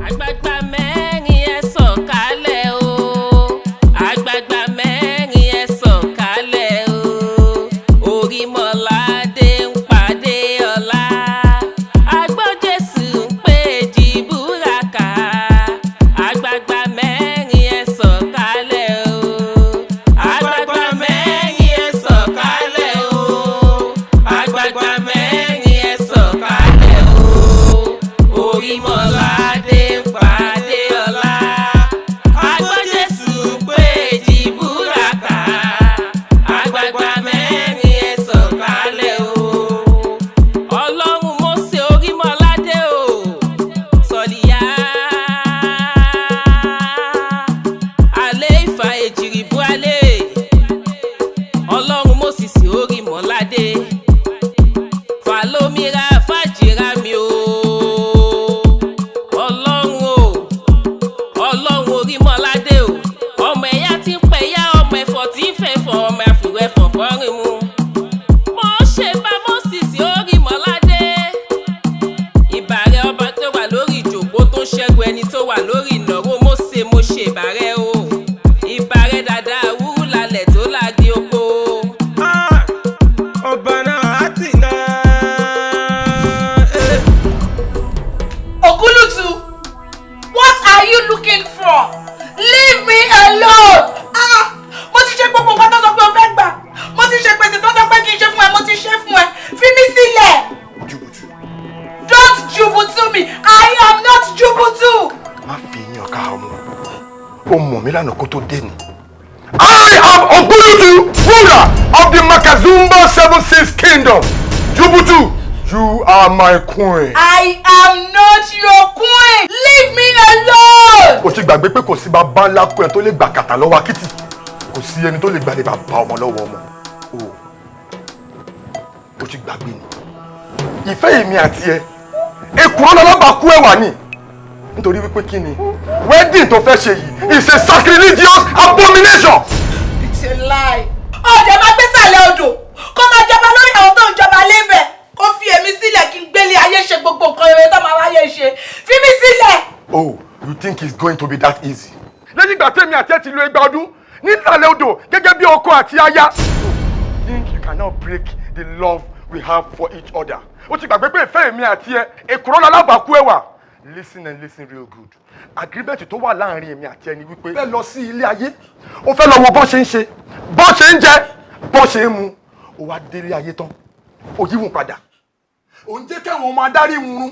Àgbààgbà mẹ́rin, ẹ sọ̀kalẹ̀ o. Àgbààgbà mẹ́rin, ẹ sọ̀kalẹ̀ o. Orímọ̀ládé ń pàdé ọlá. Agbọ́ Jésù ń pè jìbúraka. Àgbààgbà mẹ́rin, ẹ sọ̀kalẹ̀ o. Àgbààgbà mẹ́rin, ẹ sọ̀kalẹ̀ o. Àgbààgbà mẹ́rin, ẹ sọ̀kalẹ̀ o. Orímọ̀ládé ń pàdé ọlá. Agbọ́ Jésù pé jìbúraka. Àgbààgbà mẹ́rin, ẹ sọ̀kalẹ̀ o. Ọlọ́run Mósè Orímọ̀ládé o. Sọ̀lìyá. Alẹ́ ìfà èjìrìbú alẹ́. Ọlọ́run Mósìsì Orímọ̀ládé. Fàlómìíràn fàjìrà mi o. Ọlọ́run o, Ọlọ́run Orímọ̀ládé o. Ọmọ ẹ̀yà tí ń pẹ̀yà, ọmọ ẹ̀fọ́ tí ń fẹ̀fọ́, ọmọ àfìwẹ́fọ̀ fọ́rin mu. Mo ṣe bá Mósìsì Orímọ̀ládé. Ìbàrẹ̀ ọba tó wà lórí ìjòkó tó ń ṣẹ́gun ẹni tó wà lórí ìnáwó. Mósè, mo ṣe ìbàrẹ̀ o. Ìbàrẹ̀ dàda àwúrú lálẹ̀ tó lági oko. Ah, ọba náà á tì náà. Eh. Ogulutu, what are you looking for? Leave me alone! Ah, mo ti ṣe gbogbo nǹkan tó sọ pé o fẹ́ gbà. Mo ti ṣe pèsè tó sọ pé kí n ṣe fún ẹ, mo ti ṣe fún ẹ. Fi mí sílẹ̀. Jùbùtù. Don't jubutu me. I am not jubutu. Má fi yín ọ̀ka ọmọ. Ó mọ̀ mí lánàá kó tó dé ni. I am Ogulutu, ruler of the Makazumba Seven Six Kingdom. Jubutu, you are my queen. I am not your queen. Leave me alone. O ti gbàgbé pé kò sí bàbá ńlá kú ẹ tó lè gbà kàtà lọ́wọ́ akitì. Kò sí ẹni tó lè gbàlè bàbá ọmọ lọ́wọ́ ọmọ. O ti gbàgbé ni. Ìfẹ́ èmi àti ẹ, èkùrọ́ lọ́lọ́bàá kú ẹ̀wà ni. Nítorí wípé kí ni? Wedding tó fẹ́ ṣe yìí is a sacrilegious abomination. It's a lie. Ọ̀dẹ̀ máa gbé sàlẹ̀ odò kó máa jọba lórí àwọn tó ń jọba lébẹ̀, kó fi èmi sílẹ̀ kí n gbélé ayé ṣe gbogbo nǹkan rere tó máa wáyé ṣe. Fi mí sílẹ̀. Oh, you think it's going to be that easy? Lẹ́yìn ìgbà tẹ́mi àti ẹ ti lo 200 ọdún nísàlẹ̀ odò gẹ́gẹ́ bí ọkọ àti aya. You think you cannot break the love we have for each other? O ti gbàgbé pé ìfẹ́ èmi àti ẹ, èkùrọ́ lálábàákú ẹ̀wà. Listen and listen real good. Agreement tó wà láàrin èmi àti ẹni wípé o fẹ́ lọ sí ilé ayé, o fẹ́ lọ wo bọ́n ṣe ń ṣe, bọ́n ṣe ń jẹ, bọ́n ṣe ń mu. O wá délé ayé tán, o yíwùn padà. Ò ń jẹ́ káwọn ọmọ adarí wurun.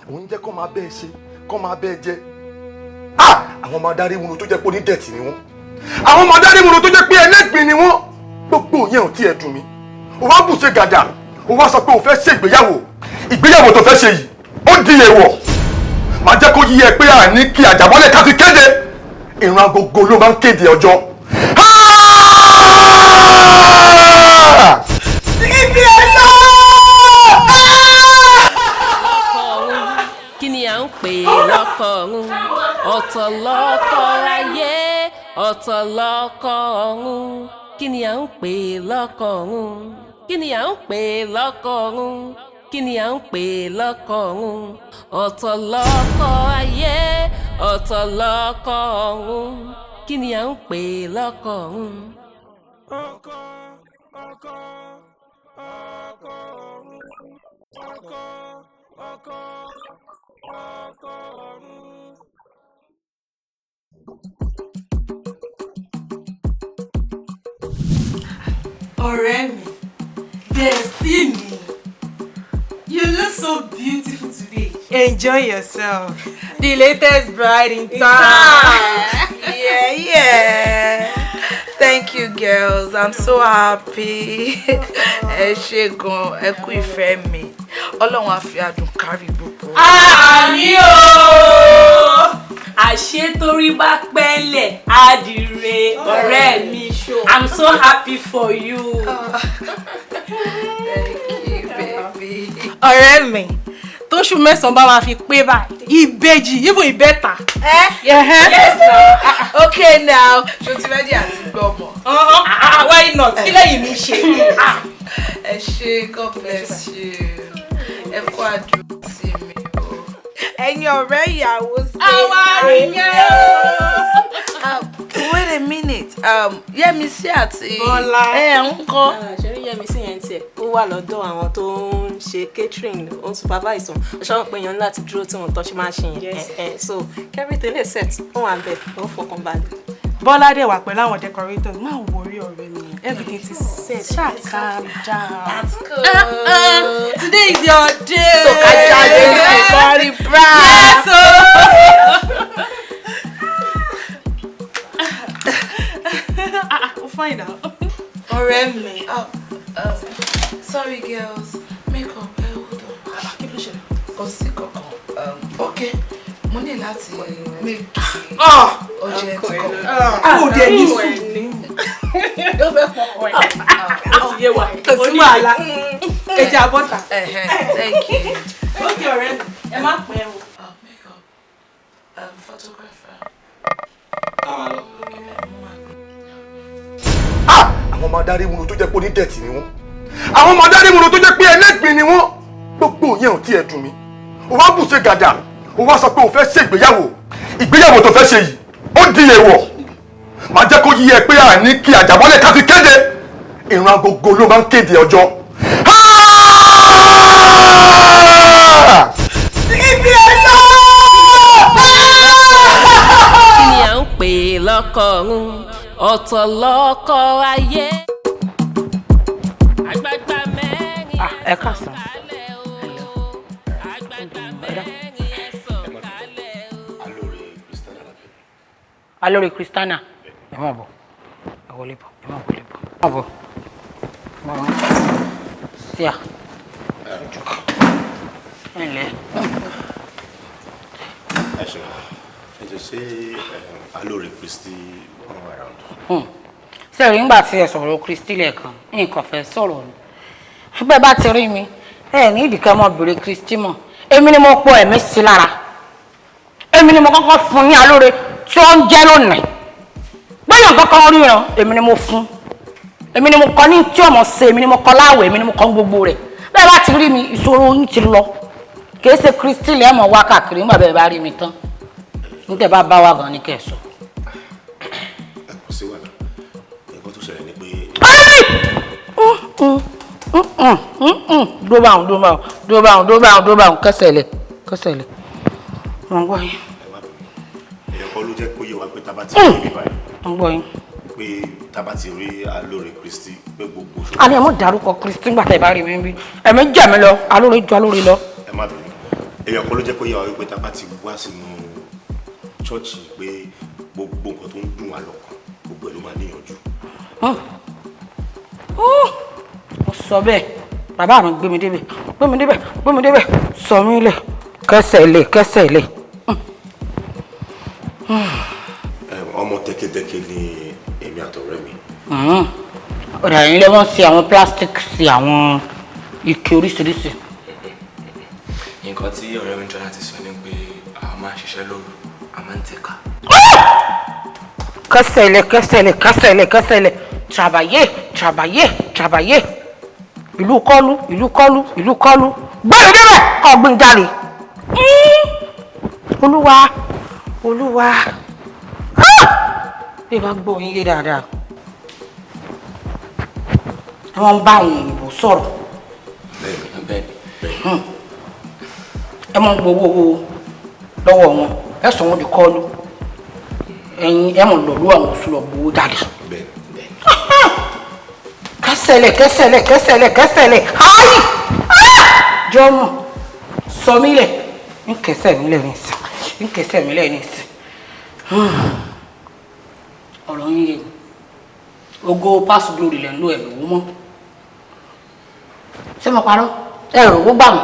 Ò ń jẹ́ kó máa bẹ́ẹ̀ ṣe, kó máa bẹ́ẹ̀ jẹ. Ah! Àwọn ọmọ adarí wurun tó jẹ́ pé onídẹ̀tì ni wọ́n. Àwọn ọmọ adarí wurun tó jẹ́ pé ẹlẹ́gbin ni wọ́n. Gbogbo yẹn ò tiẹ̀ dùn mí. O wá bùṣe gàdà. O wá sọ pé o fẹ́ ṣe ìgbéyàwó. Ìgbéyàwó tó fẹ́ ṣe yìí, ó di èèwọ̀. Màá jẹ́ kó yí ẹ pé àní kí àjàmọ́lẹ̀ ká fi kéde. Ìran agogo ló máa ń kéde ọjọ́. Ah! Leave me alone. Ah! Lọ́kọ ọ̀run, kí ni à ń pè lọ́kọ ọ̀run? Ọ̀tọ̀ lọ́kọ ayé, ọ̀tọ̀ lọ́kọ ọ̀run. Kí ni à ń pè lọ́kọ ọ̀run? Kí ni à ń pè lọ́kọ ọ̀run? Kí ni à ń pè lọ́kọ ọ̀run? Ọ̀tọ̀ lọ́kọ ayé, ọ̀tọ̀ lọ́kọ ọ̀run. Kí ni à ń pè lọ́kọ ọ̀run? Ọkọ, ọkọ, ọkọ ọ̀run, ọkọ, ọkọ, ọkọ ọ̀run. Ọ̀rẹ́ mi, bestie mi, you look so beautiful today. Enjoy yourself. The latest bride in town. Yeah. Thank you, girls. I'm so happy. Ẹ ṣé gan, ẹ kú ìfẹ́ mi. Ọlọ́run á fi adùn kárí gbogbo. Àmín o! Àṣé torí bá pẹ́lẹ̀, àdìrẹ ọ̀rẹ́ mi. I'm so happy for you. Thank you, baby. Ọ̀rẹ́ mi, tóṣù 9 bá máa fi pé báyìí, ìbejì, even ìbẹ́ta. Eh? Yes, na. Okay now. Ṣé o ti ready àti gbọ́mọ? Ah, why not? Kí lẹ́yìn mi ṣe? Ẹ ṣé, God bless you. Ẹ kú àdúrà sí mi o. Ẹ̀yin ọ̀rẹ́ ìyàwó ṣe. Àwa nìyẹn o. Wait a minute. Yẹ́misí àti Bọ́lá. Ẹ ń kọ́. Ṣeré Yẹ́misí yẹn tiẹ̀ ó wà lọ́dọ̀ àwọn tó ń ṣe catering, ó ń supervise wọn. Ṣé pé èèyàn ní láti dúró tí wọn tán ṣe máa ṣe yẹn. So everything lè set, ó wà bẹ́ẹ̀, ó fọkàn balẹ̀. Bọ́lá dẹ̀ wà pẹ̀lú àwọn decorators. Má worry, ọ̀rẹ́ mi. Everything is set. Ṣáà calm down. That's cool. Today is your day. So ká jáde sí party bra. Yes o. Ah, ah, fine now. Ọ̀rẹ́ mi. Oh, sorry girls. Makeup, ẹ hold on. Kí ló ṣẹlẹ̀? Kò sí kankan. Okay. Mo ní láti make urgent call. Kò dẹ̀ ní sùn. Ó fẹ́ pọkàn ẹ̀. Ó ti yé wa. Kò sí wàhálà. Ẹja bọ́tà. Thank you. Okay, ọ̀rẹ́ mi, ẹ má pẹ́ o. Makeup. Photographer. Àwọn ọmọ adarí wúro tó jẹ́ pé onídẹ̀tì ni wọ́n, àwọn ọmọ adarí wúro tó jẹ́ pé ẹlẹ́gbin ni wọ́n. Gbogbo yẹn ò tiẹ̀ dùn mí. O wá bùṣe gàdà, o wá sọ pé o fẹ́ ṣe ìgbéyàwó. Ìgbéyàwó tó fẹ́ ṣe yìí, ó di èèwọ̀. Màá jẹ́ kó yí ẹ pé àní kí àjàmọ́lẹ̀ ká fi kéde ìran agogo ló máa ń kéde ọjọ́. Ibi ẹ̀ lọ. Kí ni à ń pè lọ́kọ ọ̀run? Ọ̀tọ̀ lọ́kọ ayé. Àgbààgbà mẹ́rin Ẹ káàsán. kálẹ̀ o. Àgbààgbà mẹ́rin ẹ sọ̀kalẹ̀ o. Alóore Christiana, ẹ má bọ̀, ẹ wọlé bọ̀, ẹ má wọlé bọ̀, ẹ má bọ̀, ẹ má bọ̀ síà, ẹ ǹlẹ́. Ẹ ṣe, ẹ jẹ́, ṣé Alóore Kristi come around? Sẹ́ẹ̀rì, ńgbà tí ẹ sọ̀rọ̀ Kristi lẹ́ẹ̀kan, nǹkan fẹ́ sọ̀rọ̀ ni. Bẹ́ẹ̀ bá ti rí mi, ẹ ní ìdíkẹ́ mọ́ bèrè Kristi mọ́. Èmi ni mo pọ̀ ẹ̀mí sí lára, èmi ni mo kọ́kọ́ fún ní alóore tí ó ń jẹ́ lónìí. Gbẹ̀yàn kankan ríran, èmi ni mo fún, èmi ni mo kọ́ ní tí ọmọ ṣe, èmi ni mo kọ́ láwẹ̀, èmi ni mo kọ́ gbogbo rẹ̀. Bẹ́ẹ̀ bá ti rí mi, ìṣòro yín ti lọ. Kìí ṣe Kristi lẹ́mọ̀ wá káàkiri nígbà bẹ́ẹ̀ bá rí mi tán. Níta bá bá wa gan ni kẹ́ ẹ̀ sọ. Ẹ kò sí wàhálà. Nǹkan tó ṣẹlẹ̀ ni pé Dúró báwọn, dúró báwọn, dúró báwọn, dúró báwọn, dúró báwọn, kẹsẹ̀ lẹ̀, kẹsẹ̀ lẹ̀. Mo ń gbọ́ yín. Ẹ má bínú, èèyàn kan ló jẹ́ kó yé wa pé tá a bá ti rí ibi báyìí, Mo ń gbọ́ yín. pé tá a bá ti rí Alóore Kristi, pé gbogbo ṣòro. A ní ẹ mọ̀ dárúkọ Kristi nígbà tẹ́ ẹ bá rí mi bí. Ẹ̀mí jẹ̀ mí lọ, alóore ju alóore lọ. Ẹ má bínú, èèyàn kan ló jẹ́ kó yé wa wípé tá a bá ti wá sínú ṣọ́ọ̀ṣì, pé gbogbo nǹkan tó ń dùn wá lọ́kàn, gbogbo ẹ̀ ló máa níyànjú. Mo sọ bẹ́ẹ̀, bàbá mi gbé mi débẹ̀, gbé mi débẹ̀, gbé mi débẹ̀, sọ mí lẹ̀, kẹsẹ̀ lẹ̀, kẹsẹ̀ lẹ̀. Ọmọ tẹ́kẹ́tẹ́kẹ́ ni èmi àtọ̀rẹ́ mi. Ọ̀dà yìí lẹ́wọ̀n sí àwọn plastic, sí àwọn ike oríṣiríṣi. Nǹkan tí ọ̀rẹ́ mi jọ láti sọ ni pé a máa ń ṣiṣẹ́ lóru, a máa ń tẹ̀ka. Kẹsẹ̀ lẹ̀, kẹsẹ̀ lẹ̀, kẹsẹ̀ lẹ̀, kẹsẹ̀ lẹ̀, travailler, travailler, travailler. Ìlú kọ́lú, ìlú kọ́lú, ìlú kọ́lú. Gbọ́dọ̀ débẹ̀ ọ̀gbìn jáde. Olúwa, Olúwa. Bí ẹ bá gbọ́ yín yé dáadáa, wọ́n ń bá àwọn òyìnbó sọ̀rọ̀. Bẹ́ẹ̀ni. Ẹ máa ń gbowó owó lọ́wọ́ wọn, ẹ sọ wọn di kọ́ọ̀lù, ẹ̀yin ẹ mọ̀ lọ́lú àwọn oṣù lọ gbowó jáde. Kẹsẹ̀lẹ̀, kẹsẹ̀lẹ̀, kẹsẹ̀lẹ̀, kẹsẹ̀lẹ̀, ayi jọmọ sọ mí lẹ̀, ń kẹsẹ̀ mi lẹ̀ nísìn, ń kẹsẹ̀ mi lẹ̀ nísìn. Ọ̀rọ̀ yín yé mi. Ògo pass glory lẹ̀ ń lo, ẹ̀ lówó mọ́. Ṣé mo parọ́? Ẹ rò ó gbà mí.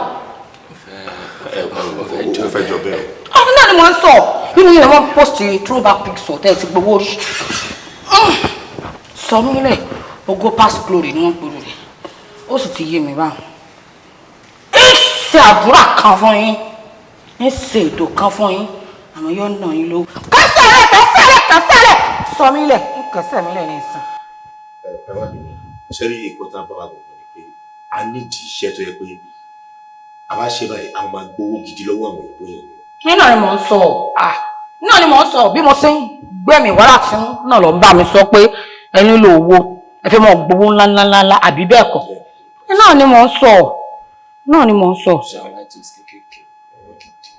Ó fẹ́ jọ bẹ́ẹ̀. Ọdún náà ni mo ń sọ nínú yìí, wọ́n post throwback picture tẹ́ ẹ ti gbowó rí. Sọ mí lẹ̀, ògo pass glory ni wọ́n pèrò rẹ̀. Ó sì ti yé mi báwọn. Ń ṣe àdúrà kan fún yín, ń ṣe ètò kan fún yín, àmọ́ yóò nà yín lówó. Kẹsẹ̀ rẹ̀, kẹsẹ̀ rẹ̀, kẹsẹ̀ rẹ̀, sọ mí lẹ̀, ń kẹsẹ̀ mi lẹ̀ ní ìsìn. Ẹ má bínú, ṣé rí nǹkan tá a bá wa gbọ̀ngàn ni pé a nídìí iṣẹ́ tó yẹ pé a bá ṣe báyìí, a máa gbowó gidi lọ́wọ́ àwọn òyìnbó yẹn ni. Nínà ni mò ń sọ, ah, náà ni mò ń sọ bí mo ṣe ń gbẹ̀mí wá láti inú náà ló ń bá mi sọ pé ẹ nílò owó, ẹ fẹ́ mọ gbowó ńlá ńlá ńlá ńlá àbí bẹ́ẹ̀ kọ́. Náà ni mò ń sọ, náà ni mò ń sọ. Ṣé àwọn láti kéékèèké owó gidi?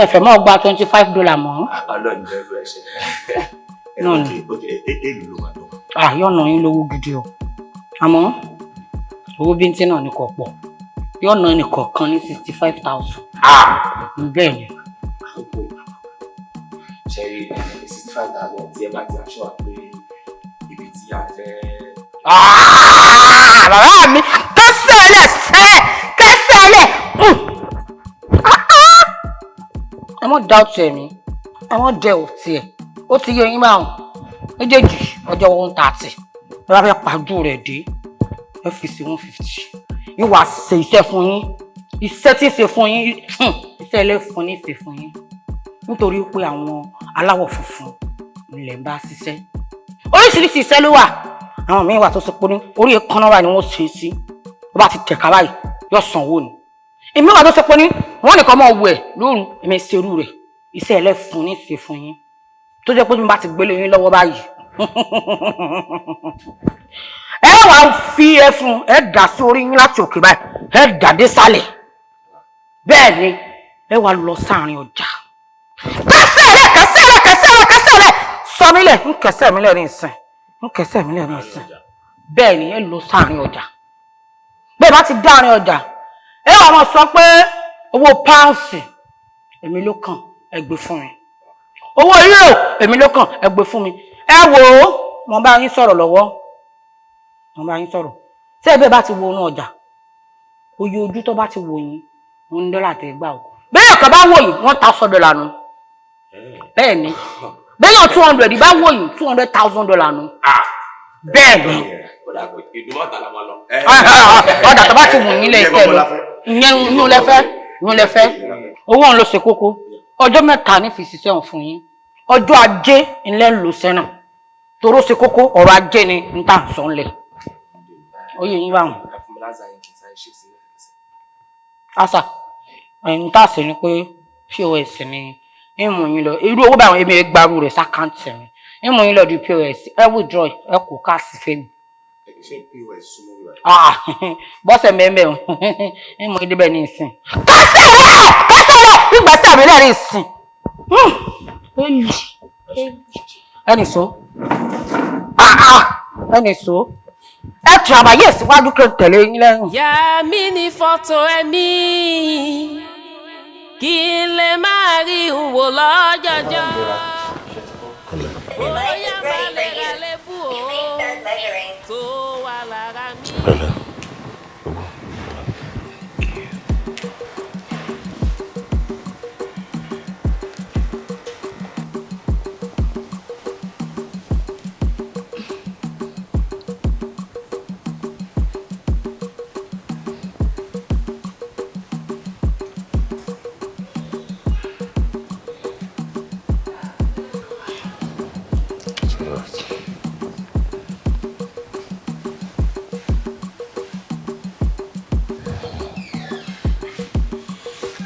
Ẹ fẹ́ mọ́ gba $25 mọ́. Ọlọ́run jẹ́ irú ẹ̀ṣẹ̀. Náà ni. Ok, èlò ló máa dán? Ah, yọ̀nà yín lówó gidi o. Àmọ́ owó bíntín náà ni kò pọ̀. Yọ̀nà ẹnìkọ̀ọ̀kan ní 65,000. Bẹ́ẹ̀ ni. Ṣe rí 65,000 tí ẹ bá ti aṣọ wa pé ibi tí a fẹ́. Ah, bàbá mi, kẹsẹ̀ lẹ̀ sẹ́, kẹsẹ̀ lẹ̀. Ẹ mọ̀ dá ọtí ẹ̀mí, ẹ mọ̀ dẹ ọtí ẹ̀, ó ti yé yín báwọn. Méjèèjì ọjọ́ 130, ẹ bá fẹ́ pàjù rẹ̀ dé, ẹ fi sí 150. Yóò wá ṣe iṣẹ́ fún yín, iṣẹ́ tí ń ṣe fún yín, iṣẹ́ ẹlẹ́fun ní ṣe fún yín. Nítorí pé àwọn aláwọ̀ funfun ńlẹ̀ ń bá ṣiṣẹ́. Oríṣiríṣi iṣẹ́ ló wà. Àwọn míín wà tó ṣe pé ní orí èékánná báyìí ni wọ́n ṣe é sí. Tó bá ti tẹ̀ka báyìí, yóò sanwó ni. Èmi wà tó ṣe pé ní wọ́n nìkan máa wẹ̀ lóru, èmi ṣerú rẹ̀. Iṣẹ́ ẹlẹ́fun ní ṣe fún yín. Tó jẹ́ pé bí mo bá ti gbélé yín lọ́wọ́ báyìí. Ẹ wá fi ẹfun, ẹ dà sí orí yín láti òkè báyìí, ẹ dà dé sálẹ̀. Bẹ́ẹ̀ ni, ẹ wá lọ sáàrin ọjà. Kẹsẹ̀ lẹ̀, kẹsẹ̀ lẹ̀, kẹsẹ̀ lẹ̀, kẹsẹ̀ lẹ̀. Sọ mí lẹ̀, ń kẹsẹ̀ mi lẹ̀ ní ìsìn. Ń kẹsẹ̀ mi lẹ̀ ní ìsìn. Bẹ́ẹ̀ ni, ẹ lọ sáàrin ọjà. Bẹ́ẹ̀ bá ti dáàrin ọjà, ẹ wá máa sọ pé owó páùnsì èmi ló kàn, ẹ gbé fún mi. Owó euro èmi ló kàn, ẹ gbé fún mi. Ẹ wò ó, mo bá yín sọ̀rọ̀ lọ́wọ́. Mo bá yín sọ̀rọ̀. Tí ẹ bẹ́ẹ̀ bá ti wo inú ọjà, oye ojú tó bá ti wò yín, wọ́n ní dọ́là tẹ́ gbà o. Bẹ́ẹ̀ kan bá wò yín, $1,000 nù. Bẹ́ẹ̀ ni. Bẹ́ẹ̀ 200 bá wò yín, $200,000 nù. Bẹ́ẹ̀ ni. Ìdúmọ̀tà la máa lọ. Ọjà tó bá ti wù yín lẹ fẹ́ lọ. Ìyẹn inú lẹ fẹ́, inú lẹ fẹ́. Owó òun ló ṣe kókó. Ọjọ́ mẹ́ta ní fi ṣiṣẹ́ òun fún yín. Ọjọ́ ajé ńlẹ́ lò sẹ́nà. Toró ṣe kókó, ọ̀rọ̀ ajé ni ń tà ń sọ ńlẹ̀. Ó yẹ yín báwọn. Ẹ fún mi láza yín kí n sáré ṣe sí lẹ́sẹ̀kẹsẹ̀. Àṣà, ẹ̀yin tá a sì ní pé POS ni ń mú yín lọ. Irú owó báwọn èmi gbarú rẹ̀ sákàǹtì mi. Ń mú yín lọ di POS, ẹ withdraw, ẹ kò káàsì fẹ́mi. Ṣé POS súnmọ́ mi báyìí? Ah, bọ́sẹ̀ mẹ́mẹ́ o, ń mú yín débẹ̀ ní ìsìn. Kẹsẹ̀ rẹ̀! Kẹsẹ̀ rẹ̀! Gbígbàsẹ̀ mi lẹ́rìí ìsìn. Ẹnì so. Ẹnì so. Ẹ tìrabàyè síwájú kí n tẹ̀lé yín lẹ́yìn. Yà mí ní fọ́tò ẹ̀mí kí n lè máa rí n wò lọ́jọ́jọ́. Bóyá má lè ra lébù o tó wà lára mi. Pẹ̀lẹ́.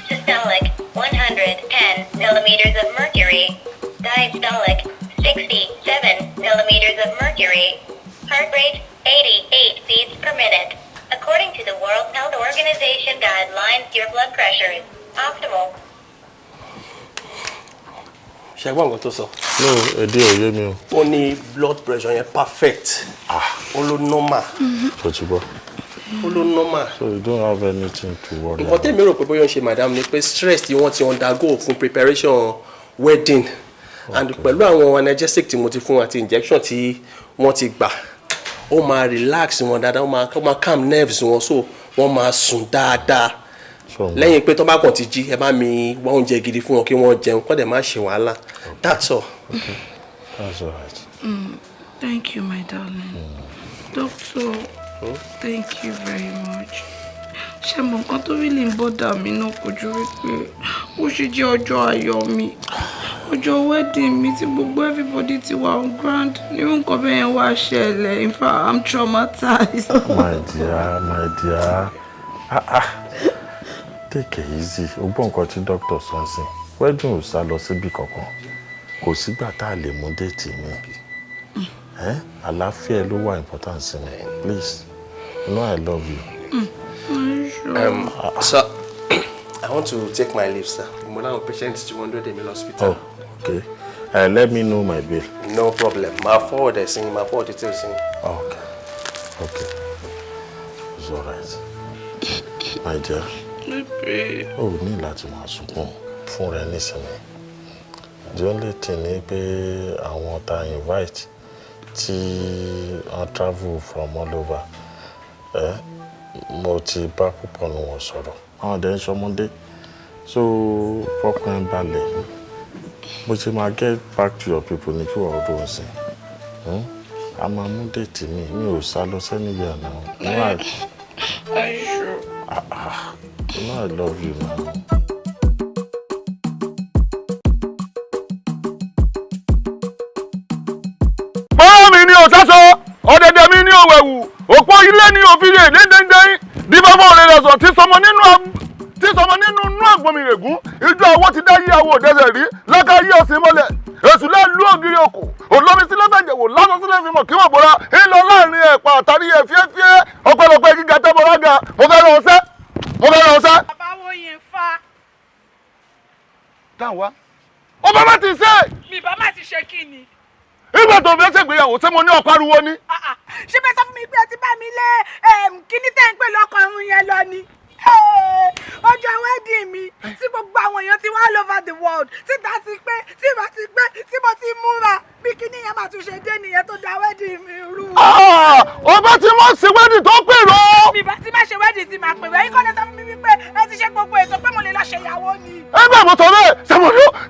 Systolic 110 millimeters of mercury. Diastolic 67 millimeters of mercury. Heart rate 88 beats per minute. According to the World Health Organization guidelines, your blood pressure is optimal. Ṣe gbọ́ nǹkan tó sọ. No, èdè ò yé mi o. Ó ní blood pressure yẹn perfect. Ó ló normal. Kò ti gbọ́. Ó ló normal. So you don't have anything to worry Nǹkan about. tèmi rò pé bóyá ó ń ṣe madam ni pé stress tí wọ́n ti undergo fún preparation wedding and pẹ̀lú àwọn analgesic tí mo ti fún wọn àti injection tí wọ́n ti gbà, ó máa relax wọn dáadáa, ó máa calm nerves wọn, so wọ́n máa sùn dáadáa. Lẹ́yìn pé tó bá kàn ti jí, ẹ bá mi wá oúnjẹ gidi fún wọn kí wọ́n jẹun, kó dẹ̀ má ṣe wàhálà. That's all. That's all right. Thank you, my darling. Doctor, thank you very much. Ṣé mo nǹkan tó really ń bother mi náà kò ju wípé ó ṣe jẹ́ ọjọ́ ayọ̀ mi, ọjọ́ wedding mi tí gbogbo everybody ti wà on ground, nírú nǹkan bẹ́ẹ̀ yẹn wá ṣẹlẹ̀. In fact, I'm traumatized. My dear, my dear. Ah, ah. Take it easy. O gbọ́ nǹkan tí doctor sọ sí. Wedding ò sá lọ síbi kankan. Kò sígbà tá a lè mú date mi. Eh? Àlàáfíà ẹ ló wà important sí mi. Please, you know I love you. Sir, I want to take my leave, sir. Mo láwọn patients tí wọ́n dúró dè mí lọ́sítà. Oh, okay. Let me know my bill. No problem. Màá forward ẹ̀ sí yín, màá forward details sí yín. Okay. It's all right. My dear. O ò ní láti máa sunkún fún rẹ nísìnyí. The only thing ni pé àwọn tá invite tí wọ́n travel from all over. Eh? Mo ti bá púpọ̀ nù wọ́n sọ̀rọ̀. Àwọn ọ̀dẹ̀ ń ṣọmọdé. So fọkàn ẹ balẹ̀. Bó ṣe máa get back to your people ní kí wọ́n ọdún ọ̀sìn. A máa mú date mi, mi ò sá lọ sẹ́niyà náà. You know I, Are you sure? Ah, ah, you know I love you now. Mọ́ mi ní òsásọ, ọ̀dẹ̀dẹ̀ mi ní òwẹ̀wù, òpó ilé ní òfìyè lédèndé, dífáfọ́ òrè lẹ̀sọ̀ tí sọmọ nínú tí sọmọ nínú inú àgbọ̀nmi règún, ijó àwọ̀ ti dá yí àwọ̀ òdẹ́sẹ̀ rí, láká yí ọ̀sìn mọ́lẹ̀, èṣù lẹ́ lú ògiri òkò, olómi sílẹ̀ fẹ̀jẹ̀wò, lásán sílẹ̀ fi mọ̀ kí wọ́n bọ̀ra, ń lọ láàrin ẹ̀pà àtàrí ẹ̀ fíẹ́fíẹ́, ọpẹ́lọpẹ́ gíga tẹ́bọ̀rọ̀ ga, mo fẹ́ rán ọṣẹ́, mo fẹ́ rán ọṣẹ́. Bàbá wo yẹn fa? Táwọn wá. Ó bá má ti ṣe. Mi bá má ti ṣe kí ni? Ìgbà tó fẹ́ ṣègbéyàwó, ṣé mo ní ọ̀pá ariwo ni? Ṣé bẹ́ẹ̀ sọ fún mi pé ẹ ti bá mi lé kíní tẹ́ ń pè lọ́kọ̀ ọ̀run yẹn lọ ni? Ọjọ́ wedding mi tí gbogbo àwọn èèyàn ti wá all over the world, títa ti pé, tí ìbá ti pé, tí mo ti múra, bí kíní yẹn máa tún ṣe dé nìyẹn tó da wedding mi rú. Ọba tí mo ṣe wedding tó pèrò. Mi bá ti má ṣe wedding ti máa pèrò, ẹ̀yin kọ́ lè sọ fún mi wípé ẹ ti ṣe gbogbo ètò pé mo lè lọ ṣe ìyàwó ni. Ẹgbẹ́ mo sọ bẹ́ẹ̀,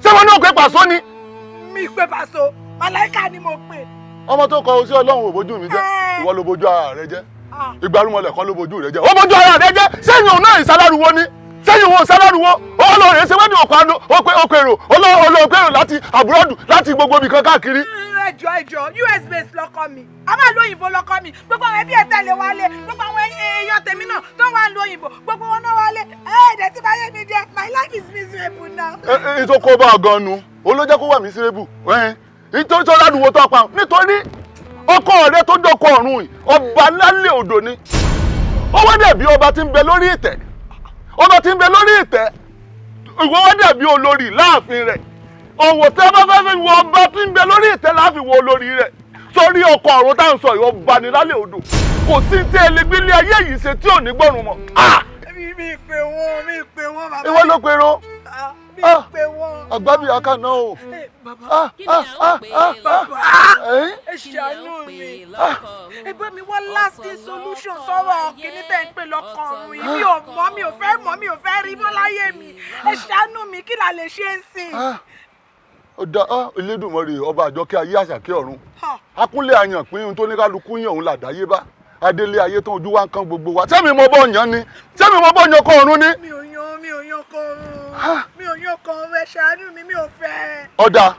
ṣé mo ní òkè pàṣọ ni? Mi pé pàṣọ, màláìka ni mo pè. Ọmọ tó kọ oṣù Ọlọ́run ò bójú mi jẹ́, ìwọ ló bójú ara rẹ jẹ́. Ìgbàrúmọlẹ̀ kọ́ ló bójú rẹ jẹ́. Ó bójú ara rẹ jẹ́, sẹ́yìn òun náà ìsáláruwo ni. Sẹ́yìn òun ìsáláruwo, ó lọ rẹ̀ ṣe wedding ọ̀pá òkèrò, olóòkèrò láti àbúrọ̀dù láti gbogbo ibì kan káàkiri. Ẹjọ ẹjọ, US base lọkọ mi, a máa lo òyìnbó lọkọ mi, gbogbo àwọn ẹbí ẹ tẹ̀lé wálé, gbogbo àwọn èèyàn tèmi náà tó wà ń lo òyìnbó, gbogbo wọn náà wálé. Ẹ̀ẹ́dẹ̀ tí bá yé mi jẹ́, my life is miserable now. Ẹ tó kó bá ọ gan nu, ó ló jẹ́ kó wà miserable nítorí tó ládùúgbò tó pa, nítorí ọkọ rẹ tó dọkọ ọ̀run yìí, ọba lálẹ́ odò ni. Ó wá dàbí ọba tí ń bẹ lórí ìtẹ́, ọba tí ń bẹ lórí ìtẹ́, ìwọ wá dàbí olórí láàfin rẹ̀. Ọ̀wọ̀ tí a bá fẹ́ fi wọ ọba tí ń bẹ lórí ìtẹ́ láàfin wọ olórí rẹ̀. Sórí ọkọ ọ̀run tá à ń sọ yìí, ọba ni lálẹ́ odò. Kò sí tí ẹlẹgbẹ́lẹ́ ayé yìí ṣe tí ò ní gbọ́rùn mọ́. Mi pè wọ́n, mi pè wọ́n bàbá. Ìwọ ló pe ro. Mi pè wọ́n. Àgbábí akáná o. Bàbá, ẹ ṣàánú mi. Ẹ bá mi wá lasting solution sọ̀rọ̀ kíní tẹ́ ń pè lọ́kàn ọ̀run yìí. Mi ò mọ̀, mi ò fẹ́ mọ̀, mi ò fẹ́ rí mọ́ láyé mi. Ẹ ṣàánú mi, kí la lè ṣe é sìn? Ọ̀dà Elédùmarè ọba àjọkẹ́ ayé àṣàkẹ́ ọ̀run. Akúnlé àyàn pín ohun tó ní kálukú yàn òun làdáyé bá. Adélé ayé tán ojú wa ń kán gbogbo wa. Sẹ́mi mo bọ́ yàn ni? Sẹ́mi mo bọ́ yan kọ́ ọ̀run ni? Mi ò yan, mi ò yan kọ́ ọ̀run. Mi ò yan kọ́ ọ̀run, ẹ ṣàánú mi, mi ò fẹ́. Ọ̀dà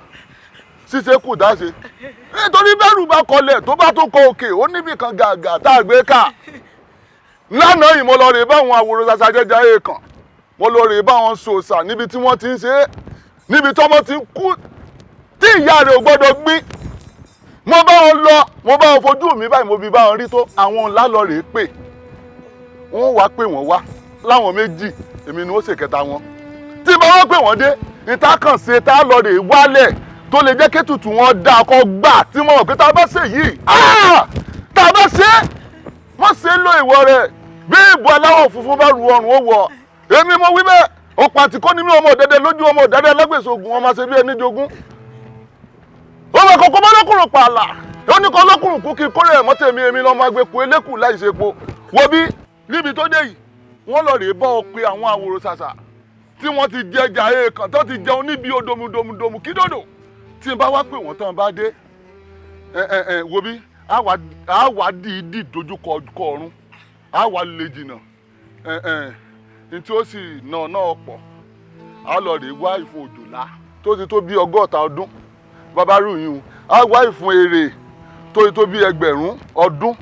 ṣíṣe kù dáṣe. Nítorí bẹ́rù bá kọlẹ̀ tó bá tó kọ òkè, ó níbì kan gàgà tá a gbé ká. Lánàá yìí mo lọ rè bá àwọn àwòrán ṣaṣajẹjẹ èèkàn. Mo lọ rè bá wọn sòsà níbi tí wọ́n ti ń ṣe é. Níbi tọ́mọ ti ń kú tí ìyá rẹ̀ ò gbọ́dọ̀ gbín. Mo bá wọn lọ, mo bá wọn fojú mi báyìí, mo fi bá wọn rí tó àwọn ńlá lọ rèé pè. Wọ́n wá pè wọ́n wá láwọn méjì, èmi ni ó ṣèkẹta wọn. Tí bá wọ́n pè wọ́n dé, níta kàn ṣe tá a lọ rèé wálẹ̀ tó lè jẹ́ kétùtù wọn dá ọkọ̀ gbà tí wọ́n mọ̀ pé tá a bá ṣe yìí, tá a bá ṣe, wọ́n ṣe lo ìwọ rẹ̀ bí ìbò aláwọ̀ funfun bá ru ọrùn ó wọ̀. Èmi mo wí bẹ́ẹ̀, ọ̀pọ̀ àtìkọ́ ni mí, ọmọ ọ̀dẹ́dẹ́ lójú ọmọ ọ̀dẹ́dẹ́ lágbèsè ogun, ọmọ ṣe bí ẹni jogún. Ó bá kọ́kọ́ bá lọ́kùnrin pààlà, ó ní kọ́ lọ́kùnrin kú kí kórè ẹ̀mọ́ tèmi, èmi lọ́mọ agbẹ́kù elékù láì ṣe epo. Wo bí níbi tó dé yìí, wọ́n lọ rèé bọ́ ọ pé àwọn àwòrò ṣàṣà tí wọ́n ti jẹ ẹja èèkàn tó ti jẹun níbi odomudomudomu kí dòdò. Tí n bá wá pè wọ́n tán bá dé, ẹ wo bí á wá dìídì dojúkọ ọ̀run, á wá lè jìnnà, ní tí ó sì nà náà pọ̀, á lọ rèé wá ìfun òjòlá tó ti tó bí 60 ọdún. Bàbá rú yìí, á wá ìfun èrè tó ti tó bí 1000 ọdún,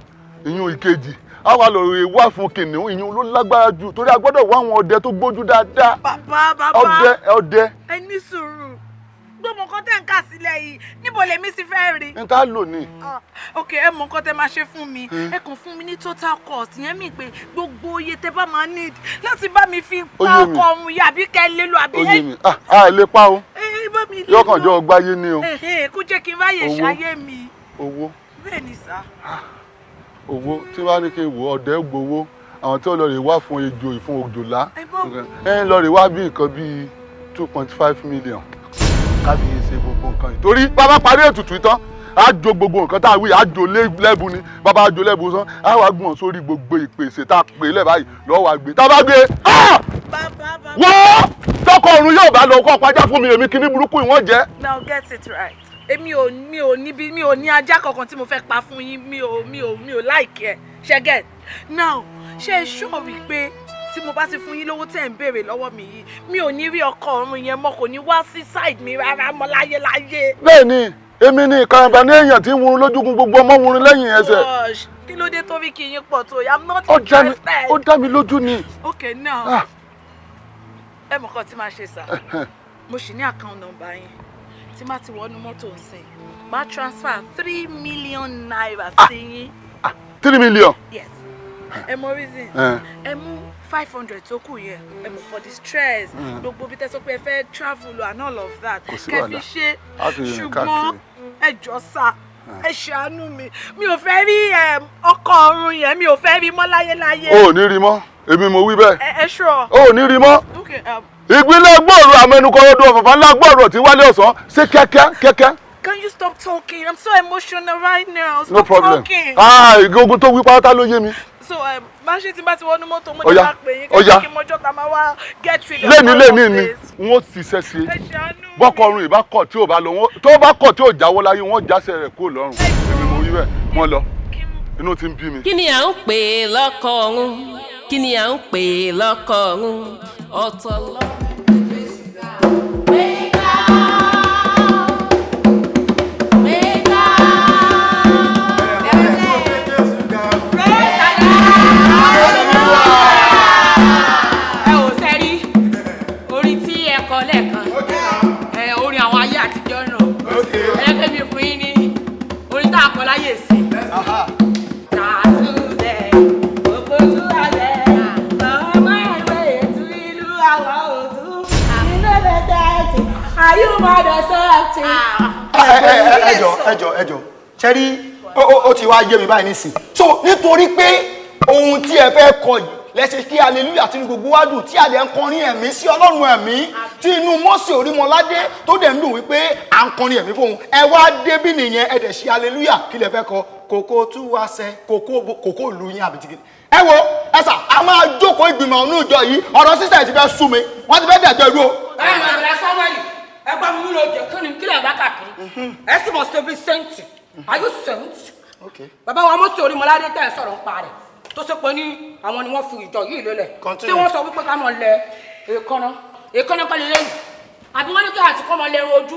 ìyún ìkejì, A wà lọ rè wá fún kìnìún, ìyún ló lágbára jù torí a gbọ́dọ̀ wá àwọn ọdẹ tó gbójú dáadáa. Bàbá, bàbá. Ọdẹ, ọdẹ. Ẹ ní sùúrù. Gbogbo nǹkan tẹ́ ń kà sílẹ̀ yìí, níbo lèmi sì fẹ́ rí? N ta lò ní. Ok, ẹ mọ nǹkan tẹ́ máa ṣe fún mi. Ẹ kàn fún mi ní total cost, ìyẹn mi pé gbogbo iye tẹ́ bá máa need láti bá mi fi pa ọkọ ọ̀run yìí àbí kẹ́ lé lọ àbí. Ó yé mi. A lè pa o. Yọkàn jọ ọgbáyé ni o. Kó jẹ́ kí n ráyè ṣayé mi. Owó. Bẹ́ẹ̀ ni sá. Owó tí wàá ní kí n wò, ọdẹ gbowó, àwọn tí ó lọ rè wá fún ejò ìfún òjòlá. Ẹ ń lọ rè wá bí nǹkan bíi 2.5 million. Ká fi ṣe gbogbo nǹkan yìí. Torí bàbá parí ètùtù tán, á jo gbogbo nǹkan tá a wí, á jo lẹ́bu ni, bàbá á jo lẹ́bu tán, á wá gbọ̀n sórí gbogbo ìpèsè tá a pè lẹ́ báyìí lọ́wọ́ wa gbé. Tá a bá gbé, wọ́n tọkọ ọ̀run yóò bá lọ kọ́ pàjá fún mi, èmi kíní burúkú ìwọ̀n jẹ́. Now get it right. Èmi ò mi ò níbi, mi ò ní ajá kankan tí mo fẹ́ pa fún yín, mi ò like ẹ. Ṣé get? Now, ṣé ẹ sure wípé tí mo bá ti fún yín lówó tẹ́ ń béèrè lọ́wọ́ mi yìí, mi ò ní rí ọkọ ọ̀run yẹn mọ́, kò ní wá sí side mi rárá mọ́ láyé láyé. Bẹ́ẹ̀ni, èmi ni ìkarambà ní èèyàn tí ń wurun lójúkun, gbogbo ọmọ wurun lẹ́yìn ẹsẹ̀. Kí ló dé tó rí kí yín pọ̀ tó? I'm not interested. Ó dá mi lójú ni. Okay, now. Ẹ mọ̀ kan tí máa ṣe sà. Mo ṣì ní account number yín. Tí má ti wọnú mọ́tò nsìn, máa transfer 3 million naira sí yín. 3 million? Yes. Ẹ mọ reason. Ẹ mú 500 tó kù yẹn, ẹ mọ̀ for the stress, gbogbo bí tẹ́ sọ pé ẹ fẹ́ travel and all of that. Kẹ́ fi ṣe, ṣùgbọ́n ẹ jọ̀ọ́ sà, ẹ ṣàánú mi. Mi ò fẹ́ rí ọkọ ọ̀run yẹn, mi ò fẹ́ rí mọ́ láyéláyé. O ò ní rí mọ́, èmi mo wí bẹ́ẹ̀. Ẹ ṣọ́. O ò ní rí mọ́. Ìgbìlẹ̀ gbòòrò àmẹnukọ̀rọ̀dọ̀ ọ̀fọ̀fà ńlá gbòòrò tí wálé ọ̀sán ṣé kíákíá kíákíá. Can you stop talking? I'm so emotional right now. Stop No problem. talking. Ah, ogun tó wí pátá ló yé mi. So, má ṣe tí bá ti wọnú mọ́tò, mo ní bá pè yín kí n mọjọ́ ta máa wá get rid of Lémi all lémi of ni this. n ó ṣiṣẹ́ sí i. Bọ́kọ ọrùn ìbá kọ̀ tí ò bá lọ, tó bá kọ̀ tí ò jáwọ́ láyé, wọ́n jásẹ̀ rẹ̀ kúrò lọ́rùn. Èmi mo wí bẹ́ẹ̀, wọ́n lọ. Inú ti ń bí mi. Kí ni à ń pè lọ́kọ ọ̀run? Kí ni à ń pè lọ́kọ ọ̀run? Ọ̀tọ̀ lọ. Ẹ ò sẹ́rí orin tí ẹ kọ lẹ́ẹ̀kan, orin àwọn ayé àtijọ́ náà, ẹ fẹ́ mi fún yín ní orin tá a kọ láyé sí. Tàtúndẹ̀ ògbótúwalẹ̀ ọmọ ìwé ètú ìlú àwọn òtún inú ẹ̀fẹ̀ ayúmọ̀dọ̀ sọ́ọ̀tì. Ẹ jọ̀ọ́, ẹ jọ̀ọ́, ẹ jọ̀ọ́, ṣe rí ó ti wá yé mi báyìí nísìn. So nítorí pé ohun tí ẹ fẹ́ kọ yìí lẹ́sẹ̀ kí hallelujah tí gbogbo wa dùn, tí a dẹ̀ ń kọrin ẹ̀mí sí Ọlọ́run ẹ̀mí, tí inú Mósè Orímọládé tó dẹ̀ ń dùn wípé à ń kọrin ẹ̀mí fóun, ẹ wá débí nìyẹn, ẹ dẹ̀ ṣe hallelujah, kí lẹ fẹ́ kọ? Kòkó tú wá sẹ, kòkó ìlú yín àbí tìkìtì. Ẹ wo ẹ sà, a máa jókòó ìgbìmọ̀ ọ̀nù ìjọ yìí, ọ̀rọ̀ sísẹ̀ ti fẹ́ sú mi, wọ́n ti fẹ́ dẹ̀jọ́ ìlú o. Ẹ ẹ bàbá Samuel, ẹ gbọ́ mi nílò jẹ, kí ni kílẹ̀ bá kàkiri? Ẹ sì mọ̀ sí bí saint. Are you saint? Bàbá wa Mósè Orímọládé tẹ̀ sọ̀rọ̀ ń pa rẹ̀ tó ṣe pé ní àwọn ni wọ́n fi ìjọ yìí lélẹ̀, tí wọ́n sọ wípé ká mọ̀ lẹ èékánná, èékánná kọ́ lélẹ́yìn, àbí wọ́n ní kí àti kọ́ mọ̀ lẹ́rù ojú,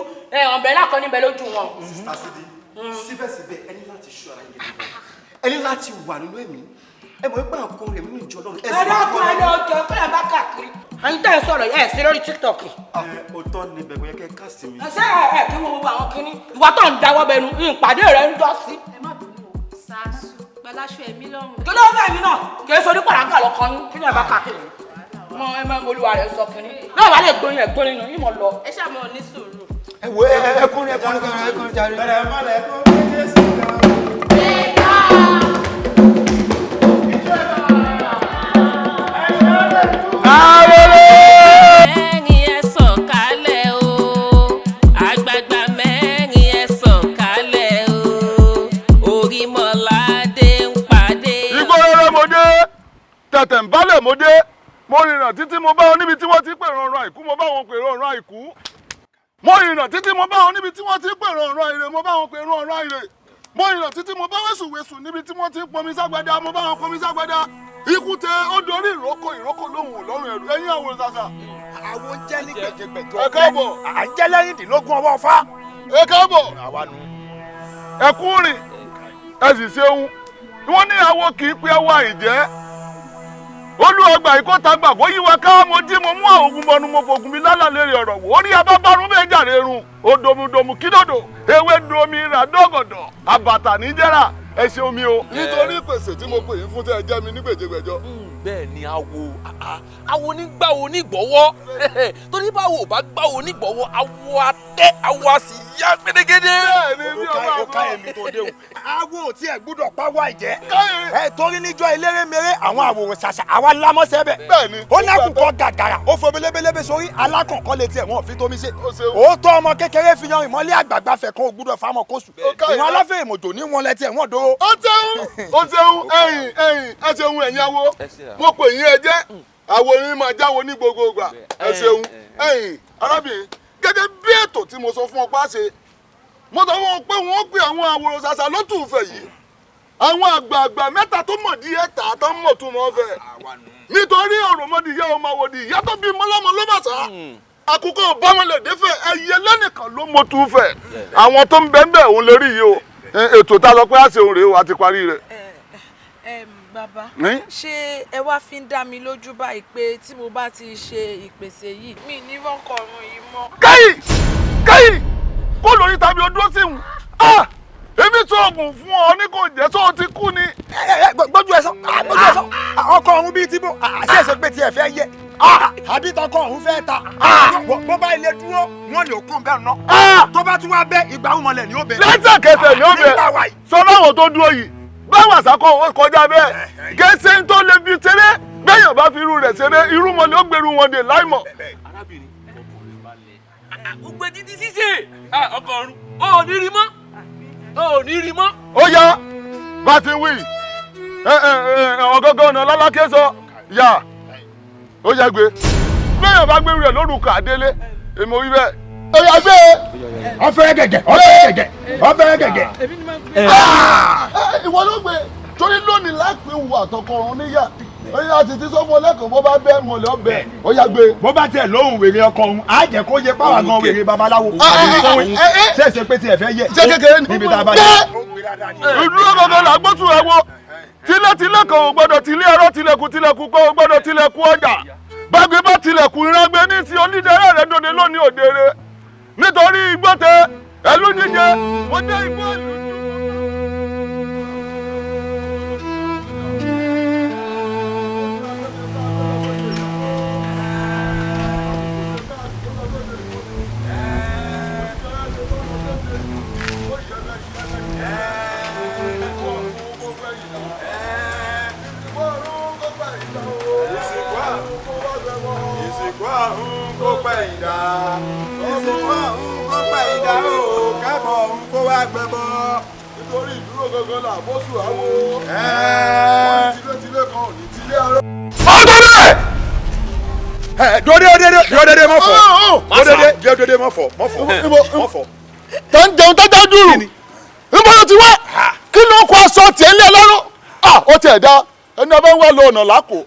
ọ̀bẹ̀rẹ̀ kan níbẹ̀ lójú wọn. Sista Sidi, síbẹ̀síbẹ̀ ẹ ní láti ṣọ́ ara yín gidi, ẹ ní láti wà nínú ẹ̀mí, ẹ mọ̀ pé àkọ́ rẹ̀ nínú ìjọ Ọlọ́run. Ẹ dákun, ẹ lọ jọ kí lè bá káàkiri. Ẹ̀yin tẹ́ ẹ sọ̀rọ̀ ẹ sí lórí TikTok. Ẹ òótọ́ ni bẹ̀rẹ̀ yẹ kẹ́ kásì mi. Ẹ ṣe ẹ kí wọ́n gbogbo àwọn kínní ìwà tó ń dáwọ́ bẹnu ìpàdé rẹ̀ ń jọ sí. Ẹ má bínú o, ṣáṣù pẹ̀lú aṣọ ẹ̀mí lọ́rùn. Kí ló bẹ̀ mí náà? Kì í sọ ní pàràkà lọ́kàn yín, kí ni ẹ bá káàkiri? Mọ ẹ máa ń olúwa rẹ̀ sọ kínní. Náà wàá lè gbóyin ẹ̀ gbóyin nù, yín mọ̀ lọ. Ẹ ṣáà mọ̀ ní sùúrù. Ẹ wo ẹ kúrin, ẹ kọrin, ẹ kọrin jàre. Bẹ̀rẹ̀ mọ́lẹ̀ kó Jésù gan. Mẹ́rin ẹ sọ̀kalẹ̀ o, àgbààgbà mẹ́rin ẹ sọ̀kalẹ̀ o, Orímọládé ń pàdé. Igbó rere mo dé, tẹ̀tẹ̀ ń bálẹ̀ mo dé, mo rìnà títí mo bá wọn níbi tí wọ́n ti pèrò ọ̀run àìkú, mo bá wọn pèrò ọ̀run àìkú. Mo rìnà títí mo bá wọn níbi tí wọ́n ti pèrò ọ̀run àìrè, mo bá wọn pèrò ọ̀run àìrè. Mo rìnà títí mo bá wẹ̀sùwẹ̀sù níbi tí wọ́n ti pọnmi ságbádá, mo bá wọn pọnmi ságbádá. Ikú tẹ ó dorí ìrókò, ìrókò lóhùn ò lọ́rùn ẹ̀rù, ẹ̀yìn àwòrán ṣàṣà. Àwọn jẹ́ ní gbẹ̀jẹ̀gbẹ̀jọ. Ẹ káàbọ̀. À ń jẹ́ lẹ́yìndínlógún ọwọ́ fá. Ẹ káàbọ̀. Ẹ kú rìn, ẹ sì ṣeun. Wọ́n ní àwo kì í pe àwọ̀ àìjẹ́. Olúọgbà ìkọ́ta gbà kó yíwa ká mo jí mo mú àwọn ogun bọnu mo fògùn mi lálàlẹ́ rẹ̀ ọ̀rọ̀ wò. Orí abábárún bẹ́ẹ̀ jàre run. Odomudomu kídòdò, ewé domi rà dọ́gọ̀dọ̀, àbàtà níjẹ́ra, ẹ ṣeun mi o. Nítorí ìpèsè tí mo pè yín fún tẹ́ ẹ jẹ́ mi ní gbèjégbèjọ. Bẹ́ẹ̀ ni awo awo nígbàwo nígbọ̀wọ́ torí báwo ò bá gbàwo nígbọ̀wọ́ awo atẹ́ awo a sì yá gbẹdẹgẹdẹ. Bẹ́ẹ̀ ni bí ọba ó ká èmi tó déhùn. Awo ò tiẹ̀ gbúdọ̀ pa wá ìjẹ́. Ẹ torí níjọ́ eléré mèrè àwọn àwòrán ṣàṣà àwa lámọ́sẹ́ bẹ̀. Bẹ́ẹ̀ni. Ó lákùnkọ́ gàgàrà ó fo belébélébé sórí alákànkọ́ létí ẹ̀ wọ́n fi tómi ṣe. Òótọ́ ọmọ kékeré fi yan ìmọ̀lẹ́ àgbààgbà fẹ̀ kan ò gbúdọ̀ fámọ́ kóṣù. Ìwọ̀n aláfẹ́ ìmọ̀jò ní wọn lẹ́tí ẹ̀ wọ́n dóró. Ó ṣeun ó ṣeun ẹ̀yin ẹ̀yin ẹ ṣeun ẹ̀yin awo mo pè yín ẹ jẹ́ àwo yín máa jáwo ní gbogbo ìgbà ẹ ṣeun ẹ̀yin arábìnrin gẹ́gẹ́ bí ètò tí mo sọ fún ọ pa ṣe mo sọ fún ọ pé wọ́n pe àwọn àwòrán ṣàṣà lótùúfẹ̀ yìí àwọn àgbààgbà mẹ́ta tó mọ̀ díẹ̀ tà tó mọ̀ tún mọ̀ fẹ́ nítorí òròmọdì ìyá ọmọ àwòdì ìyá tó bí mọ́lọ́mọ ló bà sá àkókò bọ́mọlẹ̀dẹ́fẹ̀ ẹyẹ lẹ́nìkan ló mọ̀ tún fẹ̀ àwọn tó ń bẹ́ẹ̀ bẹ́ẹ̀ òun lórí yìí o ètò tá a lọ pé a ṣe òun rèé o a ti parí rẹ̀. Bàbá, ṣé ẹ wá fi ń dá mi lójú báyìí pé tí mo bá ti ṣe ìpèsè yìí mi ní rọ́kọ̀ ọ̀run yìí mọ́. Káyì káyì kó lórí tàbí odó sí wù èmi tó oògùn fún ọ ní kò jẹ́ tó o ti kú ni. Gbójú ẹ sọ gbójú ẹ sọ ọkọ ọ̀run bíi tìbò àṣẹ èso pé tiẹ̀ fẹ́ yẹ àbí tọkọ ọ̀hún fẹ́ ta bó bá ilé dúró wọn lè kún bẹ́ẹ̀ ná tó bá tún wá bẹ́ ìgbà òmọlẹ̀ ni ó bẹ. Lẹ́sẹ̀kẹsẹ̀ ni ó bẹ sọ láwọn tó dúró yìí báwọn àṣàkọ kọjá bẹ́ẹ̀ gẹ́sẹ̀ ń tó lè fi ṣeré bẹ́yàn bá fi irú rẹ̀ ṣeré irú mọ́lẹ̀ ó gbèrú wọn dè láìmọ̀. Arábìnrin ọkọ rẹ balẹ̀ gbogbo títí ṣíṣe ọkọ ọ̀run ó ní rí mọ́ ó ní rí mọ́. Ó yá bá ti wí ọ̀gọ́gọ́ ọ̀nà lálákẹ́ sọ yà ó yá gbé bẹ́yàn bá gbèrú rẹ̀ lórúkọ àdélé èmi ò wí bẹ́ẹ̀. Ó yá gbé. Ọfẹ gẹ́gẹ́ ọfẹ gẹ́gẹ́ ọfẹ gẹ́gẹ́. Ìwọ ló gbé torí lónìí lápẹ́ wù àtọkọ ọ̀run níyà ó yá títí sọ́fún ọlẹ́kọ̀ọ́ bó bá bẹ́ẹ̀ mọ̀lẹ́ ọbẹ̀ ó yá gbé. Bó bá tiẹ̀ lóhùn wèrè ọkọ òun á jẹ́ kó yẹ páwà gan wèrè babaláwo. Ṣèṣe pé tiẹ̀ fẹ́ yẹ. Ṣé kékeré ni níbi tá a bá yẹ. Ìdúró gangan là gbósùn ẹ wo tilétilé kan ò gbọ́dọ̀ tilé ẹ̀rọ tilẹ̀kùn tilẹ̀kùn kan ò gbọ́dọ̀ tilẹ̀kùn ọjà gbàgbé bá tilẹ̀kùn ìrangbe ní ti onídẹ̀ẹ́rẹ́ rẹ̀ dòde lónìí òdere nítorí igbó tẹ ẹlú jíjẹ mo dé igbó ìlú. Ìsìnkú àrùn kó pẹ́ ìdá ìsìnkú àrùn kó pẹ́ ìdá o kẹ́bọ̀ òun kó wá gbẹ́bọ. Nítorí ìdúró gangan là bóṣù àwo wọ́n ní tilétilé kan ò ní tilé arọ́. Ọdún bẹ́ẹ̀. Dòdòdòdò dòdòdò mọ̀ fọ̀ dòdòdò dòdòdò mọ̀ fọ̀ mọ̀ fọ̀ mọ̀ fọ̀. Tó ń jẹun tó dájú rù níbo ló ti wá kí ló kó aṣọ tiẹ̀ ńlẹ̀ lọ́rùn ó tiẹ̀ dá ẹni ọba ń wá lọ ọ̀nà làákò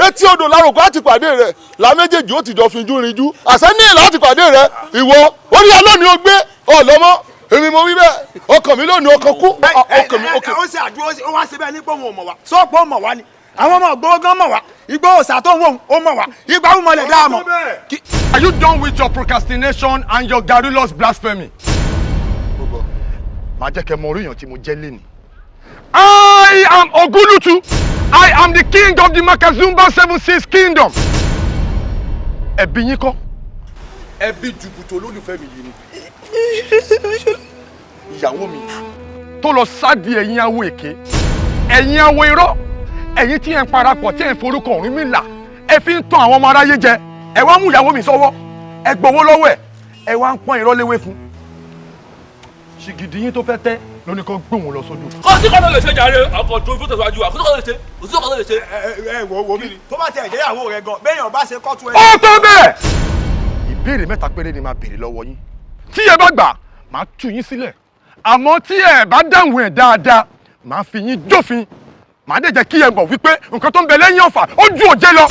etí odò láròkó àti pàdé rẹ la méjèèjì ó ti jọ finjú rinjú àṣẹ ní ìlà àti pàdé rẹ ìwọ orí alónìí ó gbé ọlọmọ èmi mo wí bẹ́ẹ̀ ọkàn mi lónìí ọkàn kú ọkàn mi ọkàn. Ó ṣe àdúró ó wá síbẹ̀ nípò òun ò mọ̀ wá sọ́ọ̀pù ó mọ̀ wá ni àwọn ọmọ ògbówó gan mọ̀ wá igbó òòsà tó ń wò ó mọ̀ wá ìgbà wúmọ̀lẹ̀ dáa mọ̀. Are you done with your procrastination and your garrulous blasphemy? Màá jẹ́ kẹ́ mọ orí èèyàn tí mo jẹ́ lénìí. I am Ogulutu. I am the king of the Makazumba 76 kingdom. Ẹbí yín kọ́. Ẹbí jùbùtò olólùfẹ́ mi yìí ni. Ìyàwó mi tó lọ sáàdì ẹ̀yin awo èké, ẹ̀yin awo irọ́, ẹ̀yin tí ẹ̀ ń parapọ̀ tí ẹ̀ ń forúkọ Ọ̀rúnmìlà, ẹ fi ń tan àwọn ọmọ aráyé jẹ. Ẹ wá mú ìyàwó mi sọ́wọ́, ẹ gbowó lọ́wọ́ ẹ̀, ẹ wá ń pọ́n irọ́ léwé fún. Ṣìgìdì yín tó fẹ́ tẹ́ lóní kan gbóhùn lọ sódò. Kò sí kọ́tọ̀ lè ṣe jàre ọkọ̀ tó fún tẹ̀síwájú wa kò sí kọ́tọ̀ lè ṣe kò sí kọ́tọ̀ lè ṣe. Ẹ wo wo mi tó bá tiẹ̀ jẹ́yàwó rẹ gan béèyàn bá ṣe kọ́tù ẹ. Ó tó bẹ́ẹ̀. Ìbéèrè mẹ́ta péré ni màá béèrè lọ́wọ́ yín. Tí ẹ bá gbà màá tú yín sílẹ̀ àmọ́ tí ẹ bá dáhùn ẹ̀ dáadáa màá fi yín jófin màá dẹ̀ jẹ́ kí ẹ mọ̀ wípé nǹkan tó ń bẹ lẹ́yìn ọ̀fà ó ju òjé lọ.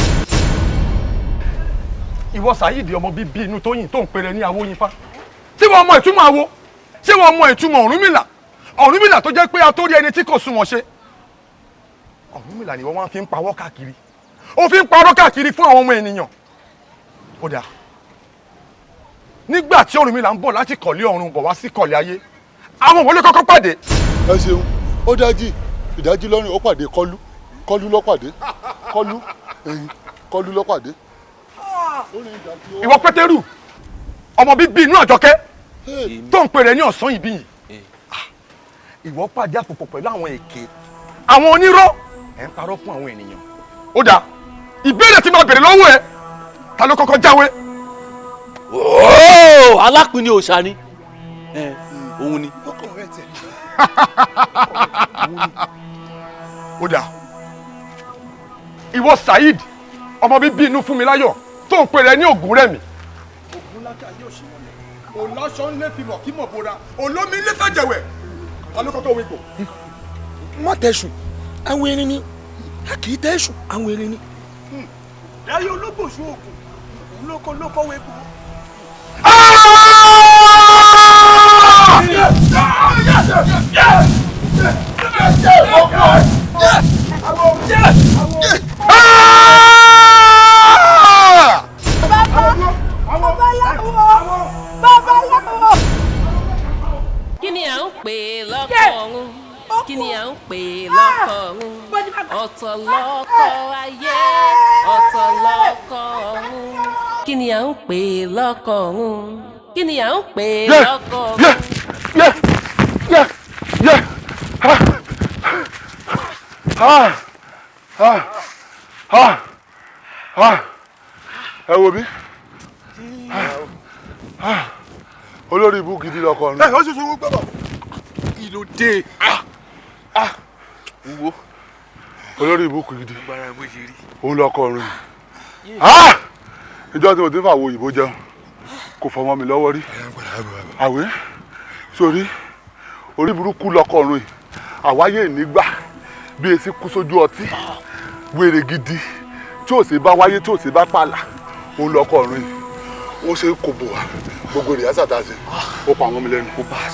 Ìwọ Saheed ọmọ bíbí inú Tóyìn tó ń pèrè ní Awóyinfá tí wọ́n mọ ìtumọ̀ awo ṣé wọ́n mọ ìtumọ̀ Ọ̀rúnmìlà Ọ̀rúnmìlà tó jẹ́ pé atórí ẹni tí kò sunwọ̀n ṣe Ọ̀rúnmìlà ni wọ́n wá fi ń pawọ́ káàkiri, ó fi ń parọ́ káàkiri fún àwọn ọmọ ènìyàn. Ó dáa, nígbà tí Ọ̀rúnmìlà ń bọ̀ láti kọ̀lé ọ̀run bọ̀ wá sí kọ̀lé ayé, àwọn wo ló kọ́kọ́ pàdé? Ẹ ṣeun. Ó dájí ìdájí lọ́rùn, ó pàdé Kọ́lú. Kọ́lú ló pàdé. Kọ́lú ẹ̀yìn, Kọ́lú ló pàdé. Ìwọ Pétérù, ọmọ bíbí inú Àjọkẹ́ tó ń pè rẹ ní ọ̀sán ìbí yìí, ìwọ pàdé àpòpọ̀ pẹ̀lú àwọn èké, àwọn onírọ́, ẹ̀ ń parọ́ fún àwọn ènìyàn. Ó dáa, ìbéèrè tí máa bèrè lọ́wọ́ ẹ, ta ló kọ́kọ́ jáwé? Ooo, alápinni òòṣà ni òun ni. Ó dáa, ìwọ Saheed, ọmọ bíbí inú Fúnmiláyọ̀ tó ń pè rẹ ní Ògúnrẹ̀mí. Ògúnlákà yóò ṣe wọlé, òláṣọ ńlẹ fi mọ̀ kí mọ̀ bora, olómi ńlẹ fẹ̀jẹ̀wẹ̀, ta ló kọ́kọ́ wípò? Má tẹ̀sù, àwọn erin ni a kì í tẹ̀sù, àwọn erin ni. Dáyé ológbòsù ògùn òun ló kọ́ ló kọ́ wípò. Babaláwo. Kí ni à ń pè lọ́kọ ọ̀run? Kí ni à ń pè lọ́kọ ọ̀run? Ọ̀tọ̀ lọ́kọ ayé, ọ̀tọ̀ lọ́kọ ọ̀run. Kí ni à ń pè lọ́kọ ọ̀run? Kí ni à ń pè lọ́kọ ọ̀run? Ẹ wo bí olórí ibú gidi lọkọ ọ̀run. Ẹ ó sì sọ gbọ́dọ̀. Kí ló dé? Wo olórí ibú gidi òun lọkọ ọ̀run. Ìjọ tí mo ti ń fà wo òyìnbó jẹun kò fọmọ mi lọ́wọ́ rí. Àwẹ̀ sórí orí burúkú lọkọ ọ̀run yìí, àwáyé nígbà bí etí kú sójú ọtí, wèrè gidi tí ò sì bá wáyé, tí ò sì bá pààlà, òun lọkọ ọ̀run yìí. Ó ṣe kò bò wá gbogbo rẹ̀ yásà tá a ṣe, ó pa àwọn mi lẹ́nu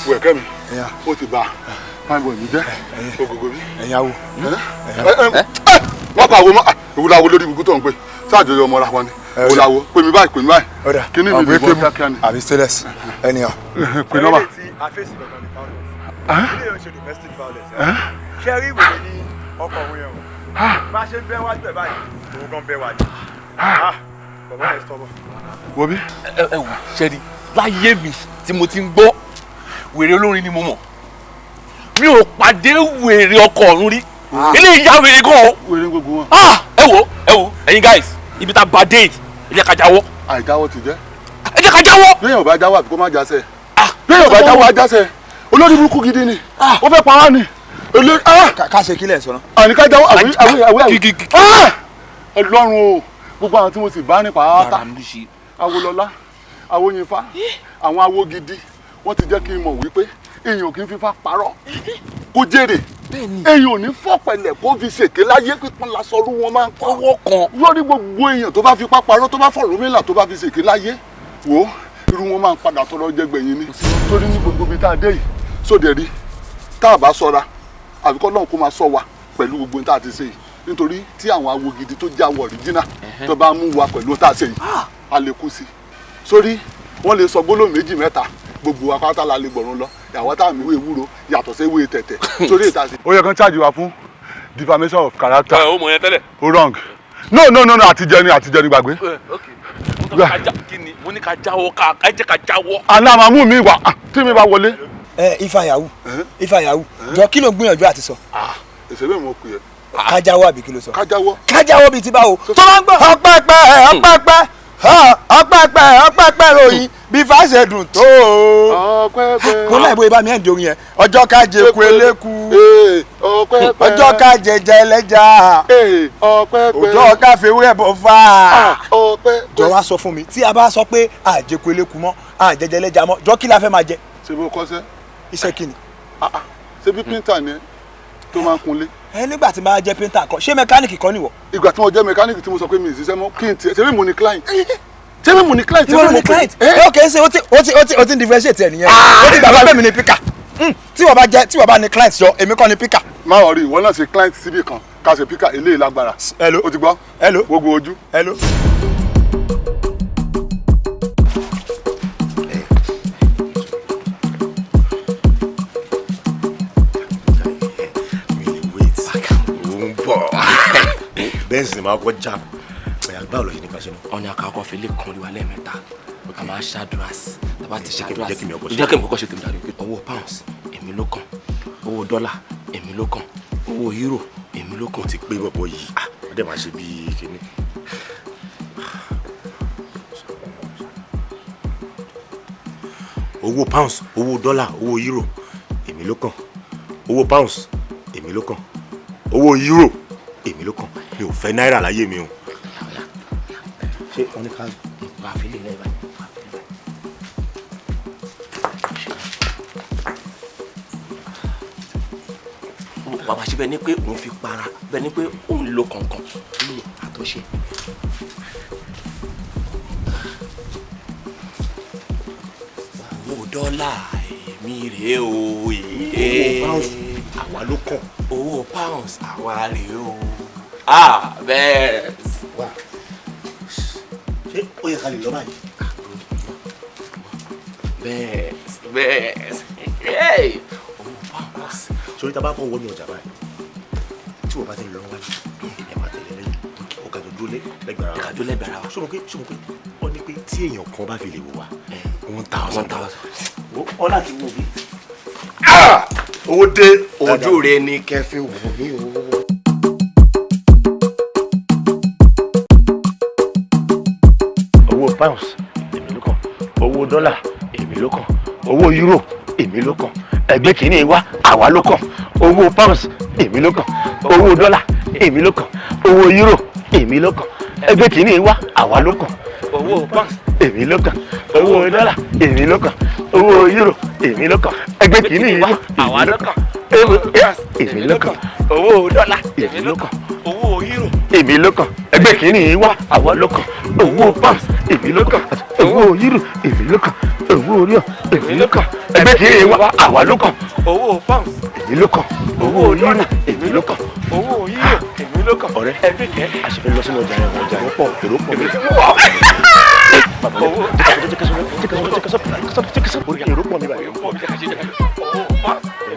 wẹ̀kẹ́ mi, ó ti bá fáìbọ̀ mi jẹ́ ògògò mi. Ẹ̀yàwó. Wọ́n pa àwọn ọmọ ìwúláwo lórí ibùkún tó ń pè sáàjọyọ̀ ọmọ ra wọn ni ìwúláwo pè mí báyìí, pè mí báyìí, kí ni mi lè bọ́ kíákíá ni. Àbí stainless ẹnìyàn. Pè nọ́mbà. Ṣé rí ìwé ní ọkọ̀ òun yẹn o? Bá a ṣe ń bẹ́ wájú ẹ̀ báyìí, òun gan bẹ́ wájú. Bàbá ẹ̀ sọ́bọ̀. Wo bí. Ẹ wò ṣẹ́ni láyé mi tí mo ti ń gbọ́ wèrè olórin ni mo mọ̀, mi ò pàdé wèrè ọkọ ọ̀run rí. Eléyìí ya wèrè gan o. Wèrè gbogbo wọn. Ẹ wo, ẹ wo ẹ̀yin guys, ibi tá a bá dé ẹ jẹ́ ká jáwọ́. Àìjáwọ́ ti jẹ́. Ẹ jẹ́ ká jáwọ́. Lẹ́yìn ọba jáwọ́ àbí kó má jásẹ̀. Lẹ́yìn ọba jáwọ́ ajásẹ̀, olórí burúkú gidi ni, ó fẹ́ pa wá ni. Ká ṣe kílẹ̀ sọ̀rọ̀. Àní ká jáwọ́. Àwí àwí àwí àwí. Ọlọ́run o, gbogbo àwọn tí mo sì bá nípa pátá, Awolọ́lá, Awóyinfá, àwọn awo gidi, wọ́n ti jẹ́ kí n mọ̀ wípé èèyàn kì í fífa parọ́ kó jèrè, èèyàn ò ní fọ̀pẹ̀lẹ̀ kó fi ṣèké láyé, pípọ́n lásọrú wọn máa ń kọ́wọ́ kan lórí gbogbo èèyàn tó bá fipá parọ́, tó bá fọ̀rọ̀ mìlà, tó bá fi ṣèké láyé, wò ó, irú wọn máa ń padà tọrọ jẹgbẹ̀yìn ni. Torí ní gbogbo ibi tá a dé yìí sóde rí, tá a bá ṣọ́ra, àbíkọ́ náà kó máa sọ wa pẹ̀lú gbogbo tá a ti ṣe yìí, nítorí tí àwọn awo gidi tó jẹ́ àwọ̀ ọ̀ríjínà tó bá mú wa pẹ̀lú tá a ṣe yìí, a lè kú sí i. Sórí wọ́n lè sọ gbólóhùn méjì mẹ́ta, gbogbo akátá la lè gbọ̀run lọ, àwọn tá a mi wé ewúro yàtọ̀ sí ewé tẹ̀tẹ̀ sórí ìta sí. Ó yẹ kán charge wa fún defamation of character. Ẹ o mọ̀ yẹn tẹ́lẹ̀. Ó wrong. No no no no, àtijọ́ ni, àtijọ́ ni, gbàgbé. Mo ní ká jáwọ́, ká ẹ jẹ́ ká jáwọ́. Àná màá mú mi wá tí mi bá wọlé. Ẹ Ifá Yahoo, Ifá Yahoo, jọ kí ló ń gbìyànjú àti sọ. Èsè bẹ́ẹ̀ mo pè é. Ká jáwọ́ àbí kí ló sọ? Ká jáwọ́. Ká jáwọ́ bíi ti báwo? Tó bá ń gbọ́. Ọpẹ́pẹ́ ọpẹ́pẹ́ ọpẹ́pẹ́ ọpẹ́pẹ́ ròyìn bí fàṣẹ dùn tó o. Ọpẹ́pẹ́. Mo láì bóyá bá mi ẹ̀ ń di orin yẹn. Ọjọ́ ká jẹ eku eléku. Ọjọ́ ká jẹjẹ ẹlẹ́ja. Ọjọ́ ká fewúrẹ́ bọ̀ fà. Jọ wá sọ fún mi, tí a bá sọ pé àjẹkù eléku mọ́, àjẹjẹ ẹlẹ́ja mọ́, jọ kí la fẹ́ máa jẹ? Ṣé bó kọ́ṣẹ́? Iṣẹ́ kí ni? Ṣé bí píńtà ni tó máa ń kunlé? Ẹ nígbà tí máa jẹ píńtà kọ́, ṣé mẹkáníìkì kọ́ nìwọ? Ìgbà tí mo jẹ́ mẹkáníìkì tí mo sọ pé mi ì ṣiṣẹ́ mọ́, kí n tiẹ̀, ṣé bí mo ní client? Ṣé bí mo ní client? Ìwọ ló ní client? Ẹ ok, ṣe o ti ń differentiate ẹ nìyẹn. O ti gbàgbọ́ pé mi ní píkà. Tí wọ́n bá jẹ́, tí wọ́n bá ní client yọ, èmi kọ́ ní píkà. Má wọ̀ rí, ìwọ náà ṣe client síbì kan, Ká ṣe píkà eléyìí lágbára. Hello. O ti gbọ́. Hello. Gbogbo ojú. Hello. Bẹ́ẹ̀sì ni màá kọ́ já ọ̀yà báwo lọ ṣe ní ká ṣe náà. Ọ̀nà àkàkọ́ fi lè kan orí wa lẹ́ẹ̀mẹ́ta. A máa ṣàdúrà sí tàbá ti ṣàdúrà sí. Jẹ́ kí mi ọkọ̀ ṣe. Jẹ́ kí mi kọ́kọ́ ṣe tèmi dáadé. Owó pounds èmi ló kàn, owó dọ́là èmi ló kàn, owó euro èmi ló kàn. Ó ti pé bọ̀bọ̀ yìí, ó dẹ̀ máa ṣe bíi kíní. Owó pounds, owó dọ́là, owó euro èmi ló kàn, owó pounds èmi ló kàn, owó euro èmi ló kàn. Mi ò fẹ́ náírà láyé mi o. Ṣé wọ́n ní ká. Wàá fi lè lẹ́yìn báyìí. Wàá ṣe bẹ́ẹ̀ ni pé òun fi para, bẹ́ẹ̀ ni pé òun lo kọ̀ọ̀kan ní àtúnṣe. Owó dọ́là èmi rèé o. Owó pounds àwa ló kàn. Owó pounds àwa rèé o. Ah, bẹ́ẹ̀. Wá, ṣé ó yẹ ká lè lọ báyìí? Bẹ́ẹ̀ bẹ́ẹ̀. Hey! Owó pounds. Sori tá a bá kọ́ wọnú ọjà báyìí, tí wọ́n bá ti ń lọ wájú, èmi máa tẹ̀lé lẹ́yìn. Ó kà tó dúró lẹ́gbẹ̀ẹ́ ara wa. Ká dúró lẹ́gbẹ̀ẹ́ ara wa. Ṣé o mọ̀ pé ó ní pé tí èèyàn kan bá fi lè wò wá, 1,000. Ọlá ti wò mí. Owó dé. Ojú rẹ ni kẹfí wò mí o. Owó pounds èmi ló kàn, owó dọ́là èmi ló kàn, owó euro èmi ló kàn, ẹgbẹ́ kìíní wa àwa ló kàn, owó pounds èmi ló kàn, owó dọ́là èmi ló kàn, owó euro èmi ló kàn, ẹgbẹ́ kìíní wa àwa ló kàn, owó pounds èmi ló kàn, owó dọ́là èmi ló kàn, owó euro èmi ló kàn, ẹgbẹ́ kìíní wa àwa ló kàn, èmi ló kàn, owó dọ́là èmi ló kàn, owó euro èmi ló kàn, ẹgbẹ́ kìíní wa àwa ló kàn, owó pounds èmi ló kàn, owó euro èmi ló kàn, owó euro èmi ló kàn, ẹgbẹ́ kìíní wa àwa ló kàn, owó pounds èmi ló kàn, owó euro èmi ló kàn, owó euro èmi ló kàn. Ọ̀rẹ́, a ṣe fẹ́ lọ sínú ọjà yẹn, ọjà yẹn pọ̀, èrò pọ̀. Èrò pọ̀ mi báyìí.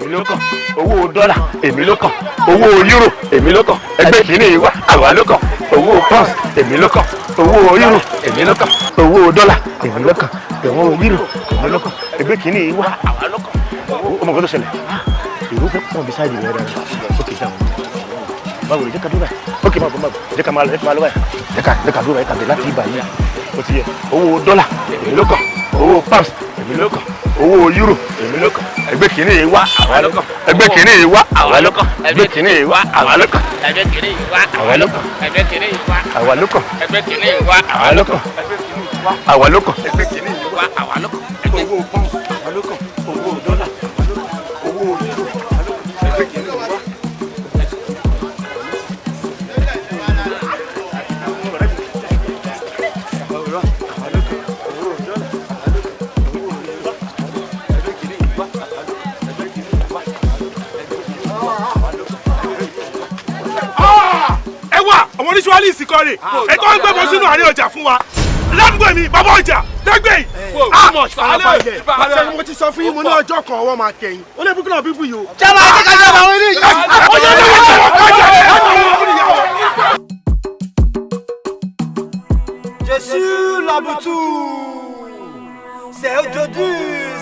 Èmi ló kàn, owó dọ́là èmi ló kàn, owó euro èmi ló kàn, ẹgbẹ́ kìíní wa àwa ló kàn, owó pounds èmi ló kàn, owó euro èmi ló kàn, owó dọ́là èmi ló kàn, owó euro èmi ló kàn, ẹgbẹ́ kìíní wa àwa ló kàn. Ọmọ kan tó ṣẹlẹ̀, èrò fẹ́ pọ̀ bí sáìdì rẹ̀ dáadáa. Ó kì í dáhùn. Báwo ni jẹ́ ká dúró báyìí? Ó kì í máa bọ̀ máa bọ̀, jẹ́ ká máa lọ báyìí, jẹ́ ká dúró báyìí, ká bẹ̀ láti ibà yìí. Ó ti yẹ, owó dọ́là èmi ló kàn, owó pounds èmi ló kàn, owó euro èmi ló kàn, ẹgbẹ́ kìíní wa àwa ló kàn, ẹgbẹ́ kìíní wa àwa ló kàn, ẹgbẹ́ kìíní wa àwa ló kàn, ẹgbẹ́ kìíní wa àwa ló kàn, ẹgbẹ́ kìíní wa àwa ló kàn, ẹgbẹ́ kìíní wa àwa ló kàn, àwa ló kàn, ẹgbẹ́ kìíní wa àwa ló kàn, owó pounds àwa ló kàn, owó dọ́là àwa ló kàn, owó euro àwa ló kàn, ẹgbẹ́ kìíní wa. Àwọn oníṣúwálìsì kan rè é tó ń gbẹ́bọ sínú àárín ọjà fún wa ládùúgbò mi bàbá ọjà lẹ́gbẹ̀ẹ́ yìí. Farabalẹ̀, mo ti sọ fún yín, mo ní ọjọ́ kan ọwọ́ máa tẹ̀yìn ó lè búkúnà bíbù yìí o. Jẹ́ máa jẹ́ ká jẹ́ àwọn eléyìí. Ọjọ́ náà wọ́n ti wọ́n kájà. Jésus Laboutou, c'est aujourd'hui,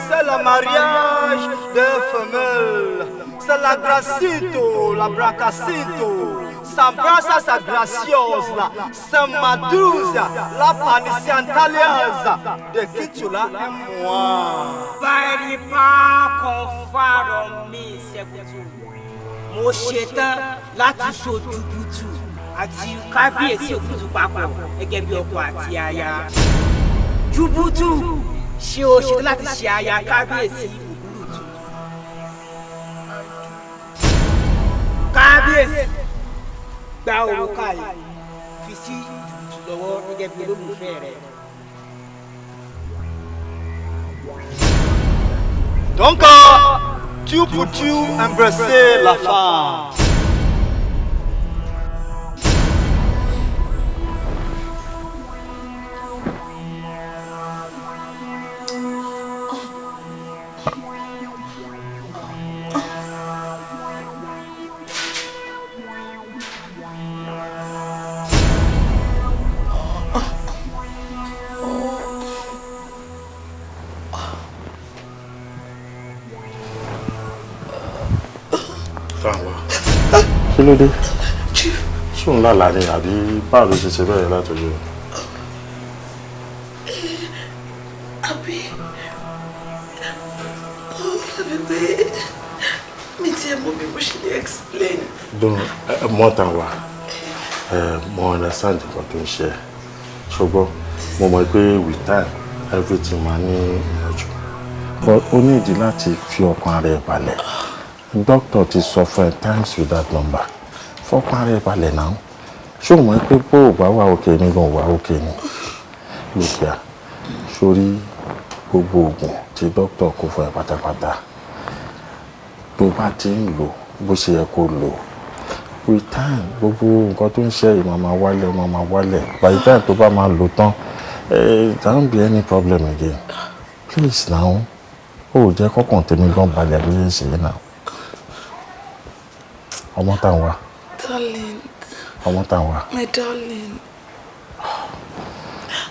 c'est le mariage des femelles. C'est la gracito, la bracacito. S'embrasse sa gracieuse, sa madouze, la paniciantaliaise de Kitula et moi. By the power conferred on me, Sekutu, mo ṣetán láti so Jùbùtù àti kábíyèsí Ògúntù papọ̀ gẹ́gẹ́ bí ọkọ àti aya. Jùbùtù, ṣé o ṣetán láti ṣe aya kábíyèsí Ògúntù? Kábíyèsí, gba òrùka yìí fi sí Jùbùtù lọ́wọ́ gẹ́gẹ́ bí olólùfẹ́ rẹ̀. Donc, tu peux-tu embrasser la femme? Kí ló dé? Ṣé òun lálàá ni àbí báwo ló ṣe ṣe bẹ́ẹ̀ látọjú rẹ̀? Àbí ó dàbí pé mi tiẹ̀ mọ̀ bí mo ṣe lè explain. Dùn mọ́ta wa, mo understand nǹkan tó ń ṣe ẹ́, ṣùgbọ́n mo mọ̀ pé with time everything máa ní ìyànjú. But ó ní ìdí láti fi ọkàn ara ẹ̀ balẹ̀. Doctor ti sọ fún ẹ times with that number. Fọkàn ara ẹ̀ balẹ̀ náà. Ṣé o mọ̀ pé bó o bá wà òkè mi gan wà òkè ni? Lókìá, sórí gbogbo oògùn tí doctor kó fún ẹ pátápátá, tó bá ti ń lò bó ṣe yẹ kó lò, with time gbogbo nǹkan tó ń ṣe yìí máa máa wálẹ̀, máa máa wálẹ̀. By the time tó bá máa lò tán, there won't be any problem again. Please now, ó jẹ́ kọ́kàn tèmi gan balẹ̀ bí ṣe ń ṣe yìí náà. Ọmọ tá ń wá. Darling. Ọmọ tá ń wá. My darling.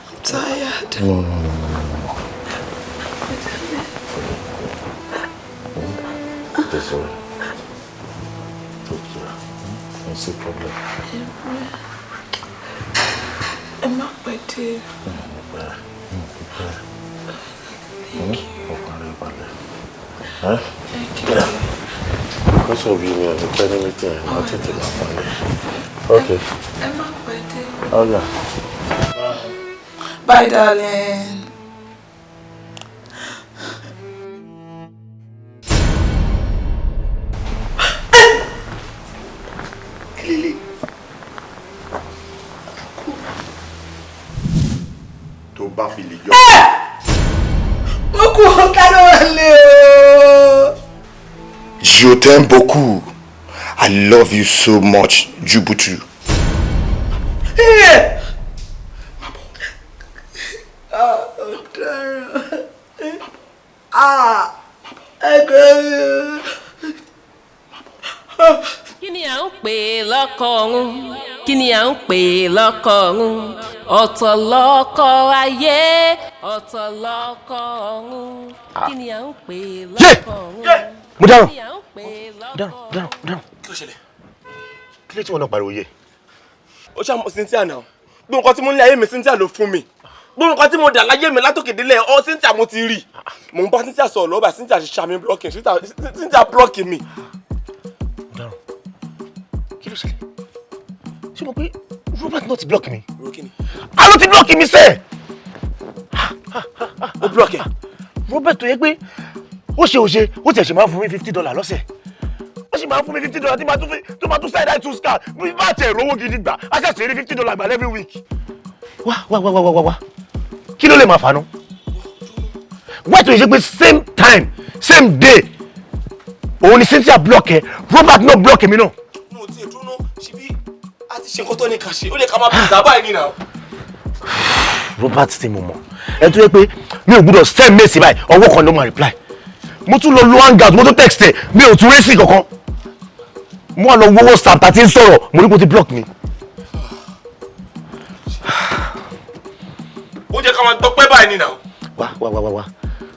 I'm tired. No, no, no, no, no, no. My darling. It's all right. Take care. No see problem. Ẹ má pẹ́ dé. Thank you. Ọkàn rẹ balẹ̀. Thank you. Because of you, mi ò ní pẹ́ ní meeting, màá tètè máa pọ́n lé. Okay. Ẹ má pẹ́ dé. Okay. Bye, darling. Tó bá fi lè yọ. Mo kú ọ̀tá ló wà lé o. Je t'aime beaucoup. I love you so much, Jubutu. Ah, ọ̀daràn. Ah, ẹgbẹ́ mi o. Kí ni à ń pè lọ́kọ ọ̀run? Kí ni à ń pè lọ́kọ ọ̀run? Ọ̀tọ̀ lọ́kọ ayé, ọ̀tọ̀ lọ́kọ ọ̀run. Kí ni à ń pè lọ́kọ ọ̀run? Mo dáràn. Kí ni à ń pè lọ́kọ Dáràn, dáràn, dáràn. Kí ló ṣẹlẹ̀? Kí ló tí wọn náà pariwo yé? Ó ṣàmọ̀ Cynthia náà. Gbogbo nǹkan tí mo ní láyé mi, Cynthia ló fún mi. Gbogbo nǹkan tí mo dà láyé mi látòkè délẹ̀ ọ Cynthia mo ti rí. Mo ń bá Cynthia sọ̀rọ̀ lọ́ba, Cynthia ṣe ṣàmì blocking, Cynthia blocking mi. Dáràn. Kí ló ṣẹlẹ̀? Ṣé mo pé Robert náà ti block mi? A ló ti block mi sẹ́ẹ̀! Ó block ẹ. Robert tó yẹ pé ó ṣe ó ṣe ó tiẹ̀ ṣe máa ń fún mi $50 lọ́sẹ̀. Ó sì máa ń fún mi $50 tí máa tún fi tó máa tún side iTunes card bí bá tiẹ̀ rówó gidi gbà á ṣẹ̀ṣẹ̀ rí $50 gbà every week. Wá wá wá wá wá wá, kí ló lè máa fà ná? Why tó yẹ ṣe pé same time same day òun ni Cynthia block ẹ, Robert náà block mi náà. Mo ti dúró ná, ṣebí a ti ṣe nǹkan tó ní ká ṣe, ó lè ká máa bìzà báyìí nínú. Robert tí mo mọ̀ ẹ tó yẹ pé mi ò gbúdọ̀ send mail sí báyìí, ọwọ́ kan ló máa reply. Mo tún lọ lo hangout, mo tún text ẹ, mi ò tún rẹ́sì kankan. Mo wà lọ wo WhatsApp tá a ti ń sọ̀rọ̀, mo rí kó ti block mi. Ó jẹ́ ká máa gbọ́ pẹ́ báyìí nínú. Wá wá wá wá wá,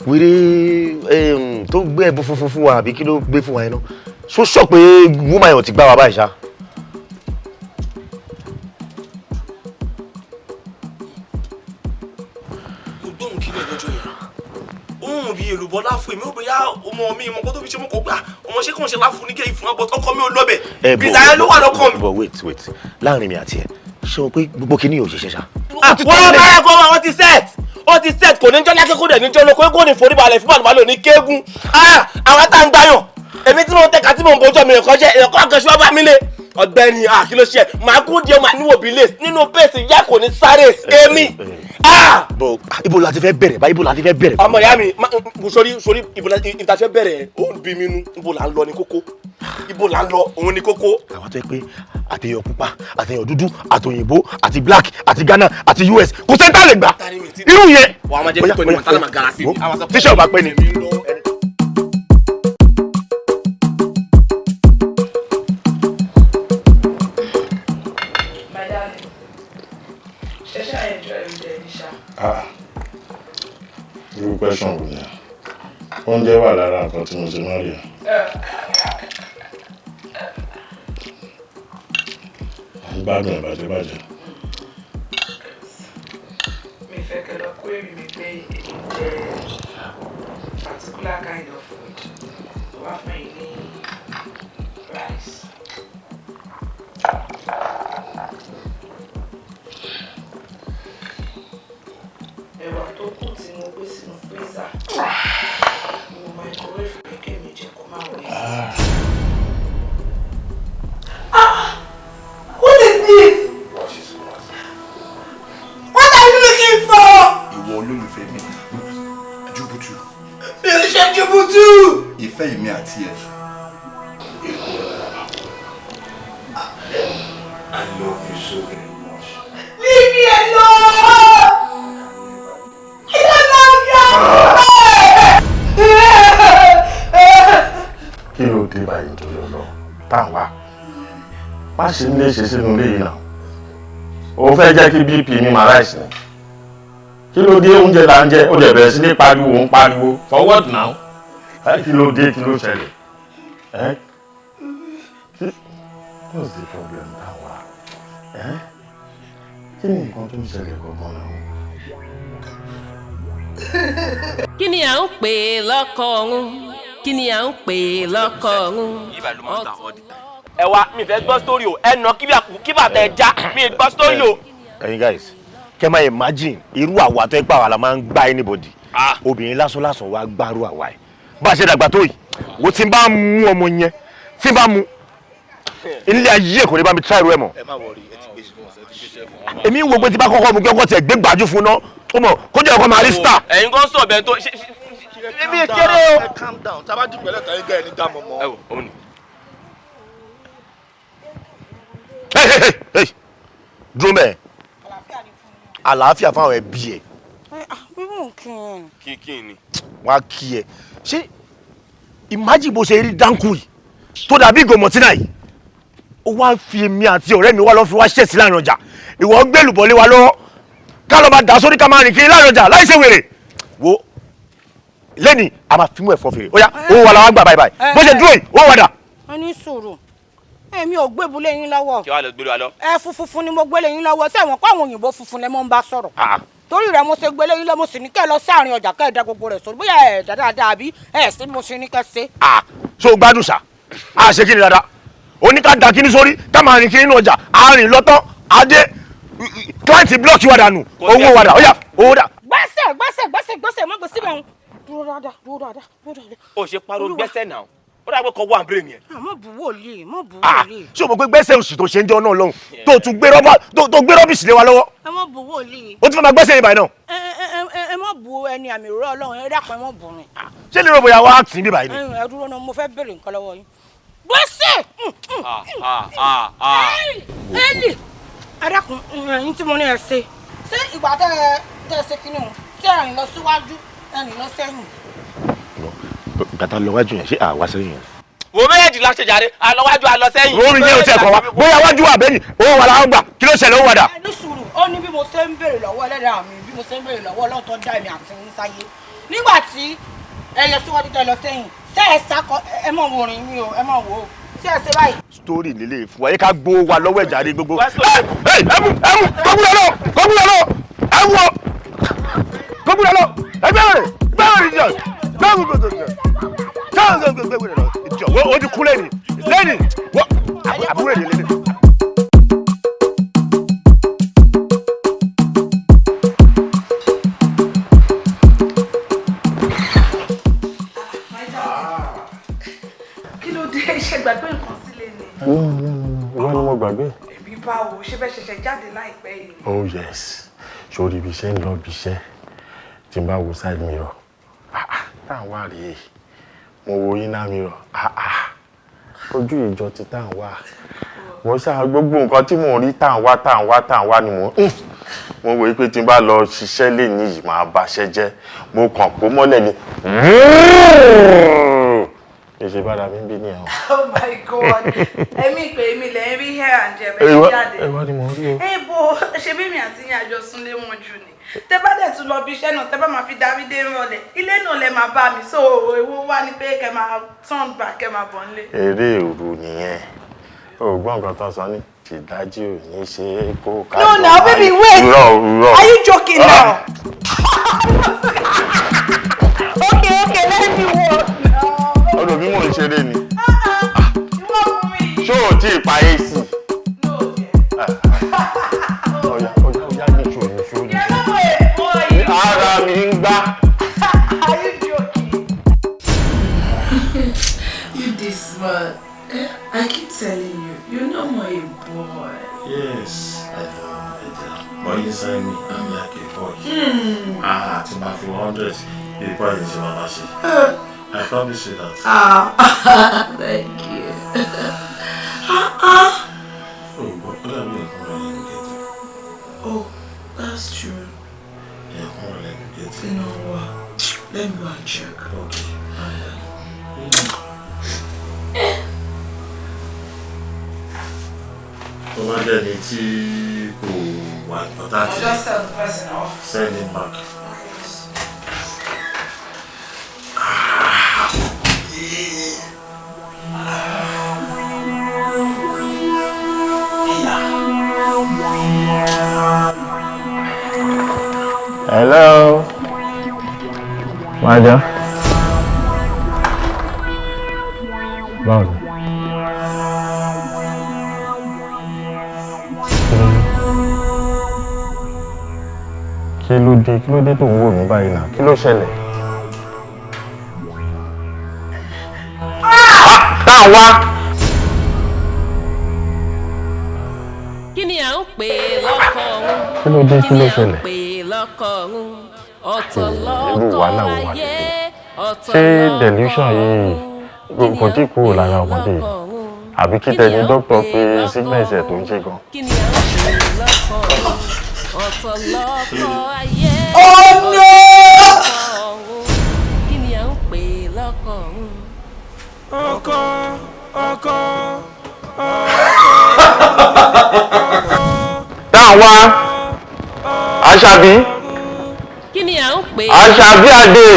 wèrè tó gbé ẹ̀bùn funfun fún wa àbí kí ló gbé fún wa yẹn náà? Ṣó sọ pé woman yẹn ò ti gbá wa báyìí ṣá? Mo gbóhùn kí ni lọ́jọ́ yẹn. Ohun bí èlùbọ́ láfún èmi ò bóyá ọmọ mi mọ̀ kó tó fi ṣe mọ́ kó gbà. Ọmọ ṣé kàn ṣe láfún ní kẹ́ ìfún wa, but ọkọ mi ò lọ́bẹ̀. Bìtà yẹn ló wà lọ́kàn mi. But wait wait, láàrin mi àti ẹ, ṣé o pé gbogbo kinní yóò ṣiṣẹ́ ṣá? Wọ́n bára kọ́ wọn ti set. Ó ti set, kò ní jọ́ lákẹ́kọ̀ọ́ dẹ̀ ní jọ́ lóko, kò ní foríbalẹ̀ fún màlúmálò ní kéégún. Àwọn tá ń gbáyàn, èmi tí mo ń tẹ̀ka tí mo ń bójú ọmọ ẹ̀kọ́ jẹ́ ẹ̀kọ́ àkànṣe wá bá mi lé. Ọ̀gbẹ́ni, kí ló ṣe? Màá kú díẹ̀, màá níwò bí lace nínú pèsè ìyá kò ní sáré èmi. Bọ̀ ibo la ti fẹ́ bẹ̀rẹ̀ báyìí, ibo la ti fẹ́ bẹ̀rẹ̀? Ọmọ ìyá mi, sori sori, ibo la ti fẹ́ bẹ̀rẹ̀, ó ń bí mi nú, ibo la ń lọ ní kókó. Ibo la ń lọ, òun ní kókó. Àwọn tó yẹ pé àtẹ̀yàn pupa, àtẹ̀yàn dúdú, àtòyìnbó, àti black, àti Ghana, àti US, kò sẹ́ńtà lè gbà. Irú yẹn. Wà á máa jẹ́ kí Tony Montana máa gara sí mi. Tíṣà ò bá pẹ́ ni. My darling, ṣe ṣe enjoy oúnjẹ ní ṣá. Ah, irú question wo ni? Oúnjẹ wà lára nǹkan tí mo ti máa rí ẹ. Ń gbádùn ẹ̀ bàjẹ́ bàjẹ́. Mi fẹ́ kẹ́ lọ query mi pé èmi jẹ particular kind of food. Mo wá fún yín ní rice. Ẹ̀wà tó kù tí mo gbé sínú freezer, mo microwave pé kémi jẹ kó má waste. Ah! What is this? What are you looking for? Ìwọ olólùfẹ́ mi, Júbútú. Mi ò ṣe Júbútú. Ìfẹ́ mi àti ẹ̀. I love you so very much. Leave me alone! I don't love you! Kí ló dé báyìí nítorí Ọlọ́run? Táwa má ṣe ń léṣe sínú ilé yìí náà. O fẹ́ jẹ́ kí BP mi máa ráìsì ni. Kí ló dé? Oúnjẹ là ń jẹ, ó dẹ̀ bẹ̀rẹ̀ sí ní pariwo, ń pariwo. Forward now. Ẹ kí ló dé? Kí ló ṣẹlẹ̀? Ẹ what's the problem, Táwa? Ẹ kí ni nǹkan tó ń ṣẹlẹ̀ gangan náà? Kí ni à ń pè lọ́kọ ọ̀run? Kí ni à ń pè lọ́kọ ọ̀run? Ẹ wá, mi fẹ́ gbọ́ story o. Ẹ nà kí bàtà ẹ já, mi gbọ́ story o. Ẹ̀yin guys, kẹ́ máa imagine irú àwa tó ẹ pa àwa la máa ń gbá anybody. Obìnrin lásán lásán wa gbárù àwa ẹ̀ bá a ṣe dàgbà tó yìí. Wo, tí n bá mú ọmọ yẹn, tí n bá mú ilé ayé, kò ní bá mi try irú ẹ̀ mọ́. Ẹ má worry, ẹ ti gbé fún ẹ ti gbé fún. Èmi ń wo pé tí bá kọ́kọ́ mú kí ọkọ̀ tiẹ̀ gbé gbàjú fún ná, ó mọ̀ kó jẹ́ ọkọ̀ máa rí star. Ẹ̀yin kan sọ bẹ́ẹ̀ tó ṣe èmi kéré o. Ẹ calm down, tá a bá dùn pẹ̀lẹ́ tàyé gẹ́ ẹni dá mọ̀ mọ́. Ẹ wò òun ni. Hey, hey, hey, hey. Dúró mẹ́ẹ̀. Àlàáfíà fáwọn ẹbí ẹ. Bí mò ń kí n. Kí kí ni. Wọ́n á kí ẹ. Ṣé imagine bó ṣe rí dáńkù yìí tó dàbí ìgò mọ̀tínà yìí, ó wá fi èmi àti ọ̀rẹ́ mi wá lọ́ fi wá ṣẹ̀sí láàrin ọjà. Ìwọ gbé lùbọ̀ lé wa lọ́wọ́, ká lọ́ máa dà sórí, ká máa rìn kiri láàrin ọjà láì ṣe wèrè. Wo, lẹ́ni a máa fi mú ẹ̀fọ́ fèrè. Ó yá, owó wa la wá gbà báyìí báyìí. Bó ṣe dúró yìí, owó wa dà? Ẹ ní sùúrù, èmi ò gbébulé yín lọ́wọ́. Kí wàá lọ gbé wa lọ. Ẹ funfun ni mo gbélé yín lọ́wọ́. Sẹ́wọ̀n kó àwọn òyìnbó funfun lẹ mọ́ ń bá sọ̀rọ̀? Torí rẹ̀ mo ṣe gbélé yín lọ́wọ́. Mo sì ní kẹ́ ẹ lọ sáàrin ọjà, kẹ́ ẹ da gbogbo rẹ̀ sórí, bóyá ẹ dáadáa àbí ẹ sí mo ṣe ní kẹ́ ṣe. Ṣé o gbádùn ṣá? A ṣe kí ni dáadáa? Oníká da kíní sórí, ká máa rìn kiri nínú ọjà, àárín lọ́tọ́ adé, client block wa dànù. Owó wa dà? Ó yá, owó dà? Gbẹ́sẹ̀, gbẹ́sẹ̀, gbẹ́sẹ̀, gbẹ́sẹ̀, má gbé síbẹ̀ ń dúró dáadáa, dúró dáadáa, dúró dáadáa. Ó ṣe pariwo gbẹ́sẹ̀ náà, ó dàgbé kọ wà brain yẹn. Má bù wòlíì, má bù wòlíì. Ṣé o mọ̀ pé gbẹ́sẹ̀ òsì tó ṣe ń jọ náà lọ́hùn tó tún gbé rọ́bà tó gbé rubbish lé wa lọ́wọ́? Ẹ má bù wòlíì. Ó tún fẹ́ máa gbẹ́sẹ̀ yìí báyìí náà. Ẹ ẹ ẹ ẹ má bù ẹni àmì òróró Ọlọ́run, ẹ dákun, ẹ má bù mi. Ṣé lè rò bóyá wá tì í bí báyìí ni? Ẹ dúró náà, mo fẹ́ béèrè nǹkan lọ́wọ́ yín. Gbẹ́sẹ̀. Eli, ẹ dákun, ẹ̀yin tí mo ní ẹ ṣe. Ṣé ìgbà tẹ ẹ ṣe kinní o, ṣé ẹ rìn lọ síwájú, ẹ rìn lọ sẹ́yìn? Gbàtà lọ wájú yẹn, ṣé àwa sẹ́yìn yẹn? Wo, méjèèjì la ṣe jàre, alọ́wájú, alọ́ sẹ́yìn. Orin yẹn ò tiẹ̀ kàn wá bóyá wájú wà bẹ́yìn. Owó wa la ń gbà. Kí ló ṣẹlẹ̀? Owó wa dà? Ẹ ní sùúrù, ó ní bí mo ṣe ń béèrè lọ́wọ́ ẹlẹ́dàá mi, bí mo ṣe ń béèrè lọ́wọ́ Ọlọ́run tó dá èmi àti yín sáyé. Nígbà tí ẹ lọ síwájú, tẹ lọ sẹ́yìn, ṣé ẹ sakọ? Ẹ mọ̀ wo orin mi o, ẹ mọ̀ wo o. Ṣé ẹ ṣe báyìí? Story lílé fún wa yẹ ká gbó wa lọ́wọ́ ẹ̀já rí gbogbo. Ẹ ẹ mú, ẹ mú kọ́kúrẹ́ lọ, kọ́kúrẹ́ lọ, ẹ mú ọ kọ́kúrẹ́ lọ, ẹgbẹ́ rẹ̀ gbẹ́rẹ́ ìjọ gbẹ́rẹ́ lọ ìjọ. O ti kú lẹ́ni lẹ́ni wọ́n àbúrò rẹ̀ lẹ́ni. Kí ló dé? Ṣe gbàgbé nǹkan sílé ni? Ìwọ ni mo gbàgbé. Ẹbí báwo? Ṣe bẹ́ẹ̀ ṣẹ̀ṣẹ̀ jáde láìpẹ́ yìí? Oh yes, sórí ibi iṣẹ́ ń lọ ibi iṣẹ́, tí n bá wo side mirror, ah ah, tá à ń wá rèé. Mo wo inner mirror, ah ah, ojú ìjọ ti tá à ń wá. Mo ṣáà gbogbo nǹkan tí mò ń rí, tá à ń wá, tá à ń wá, tá à ń wá ni mò ń mo wòye pé tí n bá lọ ṣiṣẹ́ lè ní yìí, máa baṣẹ́ jẹ́. Mo kàn kó mọ́lẹ̀ ni èṣe bára mi ń bí ní ẹ̀wọ̀n. Oh my God, ẹ̀mí ìpè mi lẹ̀ ń rí hair and gel bẹ́ẹ̀ jáde. Ìwọ ni mo rí o. Ẹ bo ṣe bí mi àti yín àjọ súnlé wọn jù ni. Tẹ bá dẹ̀ tún lọ bí iṣẹ́ náà, tẹ bá máa fi darí dé rọlẹ̀, ilé náà lẹ máa bá mi. So èwo wá ni pé kẹ máa turn back, kẹ máa bọ̀ nílé? Eré òru nìyẹn. O gbọ́ nǹkan tó sọ ní Tìdájí ò ní ṣe é kó ká. No, now, baby, wait. Irọ́, irọ́. Are you joking now? Okay, let me walk now. Ọ̀dọ̀ bí mò ń ṣeré ni. Ṣé o tí ì pa AC? Ọ̀yà ọ̀yà ọ̀yà nìṣó nìṣó nìṣó. Ara mi ń gbá. Are you joking? You this man. I keep telling you, you're no more a boy. Yes, I know, I know. But inside me, I'm like a boy. Ah, tí máa fi 100, bí boy yìí ṣe máa ma ṣe. I promise you that. Ah, thank you. Oh, but ó dàbí ẹ̀kún rẹ̀ lẹ́nu gẹ̀ẹ́tì. Oh, that's true. Ẹ̀kún rẹ̀ lẹ́nu gẹ̀ẹ́tì. You know what? Let me go and check. Okay. Tó bá jẹ́ ni tí kò wà important. I'll just tell the person off. Send him back. Hello. My dear. Báwo ni? Kí ló dé? Kí ló dé tó ń wò mí báyìí náà? Kí ló ṣẹlẹ̀? Táwa! Kí ni à ń pè lọ́kọ ọ̀run? Kí ló dé? Kí ló ṣẹlẹ̀? Pè lọ́kọ ọ̀run. Ọ̀tọ̀ Irú lọ́kọ wàhálà wo wà ayé. lélẹ̀? Ọ̀tọ̀ Ṣé delusion yìí kò tí kúrò lára ọmọdé yìí? Àbí kí tẹni dókítà pé sickness ẹ̀ tó ń ṣe gan? Kí ni à ń pè lọ́kọ ọ̀run? Ọ̀tọ̀ lọ́kọ ayé. Oh no! Kí ni à ń pè lọ́kọ ọ̀run? Ọkọ, ọkọ, Táwa! Àṣàbí! Kí ni à ń pè Àṣàbí Adé!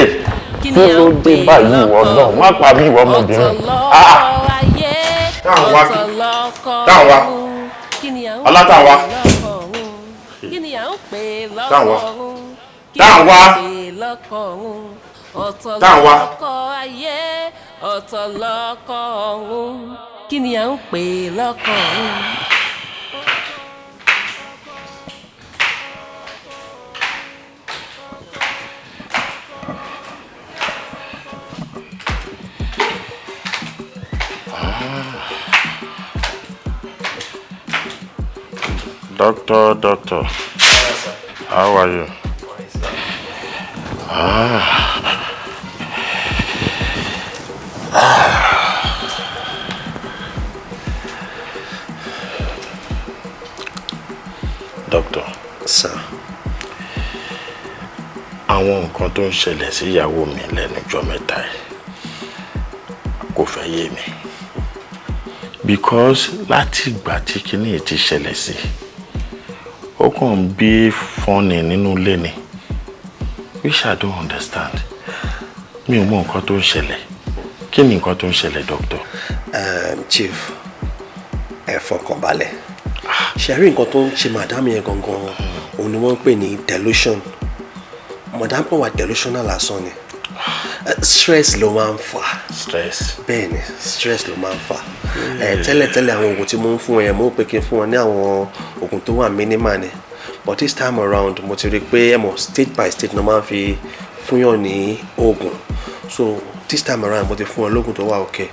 Kí Kí ni à ló ń dé pè báyìí ìwọ náà? Má pa mí ìwọ ọmọbìnrin. Ah! lọ́kọ ayé? Táwa. Ọ̀tọ̀ lọ́kọ Táwa. ọ̀run. Kí ni à ń pè Ọlátàwa. lọ́kọ ọ̀run? Kí ni à ń pè lọ́kọ Táwa. ọ̀run? Kí ni à ń Táwa. pè lọ́kọ ọ̀run? Ọ̀tọ̀ Táwa. lọ́kọ ayé, ọ̀tọ̀ lọ́kọ ọ̀run. Kí ni à ń pè lọ́kọ ọ̀run? Doctor, doctor, how are you? Ah. Doctor. Sir. Àwọn nǹkan tó ń ṣẹlẹ̀ sí ìyàwó mi lẹ́nu ọjọ́ mẹ́ta yìí kò fẹ́ yé mi. Because láti ìgbà tí kinní yìí ti ṣẹlẹ̀ sí, ó kàn ń bí fọ́nì nínú ilé ni, which I don't understand. Mi ò mọ nǹkan tó ń ṣẹlẹ̀. Kí ni nǹkan tó ń ṣẹlẹ̀, doctor? Chief, ẹ fọkàn balẹ̀. Ṣe rí nǹkan tó ń ṣe madam yẹn gangan, òun ni wọ́n ń pè ní delusion. Madam kan wà delusional lásán ni. Stress ló máa ń fà. Stress. Bẹ́ẹ̀ ni, stress ló máa ń fà. Tẹ́lẹ̀tẹ́lẹ̀, àwọn oògùn tí mo ń fún ẹ, mo ń pè kí n fún wọn ní àwọn oògùn tó wà minimal ni, but this time around, mo ti rí i pé ẹ mọ̀, stage by stage ni wọ́n máa ń fi fúnyàn ní oògùn. So this time around, mo ti fún wọn lóògùn tó wà okay,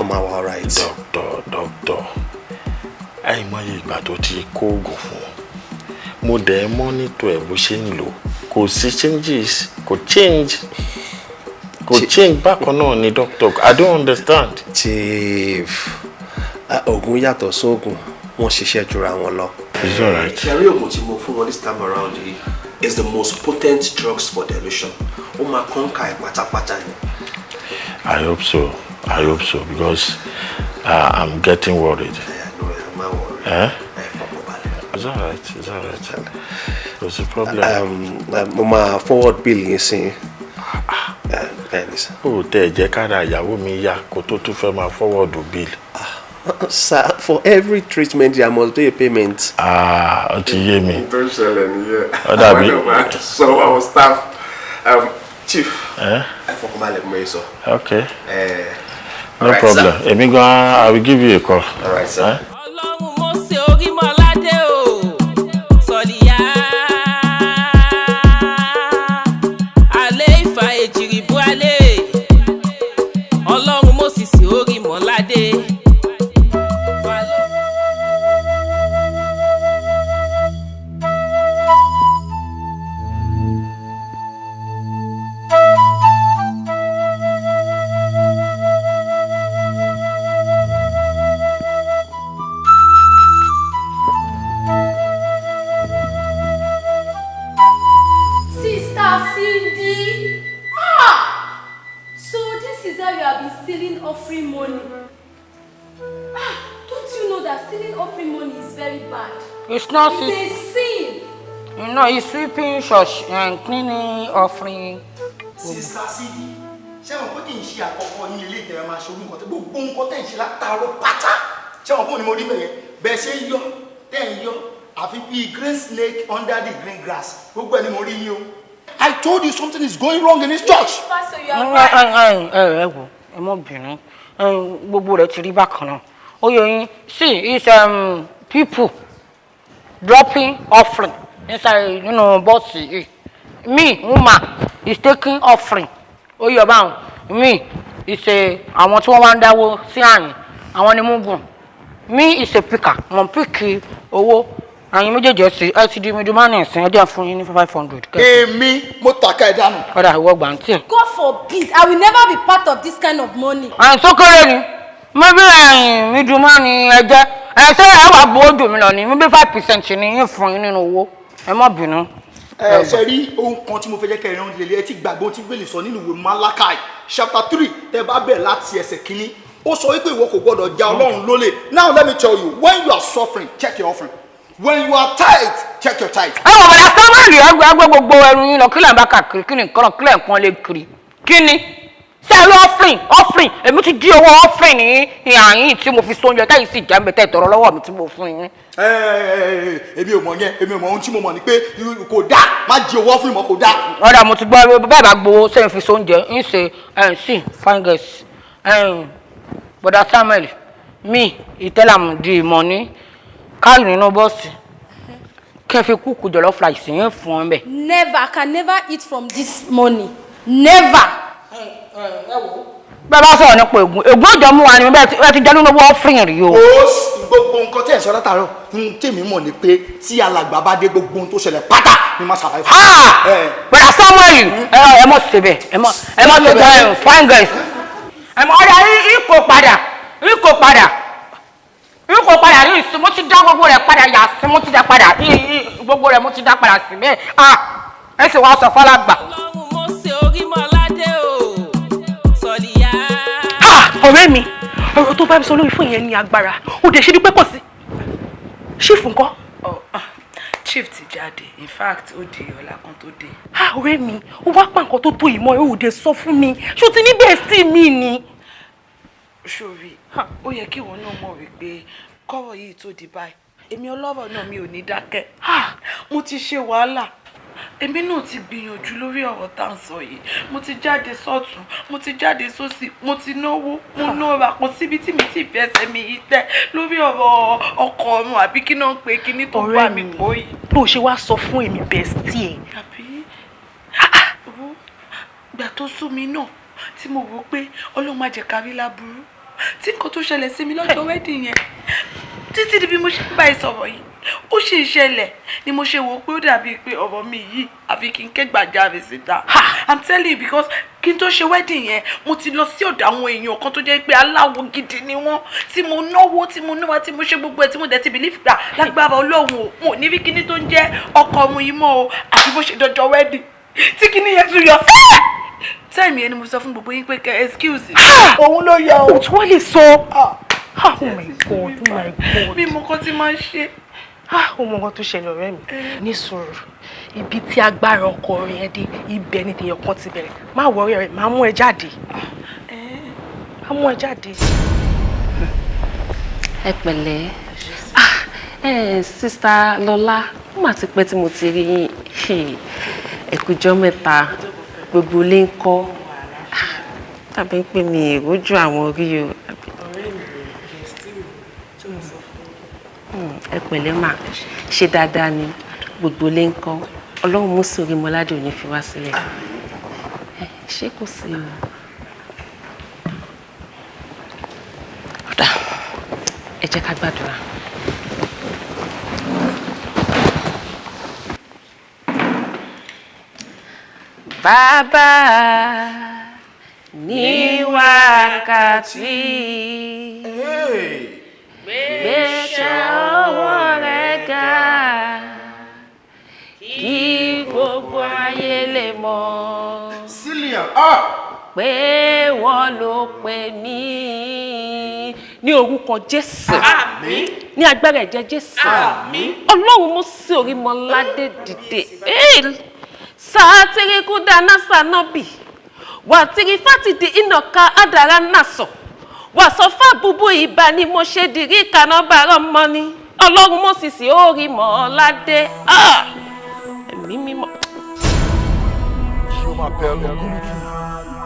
ọmọ àwa alright. Doctor, doctor, àìmọye ìgbà tó ti kó oògùn fún un, mo dẹ̀ monitor ẹ̀ bó ṣe ń lò, kò sí changes, kò change, kò change. Bákan náà ni, doctor. I don't understand. Chief, oògùn yàtọ̀ sóògùn, wọ́n ṣiṣẹ́ jura wọn lọ. It's alright. Ṣe rí oògùn tí mo fún wọn this time around yìí is the most potent drugs for delusion. Ó máa conquer ẹ̀ pátápátá ni. I hope so. I hope so, because I'm getting worried. Eh? It's alright. It's alright. What's the problem? Mo máa forward bill yín sí i. Bẹ́ẹ̀ ni sir. Ó tẹ̀ jẹ́ kára ìyàwó mi yá kó tó tún fẹ́ máa forward bill. Sir, for every treatment there must be a payment. Ah, ó ti yé mi. Tó ń ṣẹlẹ̀ nìyẹn. Ó dàbí. Àwọn máa sọ àwọn staff. Chief, Eh? Ẹ fọkànbalẹ̀ mọ́ ẹ sọ. Okay. Eh, No alright, problem. sir. Èmi gan, I will give you a call. All right, sir. Eh? Mósè Orímọládé o, sọ̀lìyá. Alẹ́ ìfà èjìrìbú alẹ́. Ọlọ́run Mósìsì Orímọládé. Sister Cindy! Ah! So this is how you have been stealing offering money. Ah! Don't you know that stealing offering money is very bad? It's not It's a sin. You know, it's sweeping church and cleaning offering. Sister Cindy, ṣé wọn pé kì í ṣe àkọ́kọ́ ní ilé ìtẹ̀rẹ̀ máa ṣe orúkọ tẹ gbogbo nǹkan tẹ̀ ń ṣe látàárọ̀ pátá, ṣé wọn kò ní mo rí bẹ̀yẹn bẹ́ẹ̀ ṣe ń yọ tẹ̀ ń yọ àfi bíi green snake under the green grass, gbogbo ẹ̀ ni mo rí yín o. I told you something is going wrong in this church. Pastor, you are Ẹ right. ẹ ẹ wò, ẹ mọ bínú, gbogbo rẹ̀ ti rí bákan náà. Ó yẹ yín, see, it's people dropping offering inside nínú bọ́ọ̀sì yìí. Me, woman, is taking offering. Ó yẹ báwọn. Me is a àwọn tí wọ́n wá ń dáwó sí àyìn, àwọn ni mugun. Me is a picker, mo ń pick owó. Àyìn méjèèjì ẹ̀sìn ẹ ti di middleman ẹ̀sìn, ẹ jẹ́ fún yín ní 500. Èmi mo tàka ẹ̀ dànù. Ọ̀dà ìwọ gbà ń tì. God forbid, I will never be part of this kind of money. Àyìn tó kéré ni maybe ẹ̀yìn middleman ni ẹ jẹ́ ẹ ṣé ẹ wà gbowó jù mí lọ ni, maybe 5% ni yín fún yín nínú owó, ẹ má bínú. Ẹ ṣe rí ohun kan tí mo fẹ́ jẹ́ kẹ́ ẹ rán lélẹ̀, ẹ ti gbàgbọ́ ohun tí Bíbélì sọ nínú ìwé Málákàì chapter 3, tẹ́ bá bẹ̀rẹ̀ láti ẹsẹ̀ kínní, ó sọ wípé ìwọ kò gbọdọ̀ ja Ọlọ́run lólè. Now let me tell you, when you are suffering, check your offering. When you are tight, check your tithe. Ẹ wọ̀ bọ̀dà Samuel, ẹgbẹ́ gbogbo ẹrù yín lọ, kí lẹ̀ ń bá kàkiri, kí ni nǹkan náà, kí lẹ̀ ń pọ́n lé kiri, kí ni sẹ́ẹ̀rì offering offering, èmi ti di owó offering ní ìhà yín tí mo fi sóúnjẹ táyì sì jẹ́ mi tẹ́ ìtọ́rọ lọ́wọ́ mi tí mo fún yín. Ẹ ẹ ẹ èmi ò mọ̀ yẹn, èmi ò mọ̀, ohun tí mo mọ̀ ni pé kò dáa, má jí owó offering mọ́, kò dáa. Ọ̀dà mo ti gbọ́, bẹ́ẹ̀ bá gbowó sẹ́yìn fi sóúnjẹ ń ṣe ẹ̀ ń sì fine girls. Bọ̀dà Samuel, mi ìtẹ́làmù di ìmọ̀ ní káàlù nínú bọ́ọ̀sì kí n fi kúkú jọ̀lọ́ rice yín fún ọ bẹ́ẹ̀. Never, I can never eat from this money. Never. Bẹ́ẹ̀ bá sọ̀rọ̀ nípa ègún, ègún òjò mú wa ni bẹ́ẹ̀ ti jẹ́ nínú owó offering rí o. Ó gbogbo nǹkan tí ẹ̀ ń sọ látàárọ̀, ohun tèmi mọ̀ ni pé tí alàgbà bá dé, gbogbo ohun tó ṣẹlẹ̀ pátá ni má ṣàlàyé fún mi. Bọ̀dà Samuel, ẹ mọ̀ ṣe bẹ́ẹ̀, ẹ mọ̀ ṣe bẹ́ẹ̀, fine girls. Ẹ mọ̀ ọ̀dà ikò padà, ikò padà, ikò padà rí ìsìn, mo ti dá gbogbo rẹ̀ padà yà sí, mo ti dá padà gbogbo rẹ̀, mo ti dá padà sí bẹ́ẹ̀. Ẹ sì wá sọ fọlágbà. Mósè Orímọládé o, sọ̀lìyá. Ọ̀rẹ́ mi, ọ̀rọ̀ tó bá mi sọ lórí fún yẹn ní agbára, ó dẹ̀ ṣe dúpẹ́ pọ̀ sí. Chief ńkọ́? Chief ti jáde, in fact ó di ọ̀la kan tó dé. Ọ̀rẹ́ mi, ó wá pa nǹkan tó tó ìmọ̀ ẹ̀, ó dẹ̀ sọ fún mi, ṣó ti ní bestie mi ni? Ṣòrí, ó yẹ kí ìwọ náà mọ̀ wípé kọ́rọ̀ yìí tó di báyìí, èmi ọlọ́rọ̀ náà mi ò ní dákẹ́. Mo ti ṣe wàhálà, èmi náà ti gbìyànjú lórí ọ̀rọ̀ tá à ń sọ yìí, mo ti jáde sọ́tún, mo ti jáde sósì, mo ti náwó, mo nára, kò síbi tí mi ti fẹ́ ẹsẹ̀ mi yìí tẹ́ lórí ọ̀rọ̀ ọkọ ọ̀run àbí kí náà ń pe kíní tó bá mi pọ̀ yìí. Bó ṣe wá sọ fún èmi bestie ẹ̀. Àbí owó ìgbà tó sú mi náà tí mo wò pé Ọlọ́run má jẹ́ ká rí láburú tí nǹkan tó ṣẹlẹ̀ sí mi lọ́jọ́ wedding yẹn títí di bí mo ṣe ń bá ẹ sọ̀rọ̀ yìí ó ṣe ìṣẹ̀lẹ̀ ni mo ṣe wò pé ó dàbí pé ọ̀rọ̀ mi yìí àfi kí n ké gbàjarè síta. I'm telling you, because kí n tó ṣe wedding yẹn mo ti lọ sí ọ̀dọ̀ àwọn èèyàn kan tó jẹ́ pé aláwo gidi ni wọ́n, tí mo náwó, tí mo náwó, tí mo ṣe gbogbo ẹ̀, tí mo dẹ̀ ti believe gbà lágbára Ọlọ́run o, mo ní rí kíní tó ń jẹ́ ọkọ ọmọ yìí mọ́ o, àfi bó ṣe dọjọ́ wedding tí kíní yẹn tún yọ sí. Táìmì yẹn ni mo sọ fún gbogbo yín pé kẹ́ excuse me. Òun ló yọ o. Òtún wọ́n lè sọ. Oh my God, oh my God. Mi mọ nǹkan tí máa ń ṣe. Ó mọ nǹkan tó ṣẹlẹ̀ ọ̀rẹ́ mi. Ní sùúrù, ibi tí agbára ọkọ rẹ̀ dé, ibẹ̀ ni tèèyàn kan ti bẹ̀rẹ̀. Má wọrí rẹ̀, máa mú ẹ jáde. Máa mú ẹ jáde. Ẹ pẹ̀lẹ́. Ah, ẹ Sister Lọlá, ó mà ti pẹ́ tí mo ti rí yín. Ẹ kújọ́ mẹ́ta, gbogbo ilé ń kọ́. Tàbí ń pè mí ìrójú àwọn orí o. Ẹ pẹ̀lẹ́ mà, ṣe dáadáa ni, gbogbo ilé ń kọ́. Ọlọ́run mú sí Orímọládé ò ní fi wá sílẹ̀. Ṣé kò sí o? Ọ̀dà, ẹ jẹ́ ká gbàdúrà. Bàbá ní wákàtí gbèsè ọwọ́ rẹ̀ ga kí gbogbo ayé lè mọ̀ pé wọ́n ló pè mí. Ní orúkọ Jésù. Àmín. Ní agbára ẹ̀jẹ̀ Jésù. Àmín. Ọlọ́run mú sí Orímọládé dìde. Sátìrìkú dáná sànọ́bì. Wàtìrì fátìdì ìnàka àdàrà nàṣọ. Wàsọfà búbú ìbá ni mo ṣe dìrí ìkànnà bàrọ̀ mọ́ ni. Ọlọ́run mú sì sí Orímọládé. Ẹ̀mí mímọ́. Chiomapel Ogurutu,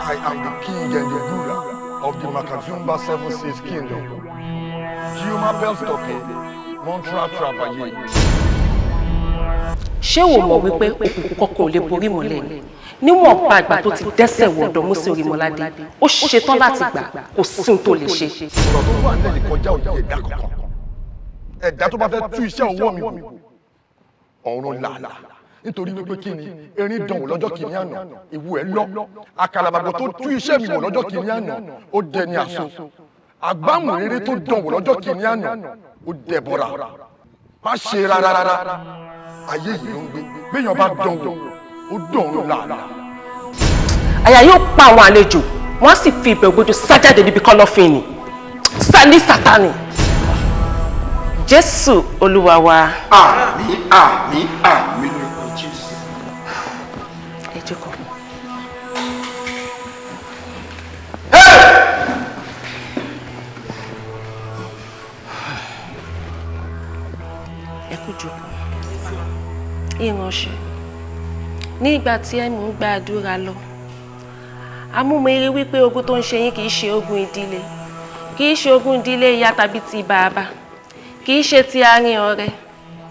I am the king and the ruler of the Makazumba Seven Seas Kingdom. Chiomapel Stoppe, Montra Travaye. Ṣé o mọ̀ wípé òkùnkùn kankan ò lè borí ìmọ́lẹ̀ ni? Níwọ̀n bá ìgbà tó ti dẹ́sẹ̀ wọ ọ̀dọ̀ Mósè Orímọládé, ó ṣetán láti gbà, kò sí ohun tó lè ṣe. Ọ̀rọ̀ tó wà nílẹ̀ yìí kọjá òye ẹ̀dá kankan. Ẹ̀dá tó bá fẹ́ tú iṣẹ́ ọwọ́ mi wò, ọ̀run làálàá. Nítorí wípé kí ni erin dánwò lọ́jọ́ kìíní àná, ìwú ẹ̀ lọ. Àkàlàmàgbò tó tú iṣẹ́ mi wò lọ́jọ́ kìíní àná, ó dẹni àṣọ. Àgbámùréré tó dánwò lọ́jọ́ kìíní àná, ó dẹbọra. Má ṣe rárá rárá. Ayé yìí ló ń gbé. Béèyàn bá dánwò, ó dọ̀run làálàá. Àyà yóò pa àwọn àlejò, wọ́n á sì fi ìbẹ̀rù gbójú sájáde níbi kọ́lọ́fín ni. Sani Sátánì. Jésù Olúwa wa. Àmín, àmín, àmín lórúkọ Jésù. Ẹ jókòó. Ẹ kú jókòó. Ìránṣẹ́. Ní ìgbà tí ẹ mú gba àdúrà lọ, amúmiri wípé ogun tó ń ṣe yín kìí ṣe ogun ìdílé, kìí ṣe ogun ìdílé ìyá tàbí ti bàbá, kìí ṣe ti àárín ọ̀rẹ́.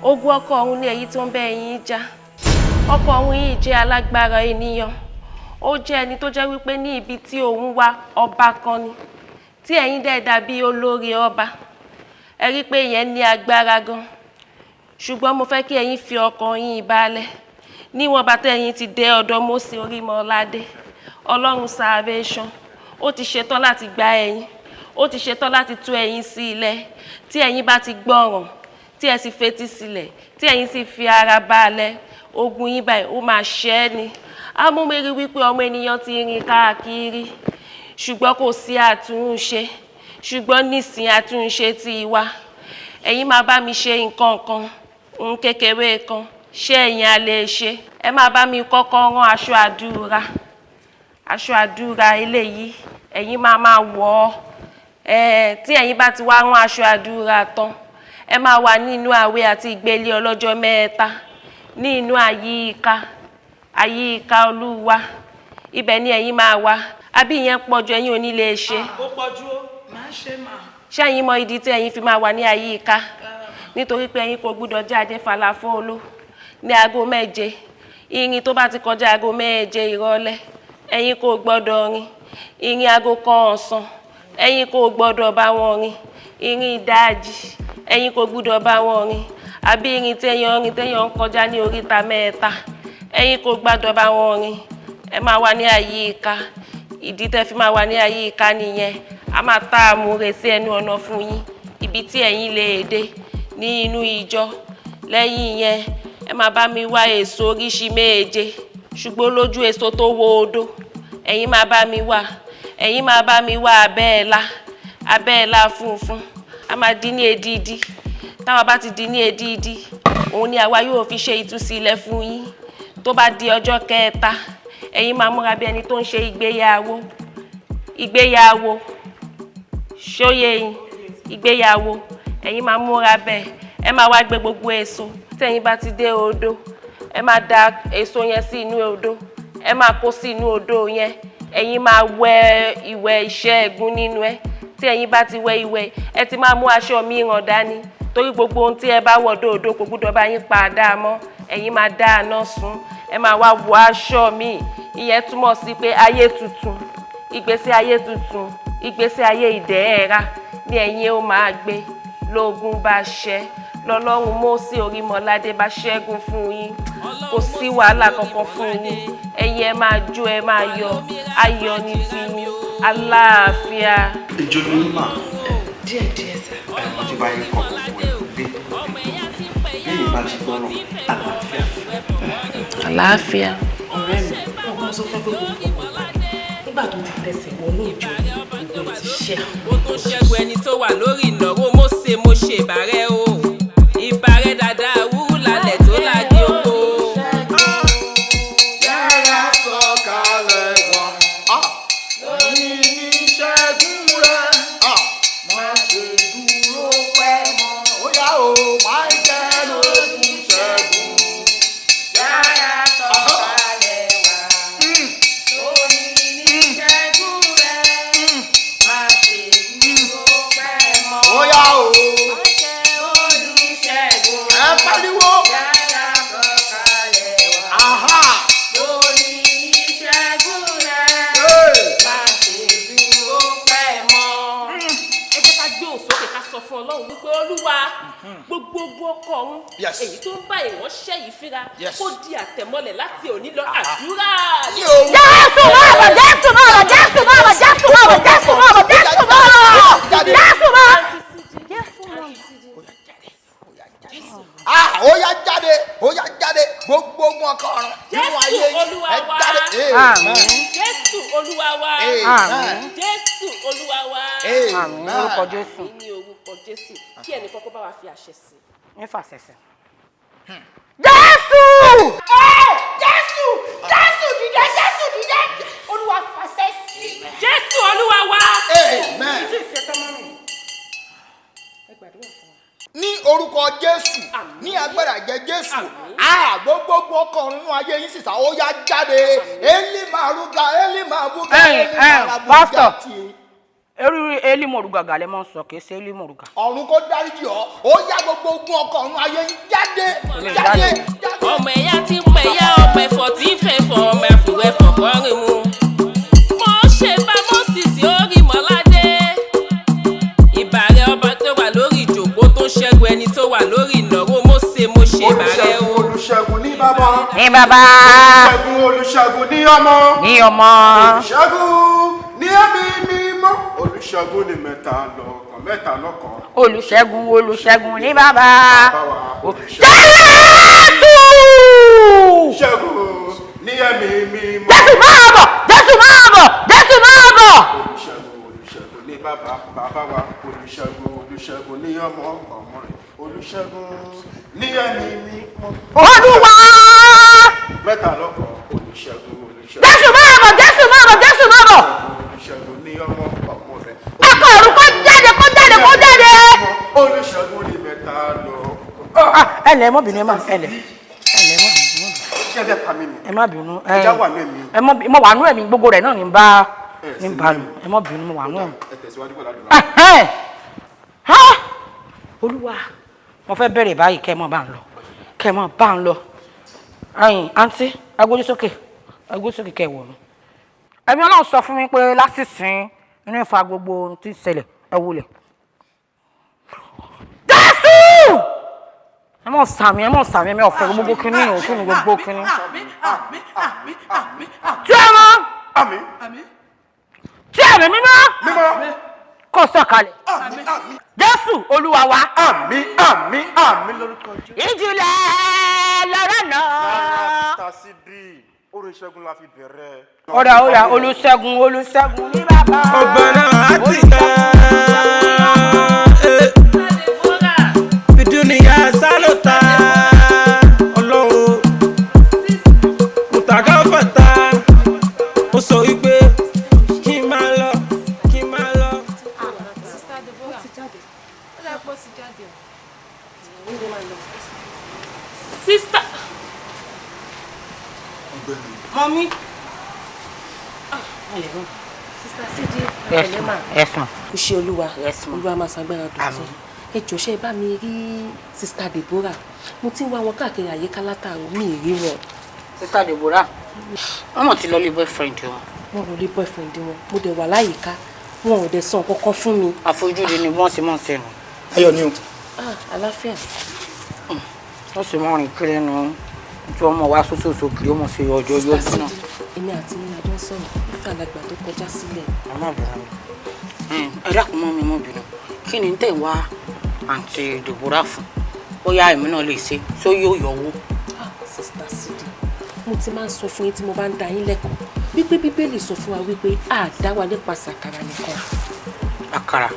Ogun ọkọ ọ̀run ni èyí tó ń bẹ́ yín jà. Ọkọ ọ̀run yìí jẹ́ alágbára ènìyàn. Ó jẹ́ ẹni tó jẹ́ wípé ní ibi tí òun wà ọba kan ni, tí ẹ̀yin dẹ̀ dàbí olórí ọba. Ẹ rí pé ìyẹn ní agbára gan. Ṣùgbọ́n mo fẹ́ kí ẹ̀yin fi ọkàn yín balẹ̀. Níwọ̀n bá tẹ́ ẹ̀yin ti dé ọ̀dọ̀ Mósè Orímọládé, Ọlọ́run salvation, ó ti ṣetán láti gba ẹ̀yin, ó ti ṣetán láti tú ẹ̀yin sí ilẹ̀. Tí ẹ̀yin bá ti gbọ́ràn, tí ẹ sì fetí sílẹ̀, tí ẹ̀yin sì fi ara balẹ̀, ogun yín báyìí ó máa ṣẹ́ ni. Amúmiri wípé ọmọ ènìyàn ti rìn káàkiri, ṣùgbọ́n kò sí àtúnṣe. Ṣùgbọ́n nísìnyí àtúnṣe ti wà. Ẹ̀yin máa bá mi ṣe nǹkan kan, ohun kékeré kan, ṣé ẹ̀yin á lè ṣe? Ẹ máa bá mi kọ́kọ́ rán aṣọ àdúrà. Aṣọ àdúrà eléyìí, ẹ̀yin máa máa wọ̀ ọ́. Tí ẹ̀yin bá ti wá rán aṣọ àdúrà tán, ẹ máa wà nínú àwẹ̀ àti ìgbélé ọlọ́jọ́ mẹ́ta ní inú àyíká, àyíká Olúwa. Ibẹ̀ ni ẹ̀yin máa wà. Àbí ìyẹn pọ̀jù ẹ̀yin ò ní lè ṣe. Ó pọ̀jù ó, máa ṣe mà. Ṣé ẹ̀yin mọ ìdí tí ẹ̀yin fi máa wà ní àyíká? Nítorí pé ẹ̀yin kò gbúdọ̀ jáde falafolo ní aago méje. Ìrìn tó bá ti kọjá aago méje ìrọ̀lẹ́, ẹ̀yin kò gbọ́dọ̀ rìn. Ìrìn aago kan ọ̀sán, ẹ̀yin kò gbọ́dọ̀ bá wọn rìn. Ìrìn ìdajì, ẹ̀yin kò gbúdọ̀ bá wọn rìn. Àbí ìrìn téèyàn rìn téèyàn ń kọjá ní oríta mẹ́ta, ẹ̀yin kò gbọ́dọ̀ bá wọn rìn. Ẹ máa wà ní àyíká. Ìdí tẹ́ fi máa wà ní àyíká nìyẹn. A máa ta àmúre sí ẹnu ọ̀nà fún yín, ibi tí ẹ̀yin lè dé ní inú ìjọ. Lẹ́yìn yẹn, ẹ máa bá mi wá èso oríṣi méje, ṣùgbọ́n lójú èso tó wo odó, ẹ̀yin máa bá mi wá. Ẹ̀yin máa bá mi wá abẹ́ẹ̀lá, abẹ́ẹ̀lá funfun. A máa dín ní edidi. Táwa bá ti dín ní edidi, òun ni àwa yóò fi ṣe ìtúsílẹ̀ fún yín. Tó bá di ọjọ́ kẹta, ẹ̀yin máa múra bí ẹni tó ń ṣe ìgbéyàwó. Ìgbéyàwó. Ṣóyè yín, ìgbéyàwó. Ẹ̀yin máa múra bẹ́ẹ̀, ẹ máa wá gbé gbogbo èso. Tẹ́yin bá ti dé odò, ẹ máa da èso yẹn sí inú odò, ẹ máa kó sí inú odò yẹn. Ẹ̀yin máa wẹ ìwẹ̀ ìṣẹ́gun nínú ẹ. Tí ẹ̀yin bá ti wẹ ìwẹ̀, ẹ ti máa mú aṣọ mìíràn dání, torí gbogbo ohun tí ẹ bá wọ̀ dòdò kò gbúdọ̀ bá yín pa àdá mọ́. Ẹ̀yin máa dá àná sun, ẹ máa wá wọ aṣọ míì. Ìyẹn túmọ̀ sí pé ayé tuntun, ìgbésí ayé tuntun, ìgbésí ayé ìdẹ̀ra ni ẹ̀yin ó máa gbé. Lóògùn bá ṣẹ lọ́lọ́run Mósè Orímọládé bá ṣẹ́gun fún yín, kò sí wàhálà kankan fún yín. Ẹ̀yin ẹ máa jó, ẹ máa yọ̀, ayọ̀ ní tiyín, àlàáfíà. Ìjọ ló ń mà. Díẹ̀ díẹ̀ sá. Ẹ mo ti bá yín kọ gbogbo ẹ dé lẹ́yìn bá ti gbọ́ràn, àlàáfíà. Àlàáfíà. Ọ̀rẹ́ mi, ọkọ sọ fún pé kò fọkàn balẹ̀ nígbà tó ti tẹsẹ̀ wọnú ìjọ, gbogbo ẹ̀ ti ṣe. Ó tún ṣẹ́gun ẹni tó wà lórí ìnáwó. Mósè, mo ṣe ìbàrẹ̀ o, ìbàrẹ̀ dáadáa wúrú lálẹ́ tó ládé oko. Yàrá sọ̀kalẹ̀ wá. Lórí ní ṣẹ́gun rẹ̀. Má ṣe dúró pẹ́ mọ́. Ó yá o, Michael ogun ṣẹ́gun. Yàrá sọ̀kalẹ̀ wá. Lórí ní ṣẹ́gun rẹ̀. Má ṣe dúró pẹ́ mọ́. Ó yá o. Michael olùṣègùn. Ẹ pariwo. Yàrá sọ̀kalẹ̀ wá. Aha. Lórí ní ṣẹ́gun rẹ̀. Má ṣe dúró pẹ́ mọ́. Ẹ jẹ́ ká gbé òun sókè, ká sọ fún Ọlọ́run wípé Olúwa, gbogbo ọkọ ọ̀run Yes. èyí tó ń bá ìránṣẹ́ yìí fínra, Yes. kó di àtẹ̀mọ́lẹ̀ láti òní lọ. Àdúrà. Jésù máa bọ̀, Jésù máa bọ̀, Jésù máa bọ̀, Jésù máa bọ̀, Jésù máa bọ̀, Jésù máa bọ̀, Jésù máa bọ̀. Ah, ó yá jáde, ó yá jáde, gbogbo ogun ọkọ ọ̀run nínú ayé Jésù yín, Olúwa ẹ wa. jáde. Amen. Jésù Olúwa wa. Amen. Jésù Olúwa wa. Àmín lórúkọ Jésù. Ní orúkọ Jésù, kí ẹnì kọ́kọ́ bá wa fi àṣẹ sí. Ní fàṣẹsẹ. Jésù. Jésù, Jésù dìde, Jésù dìde, Olúwa fàṣẹ sí. Jésù Olúwa wa. Amen. Ní orúkọ Jésù, ní agbára ẹ̀jẹ̀ Jésù, ah, gbogbo ọkọ ọ̀run nínú ayé yín sísà, ó yá jáde. Eli maruga, Eli mabuga, Ẹ̀yin Eli ẹ̀yin marabuga pásítọ̀ ti. Eré Eli Mọ̀rùgàgà lẹ máa ń sọ, kì í ṣe Eli Mọ̀rùgà. Ọ̀run kó dáríjì ọ́, ó yá, gbogbo ogun ọkọ ọ̀run ayé yín, jáde, jáde. Ọmọ ẹ̀yà tí ń pẹ̀yà, ọmọ ẹ̀fọ́ tí ń fẹ̀fọ́, ọmọ àfìwẹ́ fọ̀fọ́rin mu. Mo ṣe bá Mósìsì Orímọládé. Ìbàrẹ̀ ọba tó wà lórí ìjòkó tó ṣẹ́gun ẹni tó wà lórí ìnáwó. Mósè, mo ṣe ìbàrẹ̀ o. Olùṣègùn ní bàbá. Ní bàbá. Olùṣègùn, olùṣègùn ní ọmọ. Ní ọmọ. Olùṣègùn ní ẹ̀mí mímọ́. Olùṣègùn ní mẹ́ta lọ́kan, mẹ́ta lọ́kan. Olùṣègùn, olùṣègùn ní bàbá. Jésù. Ṣẹ́gun ní ẹ̀mí mímọ́. Jésù máa bọ̀, Jésù máa bọ̀, Jésù máa bọ̀. Olùṣègùn, olùṣègùn ní bàbá, bàbá wa. Olùṣègùn, olùṣègùn ní ọmọ, ọmọ rẹ̀. Olùṣègùn ní ẹ̀mí mímọ́. Olúwa. Mẹ́ta lọ́kan, olùṣègùn, olùṣègùn. Jésù máa bọ̀, Jésù máa bọ̀, Jésù máa bọ̀. Olùṣègùn ní ọmọ, ọmọ rẹ̀. Ọkọ̀ ọ̀run kó jáde, kó jáde, kó jáde. Olùṣègùn ní mẹ́ta lọ́kan. Ẹ lẹ, ẹ má bínú, ẹ má ẹ lẹ ẹ lẹ, ẹ má bínú. Ṣé ẹ fẹ́ pa mí ni? Ẹ má bínú. Ẹja wà ní ẹ̀mí. Ẹ má mo wà nú ẹ̀mí, gbogbo rẹ̀ náà ní bá ní bá lò. Ẹ má bínú, mo wà nú ẹ̀mí. Ẹ tẹ̀síwájú pẹ̀lú àdúrà. Ẹ̀hẹ́n. Ha! Olúwa, mo fẹ́ bẹ̀rẹ̀ báyìí, kẹ́ ẹ mọ̀ bá ń lọ, kẹ́ ẹ mọ̀ bá ń lọ. Ẹ̀yin àǹtí, agbójú sókè, agbójú sókè, kẹ́ ẹ wọ̀ mí. Ẹ̀mí Ọlọ́run sọ fún mi pé lásìsìn inú ìfa gbogbo ohun tí ń ṣẹlẹ̀, ẹ wulẹ̀. Jésù! Ẹ mọ̀ sàmì, ẹ mọ̀ sàmì, ẹ mọ̀ ọ̀fẹ́ gbogbo kínní òkú ni gbogbo kínní. Tí ẹ mọ̀. Tí ẹ̀mí mímọ́. Kó sọ̀kalẹ̀. Jésù Olúwa wa. Àmín, àmín, àmín lórúkọ Jésù. Ìjìnlẹ̀ lọ́rọ̀ náà. Ta sí bí orin ìṣẹ́gun la fi bẹ̀rẹ̀. Ọ̀rẹ́ ọ̀rẹ́, olùṣègùn, olùṣègùn ní bàbá. Ọgbọ̀n náà á ti tán. Fìdúnìyà sálọ̀tà ọlọ́run mùtàgá fàtà ó sọ wípé kí n máa lọ, kí n máa lọ. Sister Deborah. Ó ti jáde. Ó dà pé ó ti jáde. Sister Sidi, Yes, pẹ̀lẹ́ ma. mà. Yes, ma. Kò ṣe Olúwa. Olúwa máa ṣàgbára dọ̀tun. Ẹ jọ̀ọ́, ṣé ẹ bá mi rí Sister Deborah? Mo ti ń wá wọn káàkiri àyíká látàárọ̀, mi ì rí wọn. Sister Deborah, wọ́n mọ̀ ti lọ lé boyfriend wọn. Wọ́n lọ lé boyfriend wọn. Mo dẹ̀ wà láyìíká. Wọn ò dẹ̀ sọ nǹkan kan fún mi. Àfojúdi ni wọ́n sì mọ̀ sí nù. Ayọ̀ ni o. Ah, àlàáfíà. Wọ́n sì mọ̀ rìn kiri nù tí wọ́n mọ̀ wá sóṣooṣo kiri ó mọ̀ sí ọjọ́ yóò Sister náà. Sidi, èmi àti yín la jọ ń sọ̀rọ̀. Ìfẹ́ alàgbà tó kọjá sílẹ̀. Ẹ má bínú. Ẹ dákun mọ́ mi, mọ́ bínú. Kí ni tẹ̀ wá àǹtí Deborah fún? Bóyá èmi náà lè ṣe tó yóò yọ owó. Ah, Sister Sidi, mo ti máa ń sọ fún yín tí mo bá ń da yín lẹ́kọ̀ọ́ wípé Bíbélì sọ fún wa wípé a dá wa nípasẹ̀ àkàrà nìkan. Àkàrà.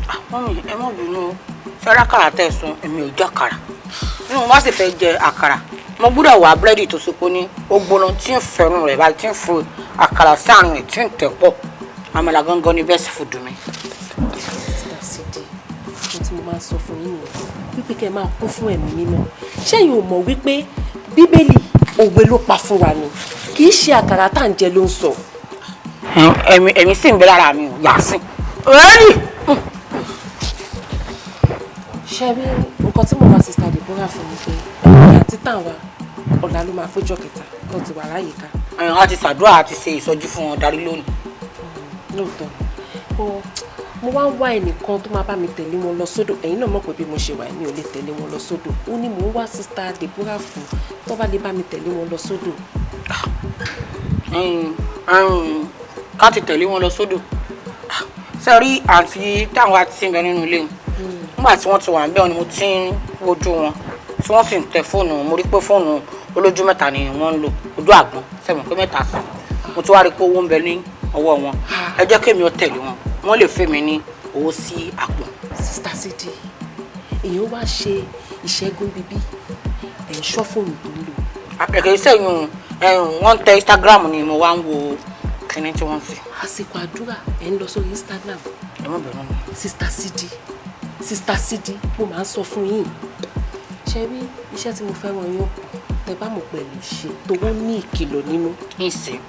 Ah, mọ́mì, ẹ má bínú o. Ṣé àkàrà tẹ̀ sun, èmi ò jẹ àkàrà. Bí mo bá sì fẹ́ jẹ àkàrà, mo gbúdọ̀ wá búrẹ́dì tó sopo ní ó gbóná tí ń fẹ́ràn rẹ̀ báyìí, tí ń fo àkàrà sáàrin rẹ̀, tí ń tẹ̀ pọ̀. Àmàlà gangan ni best food mi. Sister Sidi, mo tí mo máa ń sọ fún yín nìyẹn wípé kẹ́ ẹ máa kún fún ẹ̀mí mímọ́. Ṣẹ́yìn ò mọ̀ wípé Bíbélì òwe ló pa fún wa ni, kì í ṣe àkàrà tá à ń jẹ ló ń sọ. Ẹ̀mí sì ń bẹ lára mi ò yà sí. Rẹ́ẹ̀dì! Ṣé rí nǹkan tí mo wá Sister Deborah fún mi pé ẹ̀mí àti tàn wá ọ̀la ló máa péjọ kẹta tó ti wà láyìíká. A ti ṣàdúrà, a ti ṣe ìsọjí fún wọn darí lónìí. Lóòótọ́, mo wá ń wá ẹnìkan tó máa bá mi tẹ̀lé wọn lọ sódò. Ẹ̀yin náà mọ̀ pé bí mo ṣe wà, mi ò lè tẹ̀lé wọn lọ sódò. Ó ní mò ń wá Sister Deborah fún tó bá lè bá mi tẹ̀lé wọn lọ sódò. Ká ti tẹ̀lé wọn lọ sódò. Ṣé rí àǹtí táwọn àti ń bẹ nínú ilé wọn? Nígbà tí wọ́n ti wà níbẹ̀ ni mo ti ń wojú wọn tí wọ́n sì ń tẹ fóònù. Mo rí pé fóònù olójú mẹ́ta ni wọ́n ń lò, ojú àgbọn sẹ́mi pé mẹ́ta sí. Mo ti wá rí pé owó ń bẹ ní ọwọ́ wọn. Ẹ jẹ́ kémi ó tẹ̀lé wọn, wọ́n lè fẹ́ mi ní owó sí àpò. Sister Sidi, èèyàn wá ṣe ìṣẹ́gun bíbí ẹ̀ ń ṣọ́ fóònù tó ń lò. Àpẹẹrẹ sẹ́yìn wọ́n ń tẹ Instagram ni mo wá ń wo kíní tí wọ́n ń ṣe. Àsìkò àdúrà, ẹ̀ ń lọ sórí Instagram. Ẹ má bẹ̀rù mi. Sister Sidi, Sister Sidi, mo máa ń sọ fún yín. Ṣe rí iṣẹ́ tí mo fẹ́ ràn yín, tẹ bá mọ̀ pẹ̀lú ṣe tó ní ìkìlọ̀ nínú. Ìsìn.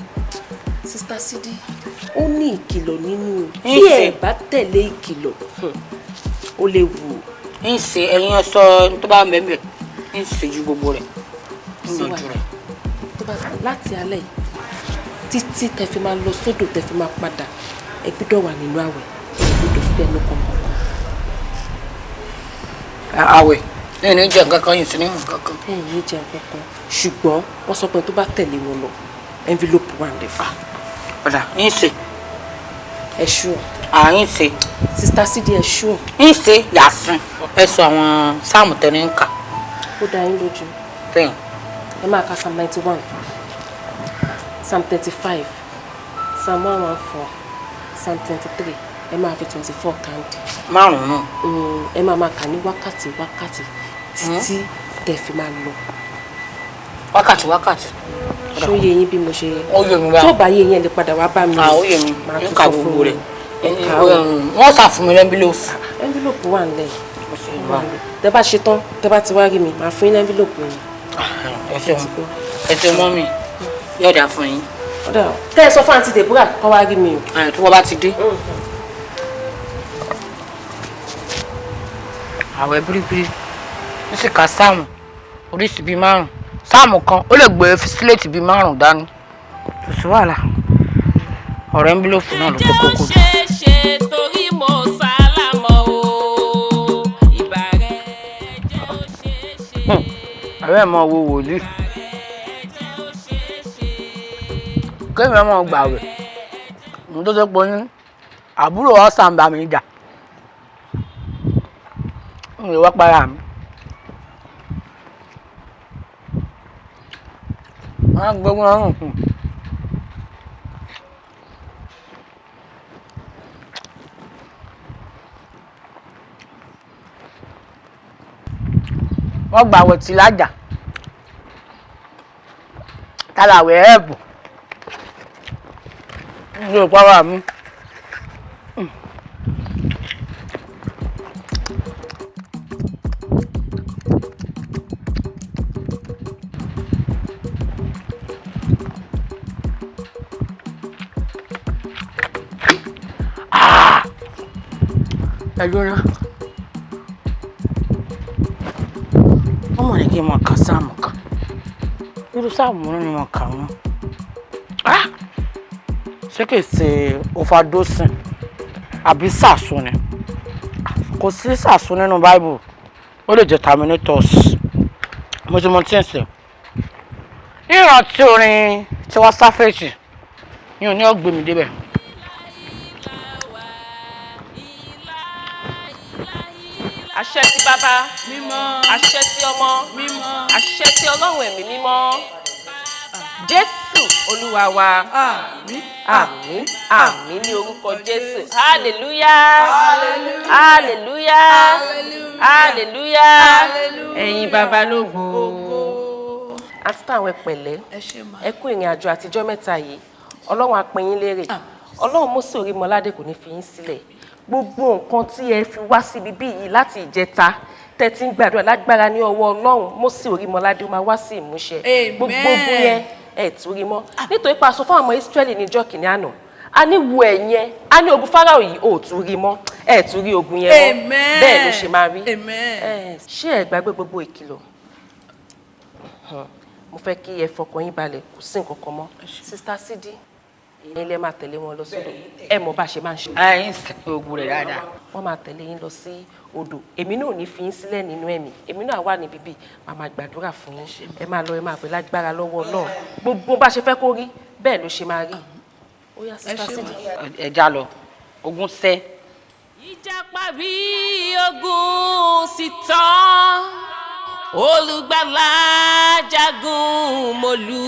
Sister Sidi, ó ní ìkìlọ̀ nínú. Tí ẹ bá tẹ̀lé ìkìlọ̀, ó léwu. Ń ṣe ẹ̀yin ẹ sọ tó bá mẹ́mẹ́, ń ṣe ju gbogbo rẹ̀, ń yanjú rẹ̀. Tó bá láti alẹ́ yìí títí tẹ fi máa lọ sódò, tẹ fi máa padà, ẹ gbọ́dọ̀ wà nínú àwẹ̀, ẹ gbọ́dọ̀ fẹ́nu kankan. Àwẹ̀ ẹ ní jẹ nǹkan kan, yìí sí ní nǹkan kan. Ẹ ní jẹ nǹkan kan, ṣùgbọ́n wọ́n sọ pé tó bá tẹ̀lé wọn lọ, envelope wà nílẹ̀ fún. Ọ̀dà ń ṣe. Ẹ ṣú ọ. À ń ṣe. Sister Sidi, ẹ ṣú ọ. Ń ṣe yàsín. Ẹ sọ àwọn sáàmù tẹni ń kà. Ó dá yín lójú. Bẹ́ẹ̀. Ẹ máa ka Psalm 91, Psalm 35, Psalm 114, Psalm 23. Ẹ máa fi 24 kandi. Márùn-ún. Ẹ máa máa kà ní wákàtí wákàtí títí tẹ fi máa lọ. Wákàtí wákàtí. Ṣó yé yín bí mo ṣe yẹ? Ó yé mi báyìí. Tó bá yé yín, ẹ lè padà wá bá mi. Ó yé mi. Màá Ń tún ka sọ fún gbogbo rẹ̀. yín. Ẹ kà á o. Wọ́n ṣàfún mi lẹ́ńbílòfù. Envelope wà nílẹ̀. Tẹ bá ṣe tán, tẹ bá ti wá rí mi, màá fún yín ní envelope yẹn. Ẹ ṣeun, ẹ ṣeun mọ́mì, yóò dáa fún yín. Tẹ́ ẹ sọ fún àǹtí Deborah kó wá rí mi o. Tí wọ́n bá ti dé. Àwẹ̀ bíríbírí ń sì ka sáàmù oríṣi bíi márùn, sáàmù kan ó lè gbé síléètì bíi márùn dání. Kò sí wàhálà, ọ̀rẹ́ envelope náà ló tó kókó. Ṣe torí mo sálámọ̀ o, ìbà rẹ̀ jẹ́ ó ṣe é ṣe. Àbẹ́ ẹ̀ mọ wo wòlíì kéèmí ọmọ gbàwẹ̀ mo tó ṣe pọ̀ ní àbúrò ọ̀sán bá mi jà, n lè wá para mi. Wọ́n á gbógun ọrùn kù. Wọ́n gbàwẹ̀ tí lájà tálàwẹ̀ ẹ̀bù n lè para mi. Ẹ lóra. Wọ́n mọ̀ ní kí n mọ̀ ká sáàmù kan. Irú sáàmù ni mo kà wọ́n. Ṣé kìí ṣe overdosing àbí sàṣù ni? Kò sí sàṣù nínú Bible. Ó lè jẹ́ terminators. Mo ti mọ tí ń sè. Ìrántí orin Tiwa Savage ni ò ní ọ̀gbìn mi débẹ̀. Àṣẹ ti bàbá mímọ́, àṣẹ ti ọmọ mímọ́, àṣẹ ti Ọlọ́run ẹ̀mí mímọ́. Jésù Olúwa wa. Àmín, àmín, àmín ní orúkọ Jésù. Hallelujah, hallelujah, hallelujah. Ẹ̀yin bàbá lógo. Àti táwọn ẹpẹ̀lẹ́, ẹ kú ìrìn àjò àtijọ́ mẹ́ta yìí. Ọlọ́run á pín yín lérè. Ọlọ́run Mósè Orímọládé kò ní fi yín sílẹ̀. Gbogbo nǹkan tí ẹ fi wá síbi bí yìí láti ìjẹta tẹ́ ti ń gbàdúrà lágbára ní ọwọ́ Ọlọ́run Mósè Orímọládé ó máa wá sí ìmúṣẹ. Gbogbo ogun yẹn ẹ tún rí mọ́. Nítorí pa aṣọ fún àwọn Ísírẹ́lì níjọ́ kìíní àná, a ní wo ẹ̀yìn ẹ, a ní ogun Fáráò yìí ò tún rí mọ́, ẹ tún rí ogun yẹn mọ́. Bẹ́ẹ̀ ló ṣe máa rí. Ṣé ẹ gbàgbé gbogbo ìkìlọ̀? Mo fẹ́ kí ẹ fọkàn yín balẹ̀, kò sí nǹkan kan mọ́. Sista Sidi, ẹ̀yin lẹ máa tẹ̀lé wọn lọ sódò. Ẹ mọ̀ bá a ṣe máa ń ṣe. Ẹ ń sìn ogun rẹ̀ dáadáa. Wọ́n máa tẹ̀lé yín lọ sí odò. Èmi náà ò ní fi yín sílẹ̀ nínú ẹ̀mí. Èmi náà wà níbí bí màá máa gbàdúrà fún yín. Ẹ máa lọ, ẹ máa pè lágbára lọ́wọ́ náà. Gbogbo bá a ṣe fẹ́ kó rí, bẹ́ẹ̀ ló ṣe máa rí. Ó yá, Sista Sidi. Ẹ já lọ, ogun sẹ́. Ìjà parí, ogun sì tán. Olùgbàlà jagun mólú.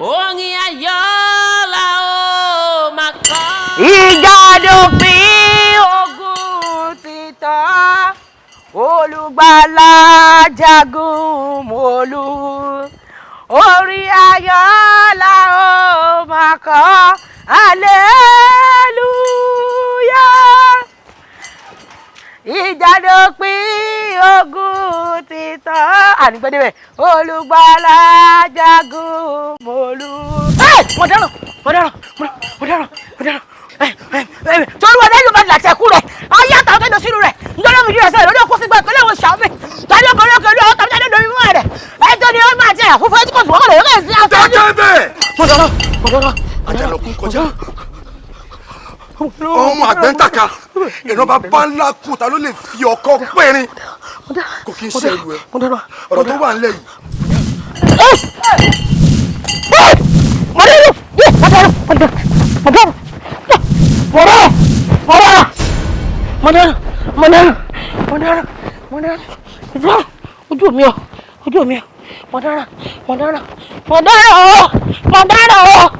Orin ayọ̀ la ó máa kọ. Ìjà dópin, ogun ti tán. Olùgbàlà jagun mólú. Orin ayọ̀ la ó máa kọ. Hallelujah. Ìjà dópin, ogun ti tán. Ànígbẹ́dẹ́bẹ̀ olùgbàlà jagun mólú. Mo dáràn, mo dáràn, mo dáràn, mo dáràn. Torí wọn lẹ́yìn bá làtẹ̀kù rẹ̀, ayé àtàwọn tó lọ sínú rẹ̀, nítorí omi rẹ̀ sẹ́yìn lórí òkú sígbà ìpínlẹ̀ òun ṣàmì. Tàbí ọkùnrin ọkùnrin ọkùnrin tàbí jáde lórí mímọ́ rẹ̀. Ẹjọ́ ni ó máa jẹ́ àfúfú ẹtí kò sùn wọ́n lè sí àfẹ́. Dákẹ́ bẹ́ẹ̀. Mo dáràn, mo dáràn. Àjànàkú kọjá. Ọmọ àgbẹ̀ ń tàka. Ìran bàbá ńlá kú ta ló lè fi ọkọ́ pẹ́rin. Kò kí n ṣe ẹrù ẹ. Ọ̀rọ̀ tó wà ńlẹ̀ yìí. Mo dáràn, mo dáràn, mo dáràn, mo dáràn. Mo dáràn, mo dáràn, mo dáràn, mo dáràn, mo dáràn, mo dáràn. Ojú mi o, ojú mi o. Mo dáràn, mo dáràn, mo dáràn o, mo dáràn o.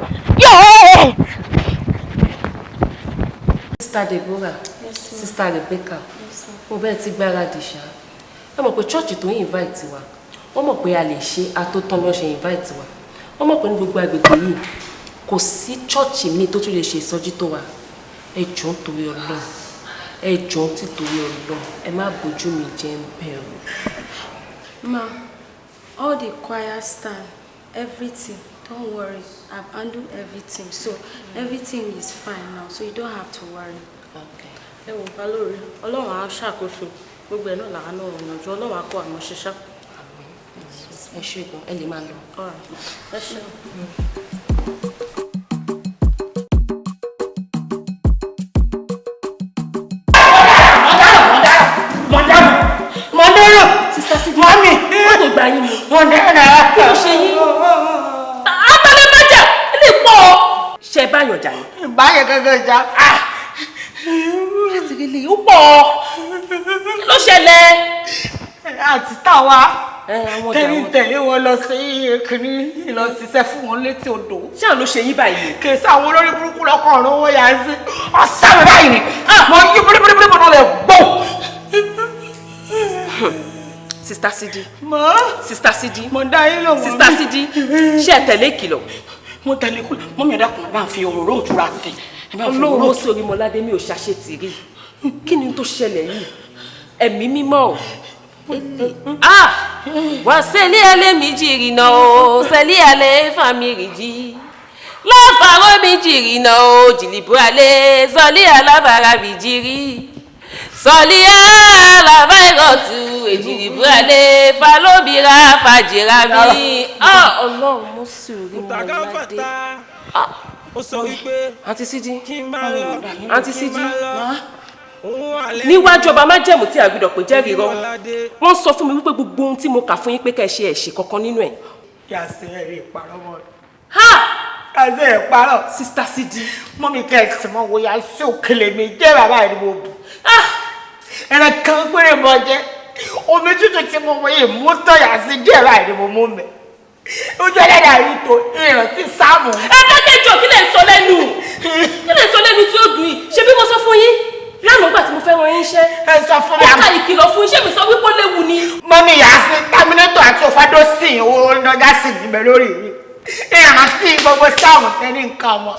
Yóò. Sister Deborah, Sister Rebecca, mo bẹ́ẹ̀ ti gbáradì ṣá. Ẹ mọ̀ pé church tó ń invite wa, wọ́n mọ̀ pé a lè ṣe atótán ló ṣe invite wa. Wọ́n mọ̀ pé ní gbogbo agbègbè yìí, kò sí church mi tó tún lè ṣe ìsọjí tó wa. Ẹ jọ̀ọ́ nítorí Ọlọ́run, ẹ jọ̀ọ́ títorí Ọlọ́run, ẹ má bójú mi jẹ́ ń bẹ̀rù. Ma, all the choir stand, everything, don't worry, I've handled everything, so everything is fine now, so you don't have to worry. Okay. Ẹ wò Balóore, Ọlọ́run á ṣàkóso gbogbo ẹ̀ náà làánú ọ̀nà jù, Ọlọ́run á kọ́ àmọ́ ṣiṣẹ́. Ẹ ṣé gan, ẹ lè máa lọ. Ẹ ṣé. Mo dáràn. Sista Sidi, Mọ́mì. wọ́n tó gba yín mu. Mo dáràn. Kí ló ṣe yín? Àtàlẹ́ májà lè pọ̀. Ṣé ẹ báyọ̀ jà ni? Báyọ̀ gángan jà. Láti rí lè ó pọ̀. Kí ló ṣẹlẹ̀? Àti táwa tẹ̀lé tẹ̀lé wọn lọ sí kìnní lọ ṣiṣẹ́ fún wọn létí odò. Ṣé àwọn ló ṣe yín báyìí? Kì í sáwọn olórí burúkú lọkọ̀ ọ̀run owó yà sí. Ọ̀sán mi báyìí ni. Mo yí bíríbírí mo lọ gbó. Sista Sidi. Mọ́. Sista Sidi. Mo dá yín lò wọ́n. Sista Sidi. Ṣé ẹ tẹ̀lé ìkìlọ̀? Mo tẹ̀lé kú. Mọ́mí ẹ̀dá kan bá ń fi òróró òtura sí. Ọlọ́run Mósè Orímọládé mi ò ṣàṣetì rí. Kí ni tó ṣẹlẹ̀ yìí? Ẹ̀mí mímọ́ o. Ah! Wà sẹ́lí ẹlẹ́ mi jìrì náà o, sẹ́lí ẹlẹ́ fà mí rì jí. Láfàrọ́ mi jìrì náà ó jìlìbó alẹ́ sọlí alábàárà mi jìrì. Sọlí alábà ìrọ̀tù èjìlìbó alẹ́ falóbìrà fàjìrà mi. Ọlọ́run mú sùúrù mọ́ ládé. Ó sọ wípé Àǹtí Sídí, kí n máa lọ, Àǹtí kí n Sídí, máa lọ. Òun àlẹ́ níwájú ọba májẹ̀mú tí a gbọ́dọ̀ pé jẹ́rìí rọ, wọ́n sọ fún mi wípé gbogbo ohun tí mo kà fún yín pé kẹ́ ẹ ṣe, ẹ̀ ṣe kankan nínú ẹ̀. Yàsẹ́ ẹ̀rí ìparọ́ mọ́. Ha! Yàsẹ́ ẹ̀ parọ́. Sister Sidi. Mọ́mí kẹ́sì mọ́ wo yà sí òkèlè mi jẹ́ bàbá ẹ̀ ni mo bù. Ẹran kan péré mọ jẹ́. Omi tútù tí mo mọ yìí mú tọ́ yà sí díẹ̀ báyìí ni mo mú mẹ́. Ojú ẹlẹ́dàá rí tó ìrántí sáàmù. Ẹ dákẹ́jọ́, kí lè sọ lẹ́nu? Kí lè sọ lẹ́nu tí ó dùn yìí? Ṣé bí mo sọ fún yín lánàá ìgbà tí mo fẹ́ rán yín iṣẹ́? Ẹ sọ fún mi. Mo ka ìkìlọ̀ fún iṣẹ́ mi sọ wípé ó léwu ni. Mọ́mí yà sí támínétọ̀ àti òfádọ́sìn owó lọ́jà sí níbẹ̀ lórí mi. Ìrántí gbogbo sáàmù tẹ́lẹ̀ nǹkan mọ́.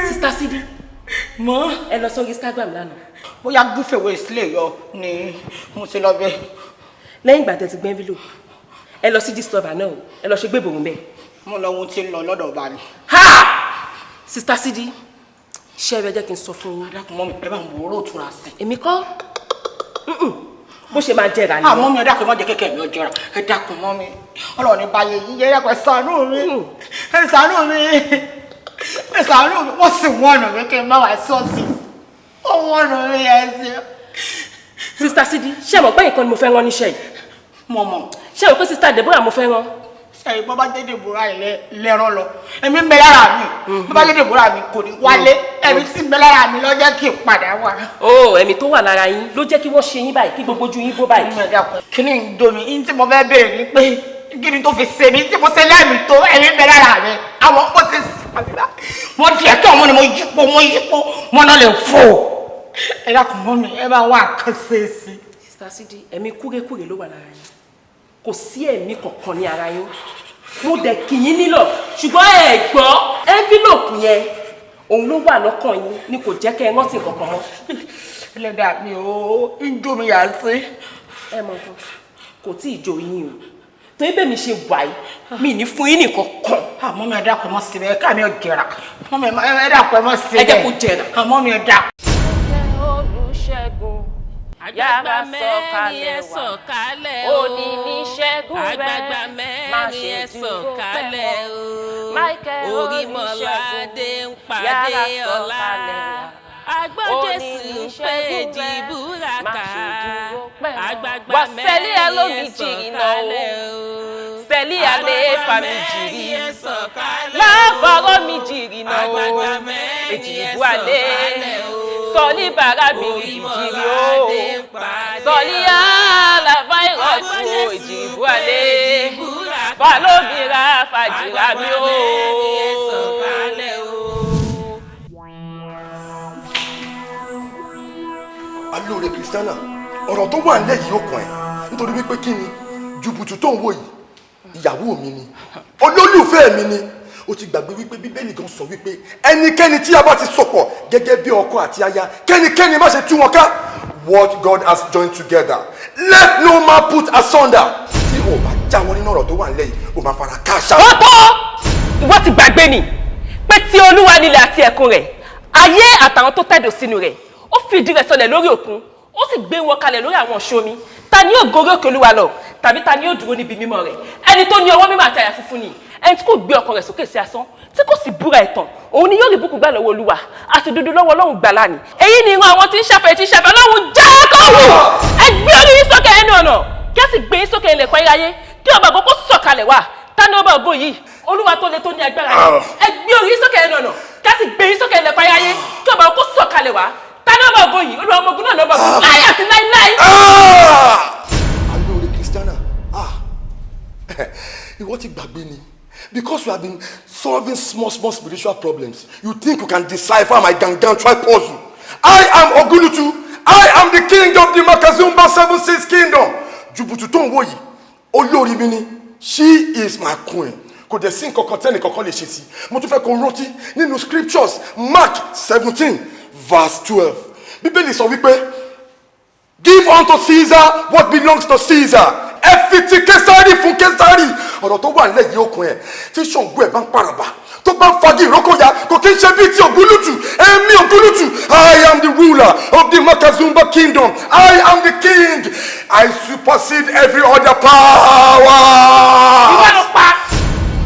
Sister Sidi. Mọ́. Ẹ lọ sórí Instagram lánàá. Bóyá gúfèwé sílẹ̀ yọ ni mo ti lọ bẹ́ẹ̀. Lẹ́yìn ìgbà tẹ́ ti gbé envelope, ẹ lọ sí Gistlover náà o, ẹ lọ ṣe gbébòrò bẹ́ẹ̀. Mo lọ ohun tí ń lọ lọ́dọ̀ ọba ni. Ha! Sister Sidi, ṣé ẹ jẹ́ kí n sọ fún yín? Dákun mọ́ mi, ẹ bá ń wo oró òtura sí. Èmi kọ́. Bó ṣe máa jẹrà ni. Àmọ́ mi, ẹ dákun, má jẹ́ kékeré mi ó jẹrà. Ẹ dákun mọ́ mi. Ọlọ́run ní báyé yìí, ẹ dákun, ẹ ṣàánú mi. Ẹ ṣàánú mi. Ẹ ṣàánú mi. Wọ́n sì wọ́n ọ̀nà mi kí n má wá ṣọ́ọ̀ṣì. Ó wọ́n ọ̀nà mi yẹn sí. Sister Sidi, ṣé ẹ mọ̀ pé nǹkan ni mo fẹ́ rán níṣẹ́ yìí? Mo mọ̀. Ṣé o pé Sister Deborah mo fẹ́ rán? Sẹ́yìn bọ́ bá jẹ́ Deborah yìí lẹ́rán lọ. Ẹ̀mí ń bẹ lára mi. Bọ́ bá jẹ́ Deborah mi kò ní wálé. Ẹ̀mí tí ń bẹ lára mi ló jẹ́ kí n padà wá. Ó ẹ̀mí tó wà lára yín ló jẹ́ kí wọ́n ṣe yín báyìí, kí gbogbo ojú yín bó báyìí. Kí ni ń domi? Ní tí mo fẹ́ béèrè ni pé kí ni tó fi ṣe mí tí mo ṣe lẹ́mìí tó ẹ̀mí ń bẹ lára mi. Àwọn mo ti mo di ẹ̀kẹ́ ọmọ ni mo yípo mo yípo mo náà lè fò. Ẹ dákun mọ́ mi, ẹ bá wá àkànṣe sí. Sister Sidi, ẹ̀mí kúrékùrè ló wà lára yín. Kò sí ẹ̀mí kankan ní ara yín. Mo dẹ̀ kì yín nílọ̀, ṣùgbọ́n ẹ gbọ́ envelope yẹn, òun ló wà lọ́kàn yín ni kò jẹ́ kẹ́ ẹ rántí kankan mọ́. Ẹlẹ́dàá mi ò ń jó mi yà sí. Ẹ mọ nǹkan, kò tí ì jó yín o. Torí bẹ́ẹ̀ mi ṣe wà yìí, mi ní fún yín nìkan kan. Àmọ́ mi ẹ dákun, ẹ mọ́ síbẹ̀, ká mi ò jẹrà. Mọ́ mi ẹ dákun, ẹ mọ́ síbẹ̀. Ẹ jẹ́ kó jẹrà. Àmọ́ mi ẹ dákun. Olùṣègùn, yára sọ̀kalẹ̀ wá, òní ní ṣẹ́gun rẹ̀, má ṣe dúró pẹ́ mọ́. Michael Olùṣègùn, yára sọ̀kalẹ̀ wá, òní ní ṣẹ́gun rẹ̀, má ṣe dúró pẹ́ mọ́. Wà sẹ́lí ẹ lómi jìrì náà o, sẹ́lí alẹ́ fa mi jìrì, láfọ̀rọ̀ mi jìrì náà o, èjìgbó alẹ́ sọlí bàrà mi jìrì o, sọlí àlàfà ìrọ̀tù èjìgbó alẹ́ balóbìrà fàjìrà mi o. Alóore Kristiana, ọ̀rọ̀ tó wà nílẹ̀ yìí ó kàn ẹ́, nítorí wípé kí ni jùbùtù tó ń wò yìí, ìyàwó mi ni, olólùfẹ́ mi ni. Ó ti gbàgbé wípé Bíbélì gan sọ wípé ẹnikẹ́ni tí a bá ti sopọ̀ gẹ́gẹ́ bí ọkọ àti aya, kẹ́nikẹ́ni má ṣe tú wọn ká. What God has joined together, let no man put asunder. Tí o bá jáwọ́ nínú ọ̀rọ̀ tó wà nílẹ̀ yìí, o máa fara káàṣà. Ó tó, ìwọ ti gbàgbé ni pé tí Olúwa nílẹ̀ àti ẹ̀kún rẹ̀, ayé àtàwọn tó tẹ̀dó sínú rẹ̀, ó fìdí rẹ̀ sọlẹ̀ lórí òkun, ó sì gbé wọn kalẹ̀ lórí àwọn ọ̀ṣọ́ omi. Ta ni yóò gorí òkè Olúwa lọ, tàbí ta ni yóò dúró níbi mímọ́ rẹ̀? Ẹni tó ní ọwọ́ mímọ́ àti àyà funfun ni, ẹni tí kò gbé ọkàn rẹ̀ sókè sí asán, tí kò sì búra ẹ̀tàn, òun ni yóò rí ìbùkún gbà lọ́wọ́ Olúwa àti dúdú lọ́wọ́ Ọlọ́run gbàlà ni. Èyí ni ìran àwọn tí ń ṣàfẹ́ tí ń ṣàfẹ́ Ọlọ́run Jákọ́bù. Ẹ gbé orí yín sókè ẹnu ọ̀nà, kí ẹ sì gbé yín sókè ilẹ̀kùn ayérayé, kí ọba àkókò sọ̀kalẹ̀ wá. Ta ni ọba ògo yìí? Olúwa tó le tó ní agbára yìí. Ẹ gbé orí yín sókè ẹnu ọ̀nà, kí ẹ sì gbé yín sókè ilẹ̀kùn ayérayé, kí ọba àkókò sọ̀kalẹ̀ wá. Ta ni ọba ògo yìí? Olúwa ọmọ ogun náà lọ́ba ògo láyé àti láíláí. Alóore Kristiana, ah, ìwọ ti gbàgbé ni. Because you have been solving small small spiritual problems, you think you can decipher my gangan puzzle. I am Ogulutu. I am the king of the Makazumba 7 6 kingdom. Jùbùtù tó ń wò yìí, olórí mi ni. She is my queen. Kò dẹ̀ sí nǹkan kan tẹ́nì kankan lè ṣe sí. Mo tún fẹ́ kó rántí nínú scriptures, Mark 17 verse 12. Bíbélì sọ wípé, "Give unto Caesar what belongs to Caesar." Ẹ fi ti Késárì fún Késárì. Ọ̀rọ̀ tó wà nílẹ̀ yìí okùn ẹ̀ tí Ṣàngó ẹ̀ bá ń paraba tó bá ń fagi ìrókòyà kò kí ń ṣe bíi ti Ògúnlùtù. Èmi Ògúnlùtù, I am the ruler of the Makazumba kingdom. I am the king. I supersede every other power. Ìwọ ló pa.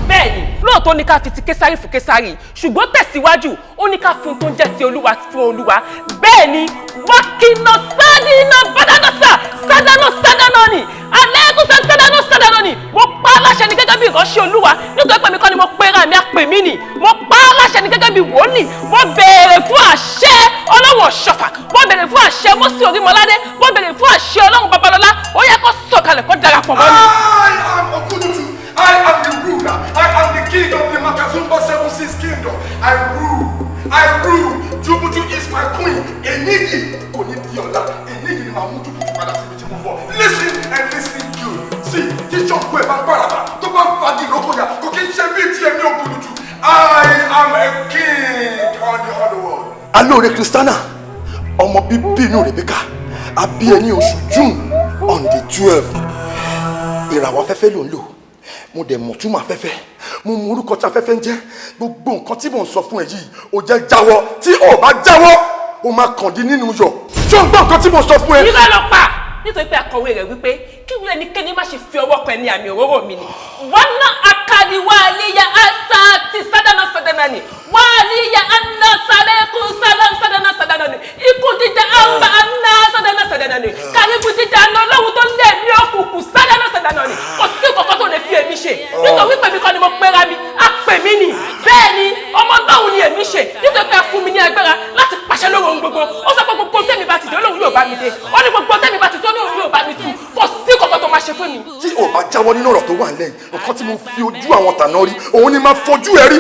Bẹ́ẹ̀ ni, lóòótọ́ ní ká fi ti Késárì fún Késárì, ṣùgbọ́n tẹ̀síwájú, ó ní ká fún tó ń jẹ́ ti Olúwa fún Olúwa. Bẹ́ẹ̀ ni, wákìnà sádìnà bàdánọ́sà sádánà sádánà ni alẹ́kùnsá sádánà sádánà ni. Mo pa á láṣẹ ni gẹ́gẹ́ bí ìránṣẹ́ Olúwa, nítorí pé mi kọ́ ni mo pera mi, àpè mí ni. Mo pa á láṣẹ ni gẹ́gẹ́ bí wòlíì. Mo béèrè fún àṣẹ Ọlọ́run Ọ̀ṣọ́fà, mo béèrè fún àṣẹ Mósè Orímọládé, mo béèrè fún àṣẹ Ọlọ́run Babalọ́lá. Ó yẹ kó sọ̀kalẹ̀ kó darapọ̀ mọ́ mi. I am Ògúnlùtù. I am the ruler. I am the king of the Makazumba 7 Seas kingdom. I rule. I rule. Jubutu is my queen. Èní yìí kò ní di ọ̀la. Èní yìí ni màá mú Jubutu padà síbi tí mo bọ̀. Listen and listen good. See, tí Ṣàngó ẹ̀ bá ń pàràbà tó bá ń fagi ìrókòyà kò kí ń ṣe bíi ti èmi Ògúnlùtù. I am a king on the other world. Alóore Christiana, ọmọ bíbí inú Rebecca, a bí ẹ ní oṣù June on the 12. Ìràwọ̀ afẹ́fẹ́ ló ń lò. Mo dẹ̀ mọ̀ túmọ̀ afẹ́fẹ́, mo mọ orúkọ tí afẹ́fẹ́ ń jẹ́. Gbogbo nǹkan tí mò ń sọ fún ẹ yìí, ó jẹ́ jáwọ́. Tí ò bá jáwọ́, ó máa kàn dín nínú yọ̀. Ṣé o ń gbọ́ nǹkan tí mo sọ fún ẹ? Irọ́ ló pa, nítorí pé akọ̀wé rẹ̀ wípé kí wúlẹ̀ ní kéde má ṣe fi ọwọ́ kan ẹni àmì òróró mi ni. Wọ́n ná akariwa aliya asa ti sádánà sádánà ni wọ́n aliya aná sálẹ́kù sálám sádánà sádánà ni ikú jíjà àmbá aná sádánà sádánà ni kàríkù jíjà aná ọlọ́run tó lé ẹ̀mí òkùnkùn sádánà sádánà ni. Kò sí kọ̀kọ́ tó lè fi èmi ṣe, nítorí pé mi kọ́ ni mo pera mi, á pè mí ni. Bẹ́ẹ̀ ni, ọmọ ọlọ́run ni èmi ṣe, nítorí pé a fún mi ní agbára láti pàṣẹ lórí ohun gbogbo. Ó sọ pé gbogbo tẹ́mi bá ti dé, Ọlọ́run yóò bá mi dé. Ó ní gbogbo tẹ́mi bá ti tó ní òun yóò bá mi tú. Kò sí kọ̀kọ́ tó máa ṣe fún mi. Tí o bá jáwọ́ nínú ọ̀rọ̀ tó wà nílẹ̀ yìí, nǹkan tí mo fi ojú àwọn tàná rí òun ni máa fojú ẹ rí.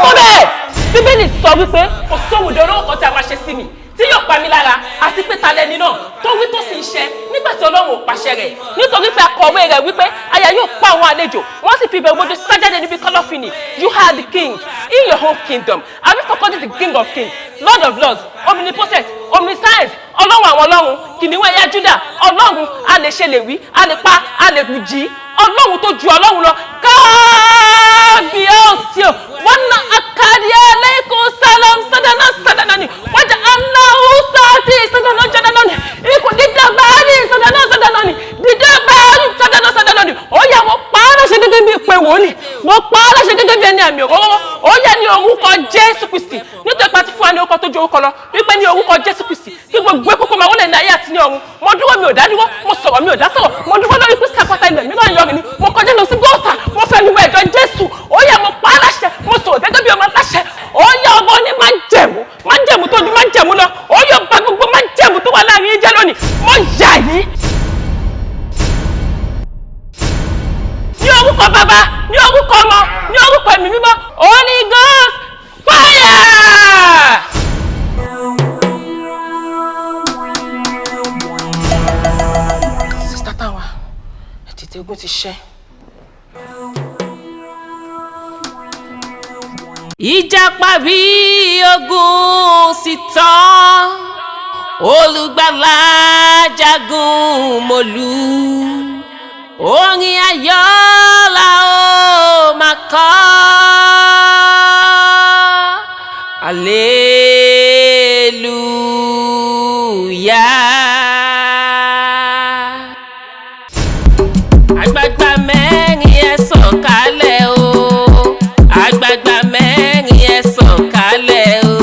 Tó bẹ́ẹ̀, Bíbélì sọ wípé kò sóhun ìdánwò kan tí a máa ṣe sí mi tí yóò pa mí lára, àti pé ta lẹni náà tó wí tó sì ń ṣe nígbà tí Ọlọ́run ò pàṣẹ rẹ̀? Nítorí pé akọ̀wé rẹ̀ wípé aya yóò pa àwọn àlejò, wọ́n sì fi ìbẹ̀rù bójú sájáde níbi kọ́lọ́fìnì. You are the king in your own kingdom. Have you forgotten the King of kings, Lord of lords, omnipotent, omniscience, Ọlọ́run àwọn ọlọ́run, kìnìún ẹ̀yà Júdà, Ọlọ́run a lè ṣe lè wí, a lè pa, a lè jí, Ọlọ́run tó ju Ọlọ́run lọ? Kábíyèsí o. Wọn na akari aleikum salam sadana sadana ni wọ́n jẹ́ anáwó sáàtì sadana sadana ni ikú dídá báárì sadana sadana ni dídá báárì sadana sadana ni. Ó yẹ, mo pa á láṣẹ gẹ́gẹ́ bí ìpè wòlíì, mo pa á láṣẹ gẹ́gẹ́ bí ẹni àmì òróró. Ó yẹ, ní orúkọ Jésù Kristi, nítorí pé a ti fún wa ní orúkọ tó ju orúkọ lọ, wípé ní orúkọ Jésù Kristi kí gbogbo kókó máa wọlé ní ayé àti ní ọ̀run. Mo dúró, mi ò dá dúró. Mo sọ̀rọ̀, mi ò dá sọ̀rọ̀. Mo dúró lórí Kristi àpáta ilẹ̀ mìíràn yọrin ni. Mo kọjá lọ sí gọ́ọ̀sà, mo fẹ́ nu ẹ̀jọ̀ Jésù. Ó yẹ, mo pa á láṣẹ, mo sọ̀rọ̀ gẹ́gẹ́ bí ọmọ aláṣẹ. Ó yẹ, ọmọ ní májẹ̀mú, májẹ̀mú tó ju májẹ̀mú lọ, ó yẹ, ọba gbogbo májẹ̀mú tó wà láàrin yín jẹ́ lónìí, mo yà yín ní orúkọ Bàbá, ní orúkọ Ọmọ, ní orúkọ Ẹ̀mí Mímọ́. Holy Ghost fire! Sister Táwa, tètè, ogun ti ṣẹ́. Ìjà parí, ogun sì tán, olùgbàlà jagun mólú. Orin ayọ̀ la ó máa kọ. Hallelujah. Àgbààgbà mẹ́rin ẹ sọ̀kalẹ̀ o, àgbààgbà mẹ́rin ẹ sọ̀kalẹ̀ o.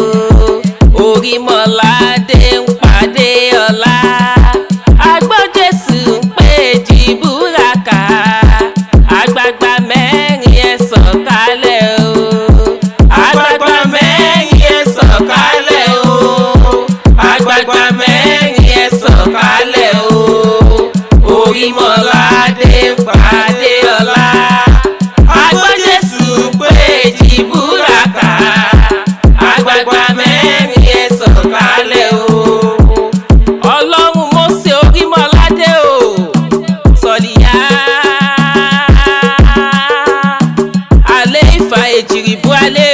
Orímọ̀ládé ń pàdé ọlá, àgbọ̀ Jésù ń pè jìbúraka. Àgbààgbà mẹ́rin ẹ sọ̀kalẹ̀ o, àgbààgbà mẹ́rin ẹ sọ̀kalẹ̀ o, àgbààgbà mẹ́rin ẹ sọ̀kalẹ̀ o. Orímọ̀ládé ń pàdé ọlá, àgbọ̀ Jésù pé jìbúraka. Àgbààgbà mẹ́rin ẹ sọ̀kalẹ̀ o. Ọlọ́run Mósè Orímọ̀ládé o, sọ̀lìyá alẹ́ ìfà èjìrìbú alẹ́.